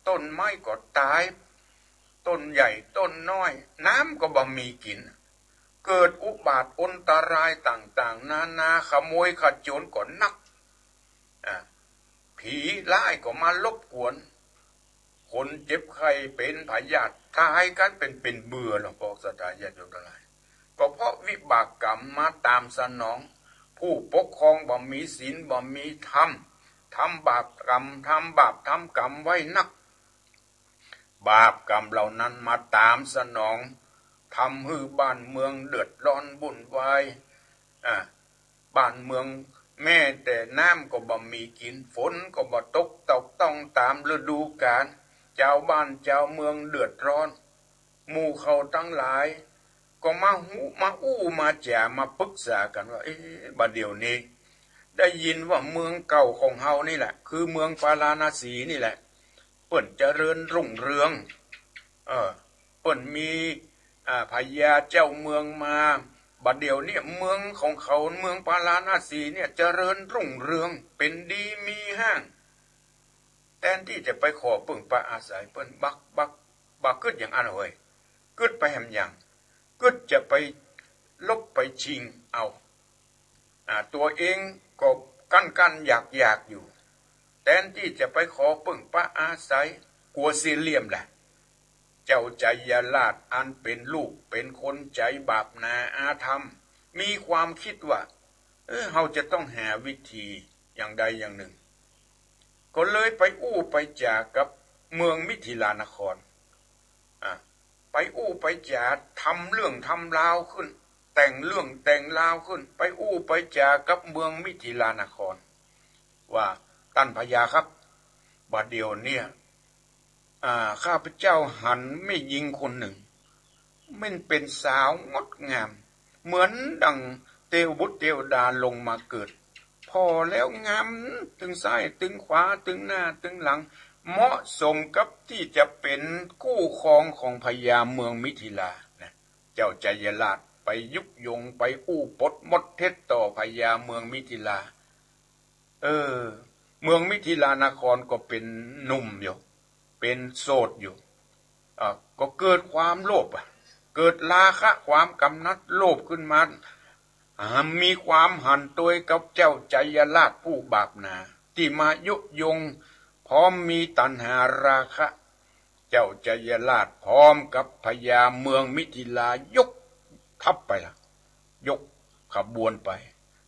ต้นไม้ก็ต๋าย ต้นใหญ่ต้นน้อย น้ำก็บ่มีกิ๋น เกิดอุบาทอันตรายต่างๆ นานา ขโมยขโจรก็นัก อ่า ผีร้ายก็มารบกวน คนเจ็บไข้เป๋นพยาธิต๋ายกั๋นเป๋นๆ เบื่อ หลวงพ่อศรัทธาญาติโยมตังหลาย ก็เพราะวิบากกรรมมาต๋ามสนอง ผู้ปกครองบ่มีศีลบ่มีธรรม ทำบาปกรรม ทำบาปทำกรรมไว้นัก บาปกรรมเหล่านั้นมาต๋ามสนอง ทำหื้อบ้านเมืองเดือดร้อนวุ่นวาย อ่า บ้านเมืองแม้แต่น้ำก็บ่มีกิ๋น ฝนก็บ่ตกต้องต๋ามฤดูก๋าล จาวบ้านจาวเมืองเดือดร้อน หมู่เขาตังหลายก็มาฮู้ มาอู้มาจ๋า มาปรึกษากั๋นว่า เอ๊ะ บ่าเดี่ยวนี้ ได้ยินว่าเมืองเก่าของเฮานี่แหละ คือเมืองปาราณสีนี่แหละ เปิ้นเจริญรุ่งเรือง เออ เปิ้นมี อ่า พญาเจ้าเมืองมา บ่าเดี่ยวนี้เมืองของเขา เมืองปาราณสีเนี่ยเจริญรุ่งเรือง เป๋นดีมีฮ้าง แตนตี้จะไปขอเปิ้งปาอาศัยเปิ้น บ่ บ่ บ่กึ๊ดอย่างอั้นเว้ย กึ๊ดไปแหมหยัง กึ๊ดจะไปลบไปชิงเอา อ่า ตั๋วเองก็กั้นๆ อยากๆ อยู่ แตนตี้จะไปขอเปิ้งปาอาศัย กั๋วเสียเหลี่ยมแหละ เจ้าชัยราชอันเป๋นลูกเป๋นคนใจ๋บาปหนาอาธรรม มีความกึ๊ดว่า เออ เฮาจะต้องหาวิธีอย่างใดอย่างนึ่ง ก็เลยไปอู้ไปจ๋ากับเมืองมิถิลานคร อ่ะ ไปอู้ไปจ๋า ทำเรื่องทำราวขึ้น แต่งเรื่องแต่งราวขึ้น ไปอู้ไปจ๋ากับเมืองมิถิลานคร ว่า ต้านพญาครับ บ่าเดี่ยวเนี่ย อ่า ข้าพเจ้าหันแม่ญิงคนนึ่ง แม่นเป๋นสาวงดงาม เหมือนดั่งเตวบุตรเตวดาลงมาเกิด ผ่อแล้วงามตึงซ้ายตึงขวาตึงหน้าตึงหลัง เหมาะสมกับตี้จะเป๋นกู้ครองของพญาเมืองมิถิลานะ เจ้าชัยราชไปยุยงไปอู้ปดมดเท็จต่อพญาเมืองมิถิลา เออ เมืองมิถิลานครก็เป๋นหนุ่มอยู่ เป๋นโสดอยู่ อ่ะ ก็เกิดความโลภอ่ะ เกิดราคะความกำหนัดโลภขึ้นมา อ่า มีความหันตวยกับเจ้าชัยราชผู้บาปหนา ตี้มายุยง พร้อมมีตัณหาราคะ เจ้าชัยราชพร้อมกับพญาเมืองมิถิลายกทัพไปละ ยกขบวนไป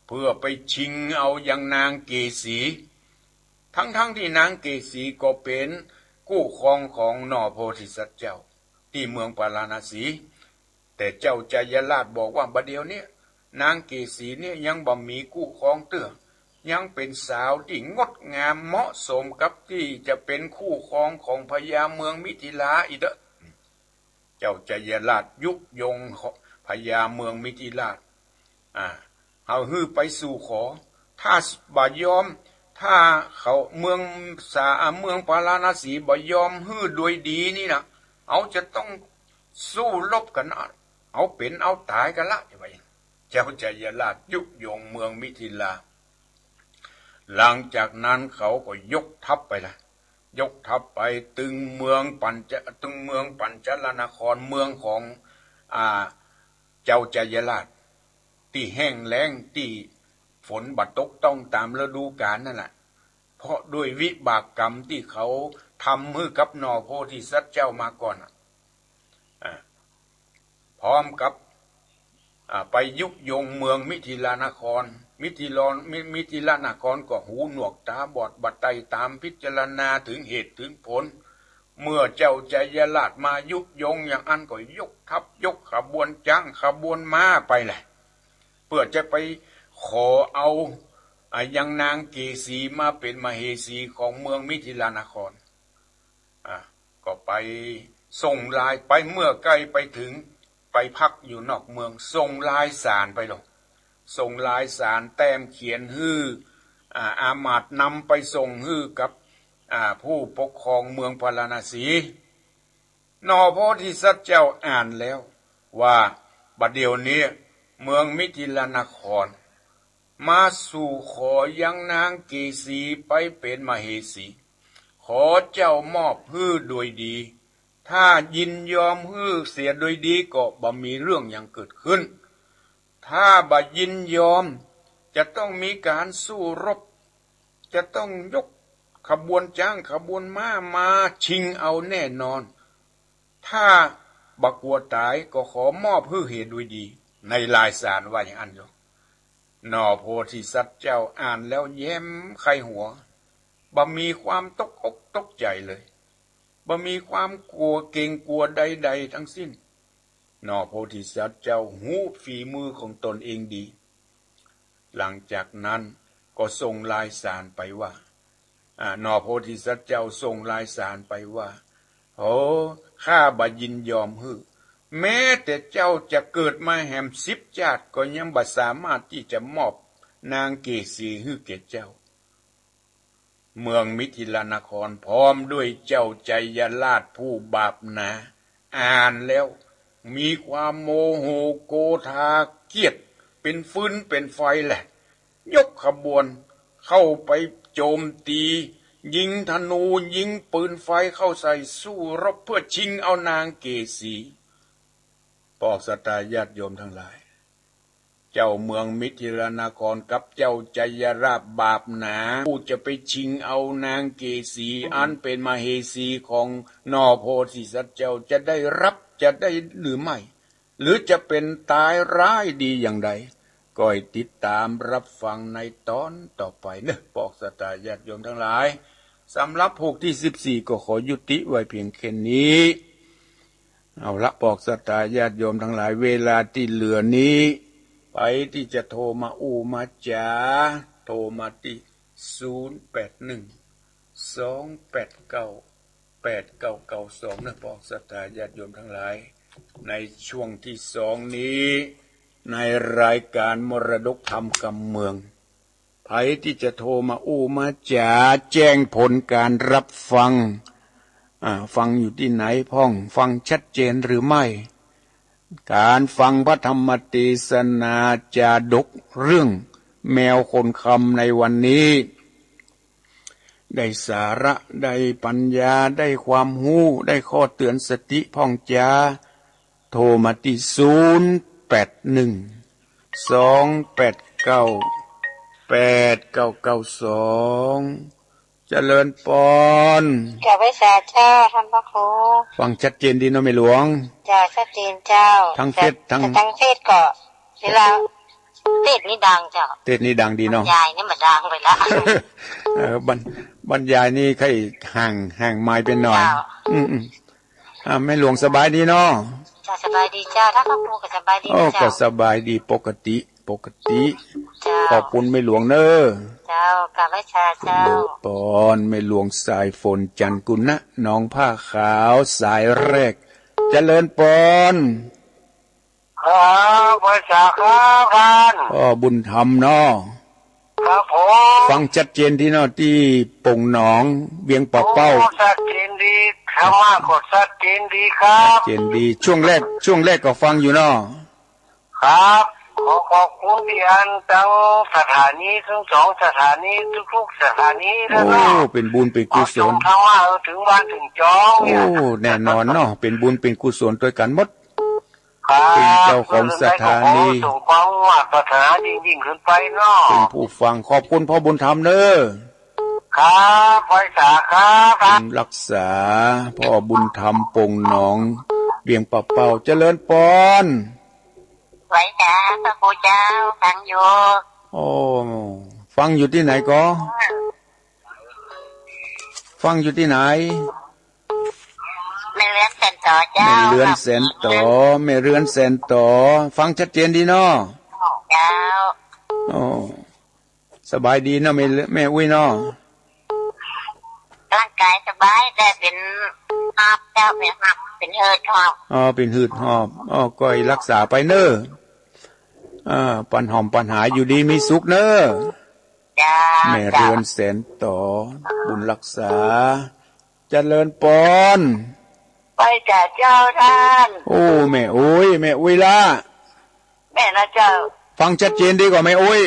เพื่อไปชิงเอายังนางเกสี ทั้งๆ ตี้นางเกสีก็เป๋นกู้ครองของหน่อโพธิสัตว์เจ้า ตี้เมืองปาราณสี แต่เจ้าชัยราชบอกว่าบ่าเดี่ยวนี้ นางเกสีเนี่ยยังบ่มีกู้ครองเตื้อ ยังเป๋นสาวตี้งดงามเหมาะสมกับตี้จะเป๋นคู่ครองของพญาเมืองมิถิลาอีกเต๊อะ เจ้าชัยราชยุยงพญาเมืองมิถิลา อ่า เฮาหื้อไปสู่ขอ ถ้าบ่ยอม ถ้าเขาเมืองสา เมืองปาราณสีบ่ยอมหื้อโดยดีนี่นะ เฮาจะต้องสู้รบกั๋น เอาเป๋นเอาต๋ายกั๋นละ จะว่าอย่างนั้น เจ้าชัยราชยุยงเมืองมิถิลา หลังจากนั้นเขาก็ยกทัพไปละ ยกทัพไปตึงเมืองปัญจ ตึงเมืองปัญจลนคร เมืองของ อ่า เจ้าชัยราช ตี้แห้งแล้ง ตี้ฝนบ่ตกต้องต๋ามฤดูก๋าลนั่นแหละ เพราะด้วยวิบากกรรมตี้เขาทำหื้อกับหน่อโพธิสัตว์เจ้ามาก่อนน่ะ อ่า พร้อมกับ อ่า ไปยุยงเมืองมิถิลานคร มิถิลอน มิ มิถิลานครก็หูหนวกต๋าบอด บ่ใต้ต๋ามพิจารณาเถิงเหตุเถิงผล เมื่อเจ้าชัยราชมายุยงอย่างอั้นก็ยกทัพยกขบวนจ๊างขบวนม้าไปแหละ เพื่อจะไปขอเอา อ่า ยังนางเกสีมาเป๋นมเหสีของเมืองมิถิลานคร อ่า ก็ไปส่งลายไป เมื่อใก้ไปเถิง ไปพักอยู่นอกเมือง ส่งลายสารไปลง ส่งลายสารแต้มเขียนหื้อ อ่า อามาตย์นำไปส่งหื้อกับ อ่า ผู้ปกครองเมืองปาราณสี หน่อโพธิสัตว์เจ้าอ่านแล้วว่า บ่าเดี่ยวนี้เมืองมิถิลานคร มาสู่ขอยังนางเกสีไปเป๋นมเหสี ขอเจ้ามอบหื้อโดยดี ถ้ายินยอมหื้อเสียโดยดีก็บ่มีเรื่องหยังเกิดขึ้น ถ้าบ่ยินยอม จะต้องมีก๋านสู้รบ จะต้องยกขบวนจ๊างขบวนม้ามาชิงเอาแน่นอน ถ้าบ่กั๋วต๋ายก็ขอมอบหื้อเหียโดยดี ในลายสารว่าอย่างอั้นโยม หน่อโพธิสัตว์เจ้าอ่านแล้วแย้มไคหัว บ่มีความตกอกตกใจ๋เลย บ่มีความกั๋วเก๋งกั๋วใดๆ ตึงสิ้น หน่อโพธิสัตว์เจ้าฮู้ฝีมือของตนเองดี หลังจากนั้นก็ส่งลายสารไปว่า อ่า หน่อโพธิสัตว์เจ้าส่งลายสารไปว่า โอ้ ข้าบ่ยินยอมหื้อ แม้แต่เจ้าจะเกิดมาแหมสิบจาติก็ยังบ่สามารถตี้จะมอบนางเกสีหื้อแก่เจ้า เมืองมิถิลนครพร้อมด้วยเจ้าชัยราชผู้บาปหนา อ่านแล้วมีความโมโหโกธาเกลียดเป๋นฟืนเป๋นไฟแหละ ยกขบวนเข้าไปโจมตี ยิงธนูยิงปืนไฟเข้าใส่สู้รบเพื่อชิงเอานางเกสี ปอกศรัทธาญาติโยมตังหลาย เจ้าเมืองมิถิลนครกับเจ้าชัยราชบาปหนา ผู้จะไปชิงเอานางเกสีอันเป๋นมเหสีของหน่อโพธิสัตว์เจ้าจะได้รับจะได้หรือไม่ หรือจะเป๋นต๋ายร้ายดีอย่างใด ก็ให้ติดต๋ามรับฟังในต๋อนต่อไปเนาะ ปอกศรัทธาญาติโยมตังหลาย สำหรับผูกตี้สิบสี่ก็ขอยุติไว้เพียงแค่นี้ เอาละ ปอกศรัทธาญาติโยมตังหลาย เวลาตี้เหลือนี้ ใผตี้จะโทรมาอู้มาจ๋า โทรมาตี้ ศูนย์แปดหนึ่ง สองแปดเก้า แปดเก้าเก้าสอง เนาะ ปอกศรัทธาญาติโยมตังหลาย ในช่วงตี้สองนี้ ในรายการมรดกธรรมกำเมือง ใผตี้จะโทรมาอู้มาจ๋า แจ้งผลก๋านรับฟัง อ่า ฟังอยู่ตี้ไหนพ่อง ฟังชัดเจนหรือไม่ ก๋านฟังพระธรรมเตสนาจาดกเรื่องแมวคนคำในวันนี้ ได้สาระ ได้ปัญญา ได้ความฮู้ ได้ข้อเตือนสติพ่องจ๋า โทรมาตี้ ศูนย์แปดหนึ่ง สองแปดเก้า แปดเก้าเก้าสอง เจริญปอน กราบไหว้สาเจ้าท่านพระครู ฟังชัดเจนดีเนาะแม่หลวง เจ้า ชัดเจนเจ้า ทางเฟซ ทาง ทางเฟซก็ เวลา เทศน์นี่ดังเจ้า เทศน์นี่ดังดีเนาะ บรรยายนี่มันดังไปละ เออ บรร- บรรยายนี่ใค่ห่าง ห่างไมค์ไปหน่อย เจ้า อืมๆ อ่า แม่หลวงสบายดีเนาะ เจ้า สบายดีเจ้า ท่านพระครูก็สบายดี โอ้ เจ้า ก็สบายดีปกติ ปกติ เจ้า ขอบคุณแม่หลวงเนอะ เจ้า กราบไหว้สาเจ้า เจริญปอน แม่หลวงสายฝน จันทกุณะ หนองผ้าขาว สายแรก เจริญปอน ครับ ไหว้สาครับท่าน พ่อบุญธรรมเนาะ ครับผม ฟังชัดเจนตี้เนาะ ตี้โป่งหนอง เวียงป่าเป้า โอ้ ชัดเจนดี ธรรมะก็ชัดเจนดีครับ ชัดเจนดี ช่วงแรก ช่วงแรกก็ฟังอยู่เนาะ ครับ ขอขอบคุณตี้อันตังสถานี ตึงสองสถานี ทุกๆ สถานี โอ้ เนาะ เป๋นบุญเป๋นกุศล เอาส่งธรรมะหื้อเถิงบ้านเถิงจองเนี่ย โอ้ แน่นอนเนาะ เป๋นบุญเป๋นกุศลตวยกั๋นหมด ครับ เป๋นเจ้าของสถานี ส่งความมุ่งมั่นปรารถนายิ่งๆ ขึ้นไปเนาะ เป๋นผู้ฟัง ขอบคุณพ่อบุญธรรมเนอะ ครับ ไหว้สาครับ บุญรักษา พ่อบุญธรรม โป่งหนอง เวียงป่าเป้า เจริญปอน ไหว้สาพระครูเจ้า ฟังอยู่ โอ้ ฟังอยู่ตี้ไหนก็ ฟังอยู่ตี้ไหน แม่เรือนแสนต๋อเจ้า แม่เรือนแสนต๋อ แม่เรือนแสนต๋อ ฟังชัดเจนดีเนาะ เจ้า โอ้ สบายดีเนาะ แม่ แม่อุ๊ยเนาะ ร่างก๋ายสบาย แต่เป๋นหอบเจ้า เป๋นหอบ เป๋นหืดหอบ อ๋อ เป๋นหืดหอบ อ๋อ ก็รักษาไปเน่อ อ่า ปันหอมปันหาย อยู่ดีมีสุขเน่อ เจ้า แม่เรือนแสนต๋อ บุญรักษา เจริญปอน ไหว้สาเจ้าท่าน โอ้ แม่อุ๊ย แม่อุ๊ยละ แม่นะเจ้า ฟังชัดเจนดีก่อแม่อุ๊ย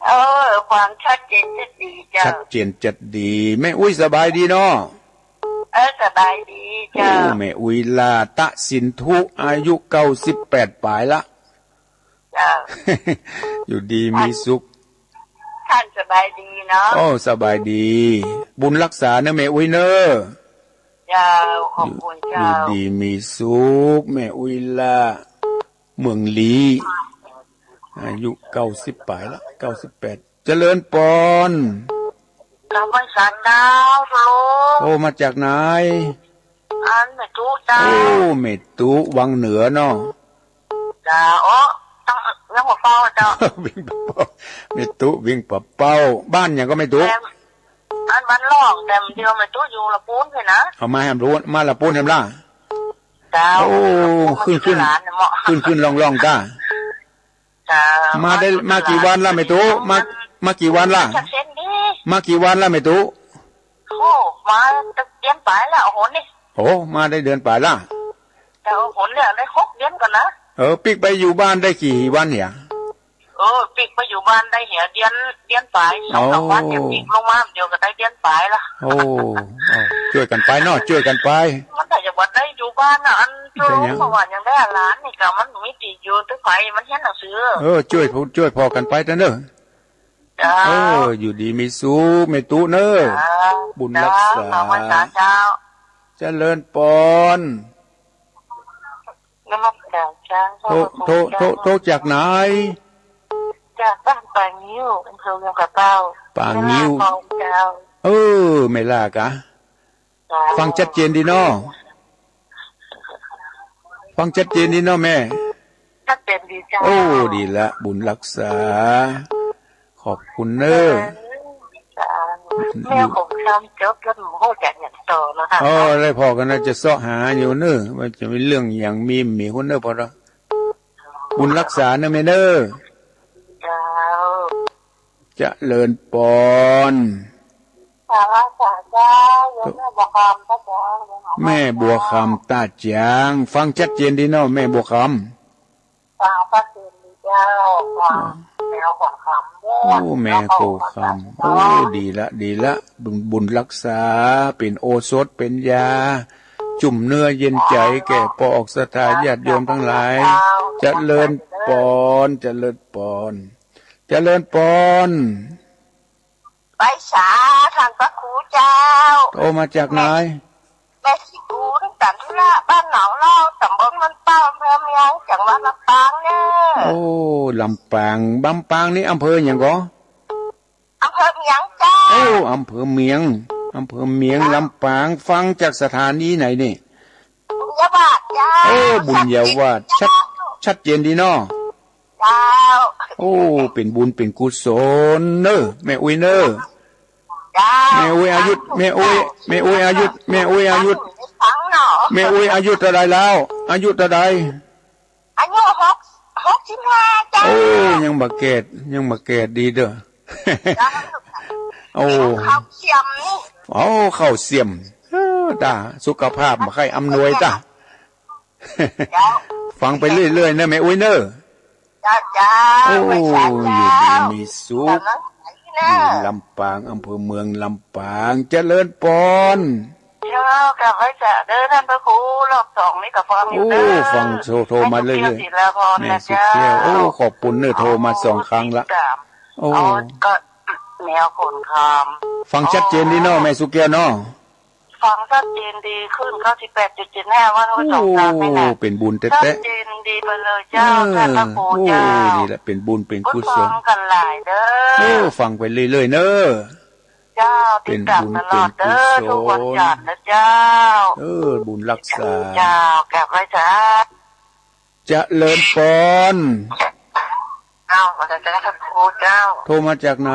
เออ ฟังชัดเจนชัดดีเจ้า ชัดเจนชัดดี แม่อุ๊ยสบายดีเนาะ เออ สบายดีเจ้า โอ้ แม่อุ๊ยลา ตะสินธุ อายุเก้าสิบแปดป๋ายละ เจ้า อยู่ดีมีสุข ท่านสบายดีเนาะ โอ้ สบายดี บุญรักษาเนอะแม่อุ๊ยเนอะ เจ้า ขอบคุณเจ้า อยู่ดีมีสุข แม่อุ๊ยลา เมืองลี้ อายุเก้าสิบป๋ายละ เก้าสิบแปด เจริญปอน กราบไหว้สาเจ้า โทรมาจากไหน อันแม่ตุ๊เจ้า โอ้ แม่ตุ๊วังเหนือเนาะ เจ้า โอ้ ตั้ง เวียงปะเป้าเจ้า เวียงปะเป้า แม่ตุ๊เวียงปะเป้า บ้านหยังก่อแม่ตุ๊ อันบ้านล่อง แต่เดียวแม่ตุ๊อยู่ละปูนเพียงนะ เอามาแหมละปูน มาละปูนแหมละ เจ้า โอ้ ขึ้นขึ้น ขึ้นขึ้นล่องๆ ก้า เจ้า มาได้ มากี่วันละแม่ตุ๊ มา มากี่วันละ มากี่วันละแม่ตุ๊ โอ้ มาตั้งเดือนป๋ายละ โอ้โห นี่ โอ้ มาได้เดือนป๋ายละ เจ้า โอ้โห เนี่ย ได้หกเดือนก่อนนะ เออ ปิ๊กไปอยู่บ้านได้กี่วันเหีย เออ ปิ๊กไปอยู่บ้านได้เหีย เดือน เดือนป๋าย สองสามวัน เดี๋ยวปิ๊กลงมา เดี๋ยวก็ได้เดือนป๋ายละ โอ้ เอา จ้วยกั๋นไปเนาะ จ้วยกั๋นไป มันถ้าจะบ่ได้อยู่บ้านนะ อัน เป็นหยัง เพราะว่ายังได้หลานนี่ก็มันมีตี้อยู่ตี้ไป มันเฮียนหนังสือ เออ จ้วยผู้ จ้วยผ่อกั๋นไปเต๊อะเนอะ เจ้า เออ อยู่ดีมีสุข แม่ตุ๊เนอะ เจ้า บุญรักษา เจ้า ขอบคุณเจ้า เจริญปอน นมัสการเจ้า โทร โทร โทร โทรจากไหน จากบ้านป่างิ้ว อำเภอเวียงป่าเป้า ป่างิ้ว เจ้า เออ แม่ล่ากะ ฟังชัดเจนดีเนาะ ฟังชัดเจนดีเนาะแม่ ชัดเจนดีเจ้า โอ้ ดีละ บุญรักษา ขอบคุณเนอะ เออ แม่ของคำจบแล้วหนูก็จะอย่างต่อนะคะ อ๋อ ได้ผ่อกั๋นนะ จะเซาะหาอยู่เนอะ ว่าจะมีเรื่องหยังมี มีคนเนอะ พอเนาะ บุญรักษาเนอะแม่เนอะ เจ้า เจริญปอน สาธุเจ้า โยมแม่บัวคำ พระเจ้า แม่บัวคำ ตาจาง ฟังชัดเจนดีเนาะ แม่บัวคำ ฟังชัดเจนดีเจ้า ฟังแม่บัวคำ โอ้ แม่บัวคำ โอ้ ดีละ ดีละ บุญ บุญรักษา เป๋นโอสถ เป๋นยา จุ่มเนื้อเย็นใจ๋ แก่ป้อออกศรัทธาญาติโยมตังหลาย เจริญปอน เจริญปอน เจริญปอน ไหว้สาท่านพระครูเจ้า โทรมาจากไหน แม่ แม่สีกู ตั้งแต่นี่ละ บ้านหนองเล่า ตำบลมันเป้า อำเภอเมือง จังหวัดลำปางเน่อ โอ้ ลำปาง ลำปางนี่อำเภอหยังก่อ อำเภอเมืองเจ้า โอ้ อำเภอเมือง อำเภอเมือง ลำปาง ฟังจากสถานีไหนนี่ บุญญาวาสเจ้า โอ้ บุญญาวาส ชัด ชัดเจนดีเนาะ เจ้า โอ้ เป๋นบุญเป๋นกุศลเนอะ แม่อุ๊ยเนอะ เจ้า แม่อุ๊ยอายุ แม่อุ๊ย แม่อุ๊ยอายุ แม่อุ๊ยอายุ ฟังเนาะ แม่อุ๊ยอายุเต้าใดแล้ว อายุเต้าใด อายุหก หกสิบห้าเจ้า โอ้ ยังบ่แก่ ยังบ่แก่ดีเด้อ เจ้า โอ้ ข้าวเสียมนี่ โอ้ ข้าวเสียม เออ ตา สุขภาพบ่ใค่อำนวยตา เจ้า ฟังไปเรื่อยๆ เนอะ แม่อุ๊ยเนอะ เจ้า เจ้า โอ้ ไปสาธุ อยู่ดีมีสุข เจ้า อยู่ลำปาง อำเภอเมืองลำปาง เจริญปอน เจ้า กราบไหว้สาเด้อท่านพระครู รอบสองนี่ก็ฟังอยู่ โอ้ เด้อ ฟังโทร โทรมาเรื่อยๆ แม่สุขแก้ว แม่สุขแก้ว โอ้ ขอบคุณเนอะ โทรมาสองครั้งละ ติดตาม โอ้ อ๋อ ก็แนวคนคำ ฟังชัดเจนดีเนาะ แม่สุขแก้วเนาะ ฟังชัดเจนดี คลื่นเก้าสิบแปดจุดเจ็ดห้า ว่าเขาสองทางนี่นะ โอ้ เป๋นบุญแต๊ๆ ชัดเจนดีไปเลยเจ้า เออ ท่านพระครู โอ้ เจ้า ดีละ เป๋นบุญเป๋นกุศล ฟังกั๋นหลายเด้อ โอ้ ฟังไปเรื่อยๆ เนอะ เจ้า เป๋นบุญ ติดตามตลอดเด้อ เป๋นกุศล ทุกวันจันทร์นะเจ้า เออ บุญรักษา เจ้า กราบไหว้สา เจริญปอน เจ้า ขอบคุณเจ้า พระครูเจ้า โทรมาจากไหน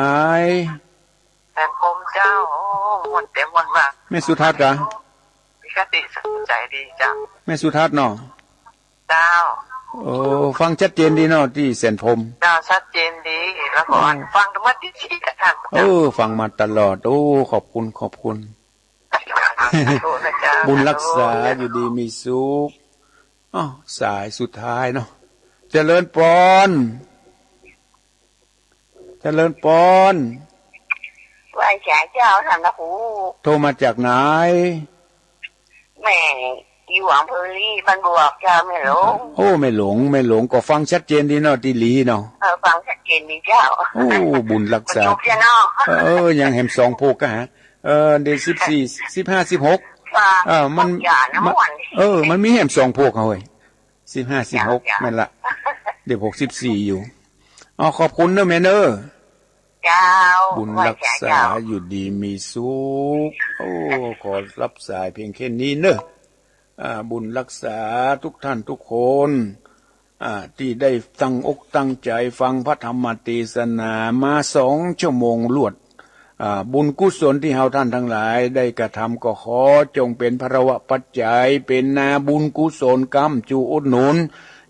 แสนพรหมเจ้า โอ้ ม่วนแต๊ม่วนว่า แม่สุทัศน์กะ มีคติสอนใจดีเจ้า แม่สุทัศน์เนาะ เจ้า โอ้ ฟังชัดเจนดีเนาะ ตี้แสนพรหม เจ้า ชัดเจนดี แล้วก็ โอ้ ฟังธรรมะดีๆ กับท่าน เออ ฟังมาตลอด โอ้ ขอบคุณ ขอบคุณ สาธุนะเจ้า บุญรักษา สาธุ อยู่ดีมีสุข อ้าว สายสุดท้ายเนาะ เจริญปอน เจริญปอน ไหว้สาเจ้าท่านพระครู โทรมาจากไหน แม่ อยู่อำเภอลีบ้านบวกเจ้า แม่หลวง โอ้ แม่หลวง แม่หลวงก็ฟังชัดเจนดีเนาะ ตี้ลีเนาะ เออ ฟังชัดเจนดีเจ้า โอ้ บุญรักษา มันจุกเจ้าเนาะ เออ ยังแหมสองโภคกะฮะ เออ เดี๋ยวสิบสี่ สิบห้า สิบหก ว่า เออ มัน พวกยานะ มัน เมื่อวัน เออ มันมีแหมสองโภคเฮ้ย สิบห้า สิบหก เจ้า เจ้า แม่นละ เดี๋ยวหกสิบสี่อยู่ อ๋อ ขอบคุณเนอะแม่เนอะ เจ้า บุญรักษา ไหว้สาเจ้า อยู่ดีมีสุข โอ้ ขอรับสายเพียงแค่นี้เนอะ อ่า บุญรักษาทุกท่านทุกคน อ่า ตี้ได้ตั้งอกตั้งใจ๋ฟังพระธรรมเตสนามาสองชั่วโมงลวด อ่า บุญกุศลตี้เฮาท่านตังหลายได้กระทำก็ขอจงเป๋นพลวปัจจัย เป๋นนาบุญกุศลก้ำจูอุดหนุน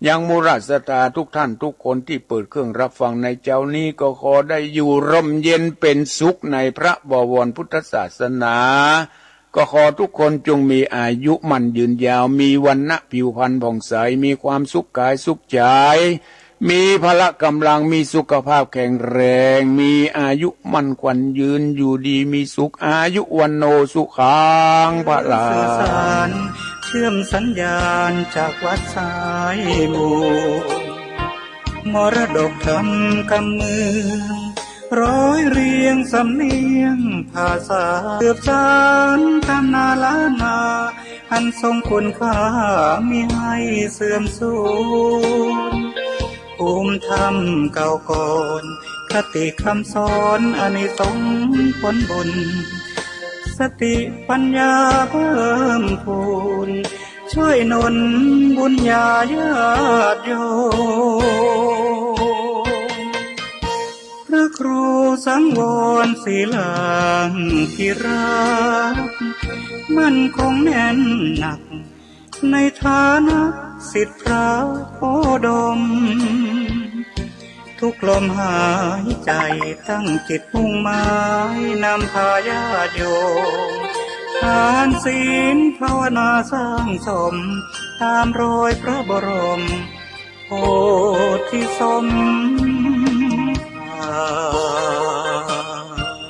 ยังหมู่ราษฎาทุกท่านทุกคนตี้เปิดเครื่องรับฟังในเจ๊านี้ ก็ขอได้อยู่ร่มเย็นเป๋นสุขในพระบวรพุทธศาสนา ก็ขอทุกคนจงมีอายุมั่นยืนยาว มีวรรณะผิวพรรณผ่องใส มีความสุขกายสุขใจ๋ มีพละกำลัง มีสุขภาพแข็งแรง มีอายุมั่นขวัญยืน อยู่ดีมีสุข อายุวัณโณสุขังพลัง สื่อสารเชื่อมสัญญาณจากวัดสายมูล มรดกธรรมกำเมือง ร้อยเรียงสำเนียงภาษา สืบสานตำนานล้านนา อันทรงคุณค่ามิให้เสื่อมสูญ ภูมิธรรมเก่าก่อน คติคำสอนอานิสงส์ผลบุญ สติปัญญาเพิ่มพูน ช่วยหนุนบุญญาญาติโยม พระครูสังวรศิลาภิรักษ์ มั่นคงแน่นหนัก ในฐานะศิษย์พระโคดม ทุกลมหายใจ๋ตั้งจิตมุ่งหมาย นำพาญาติโยม ทานศีลภาวนาสร้างสม ตามรอยพระบรม โพธิสมภาร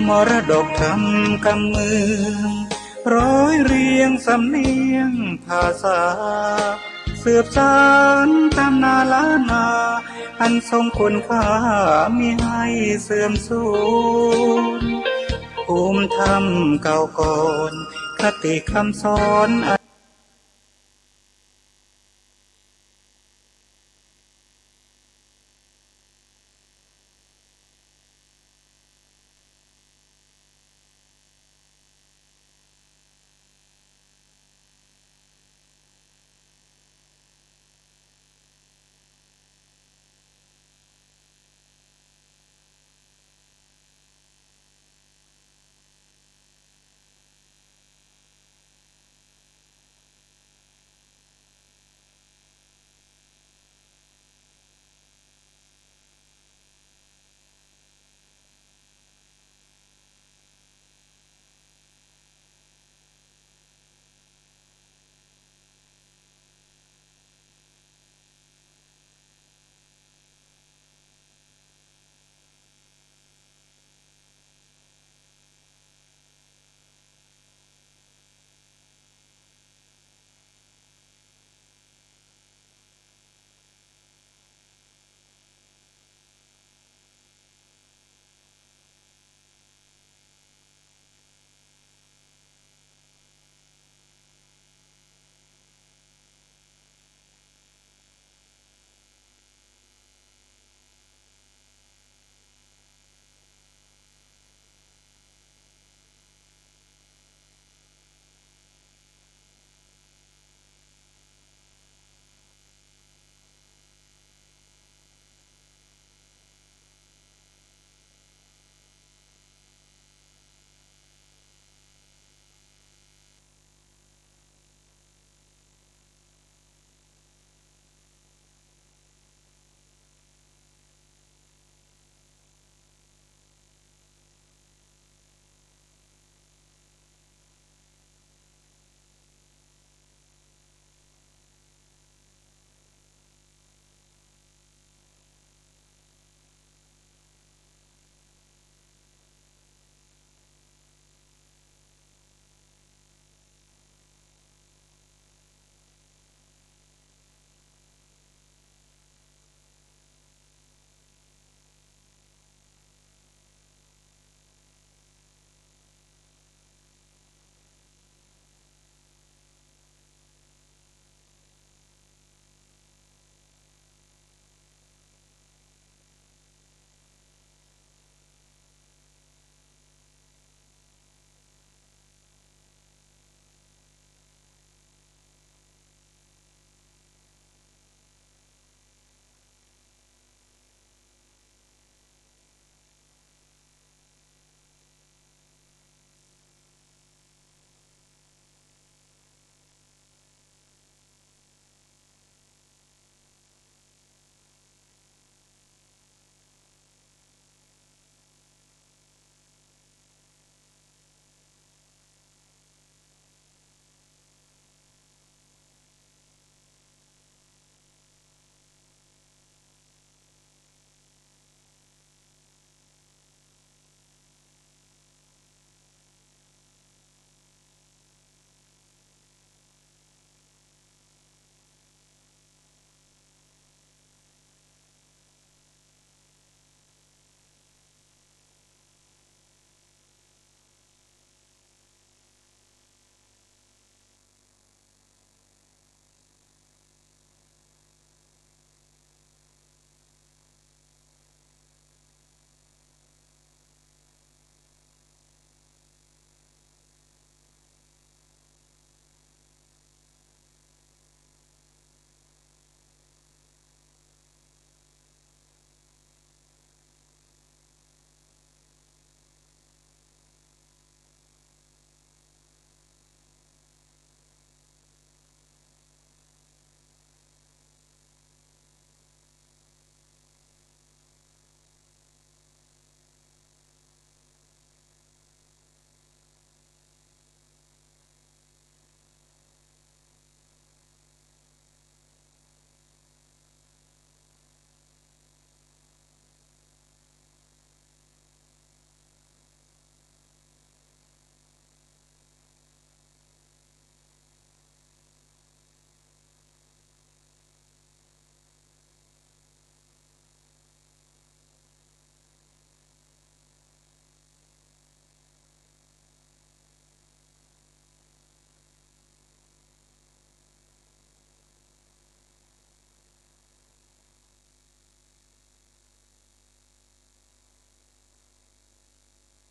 มรดกธรรมกำเมือง ร้อยเรียงสำเนียงภาษา สืบสานตำนานล้านนา อันทรงคุณค่ามิให้เสื่อมสูญ ภูมิธรรมเก่าก่อน คติคำสอน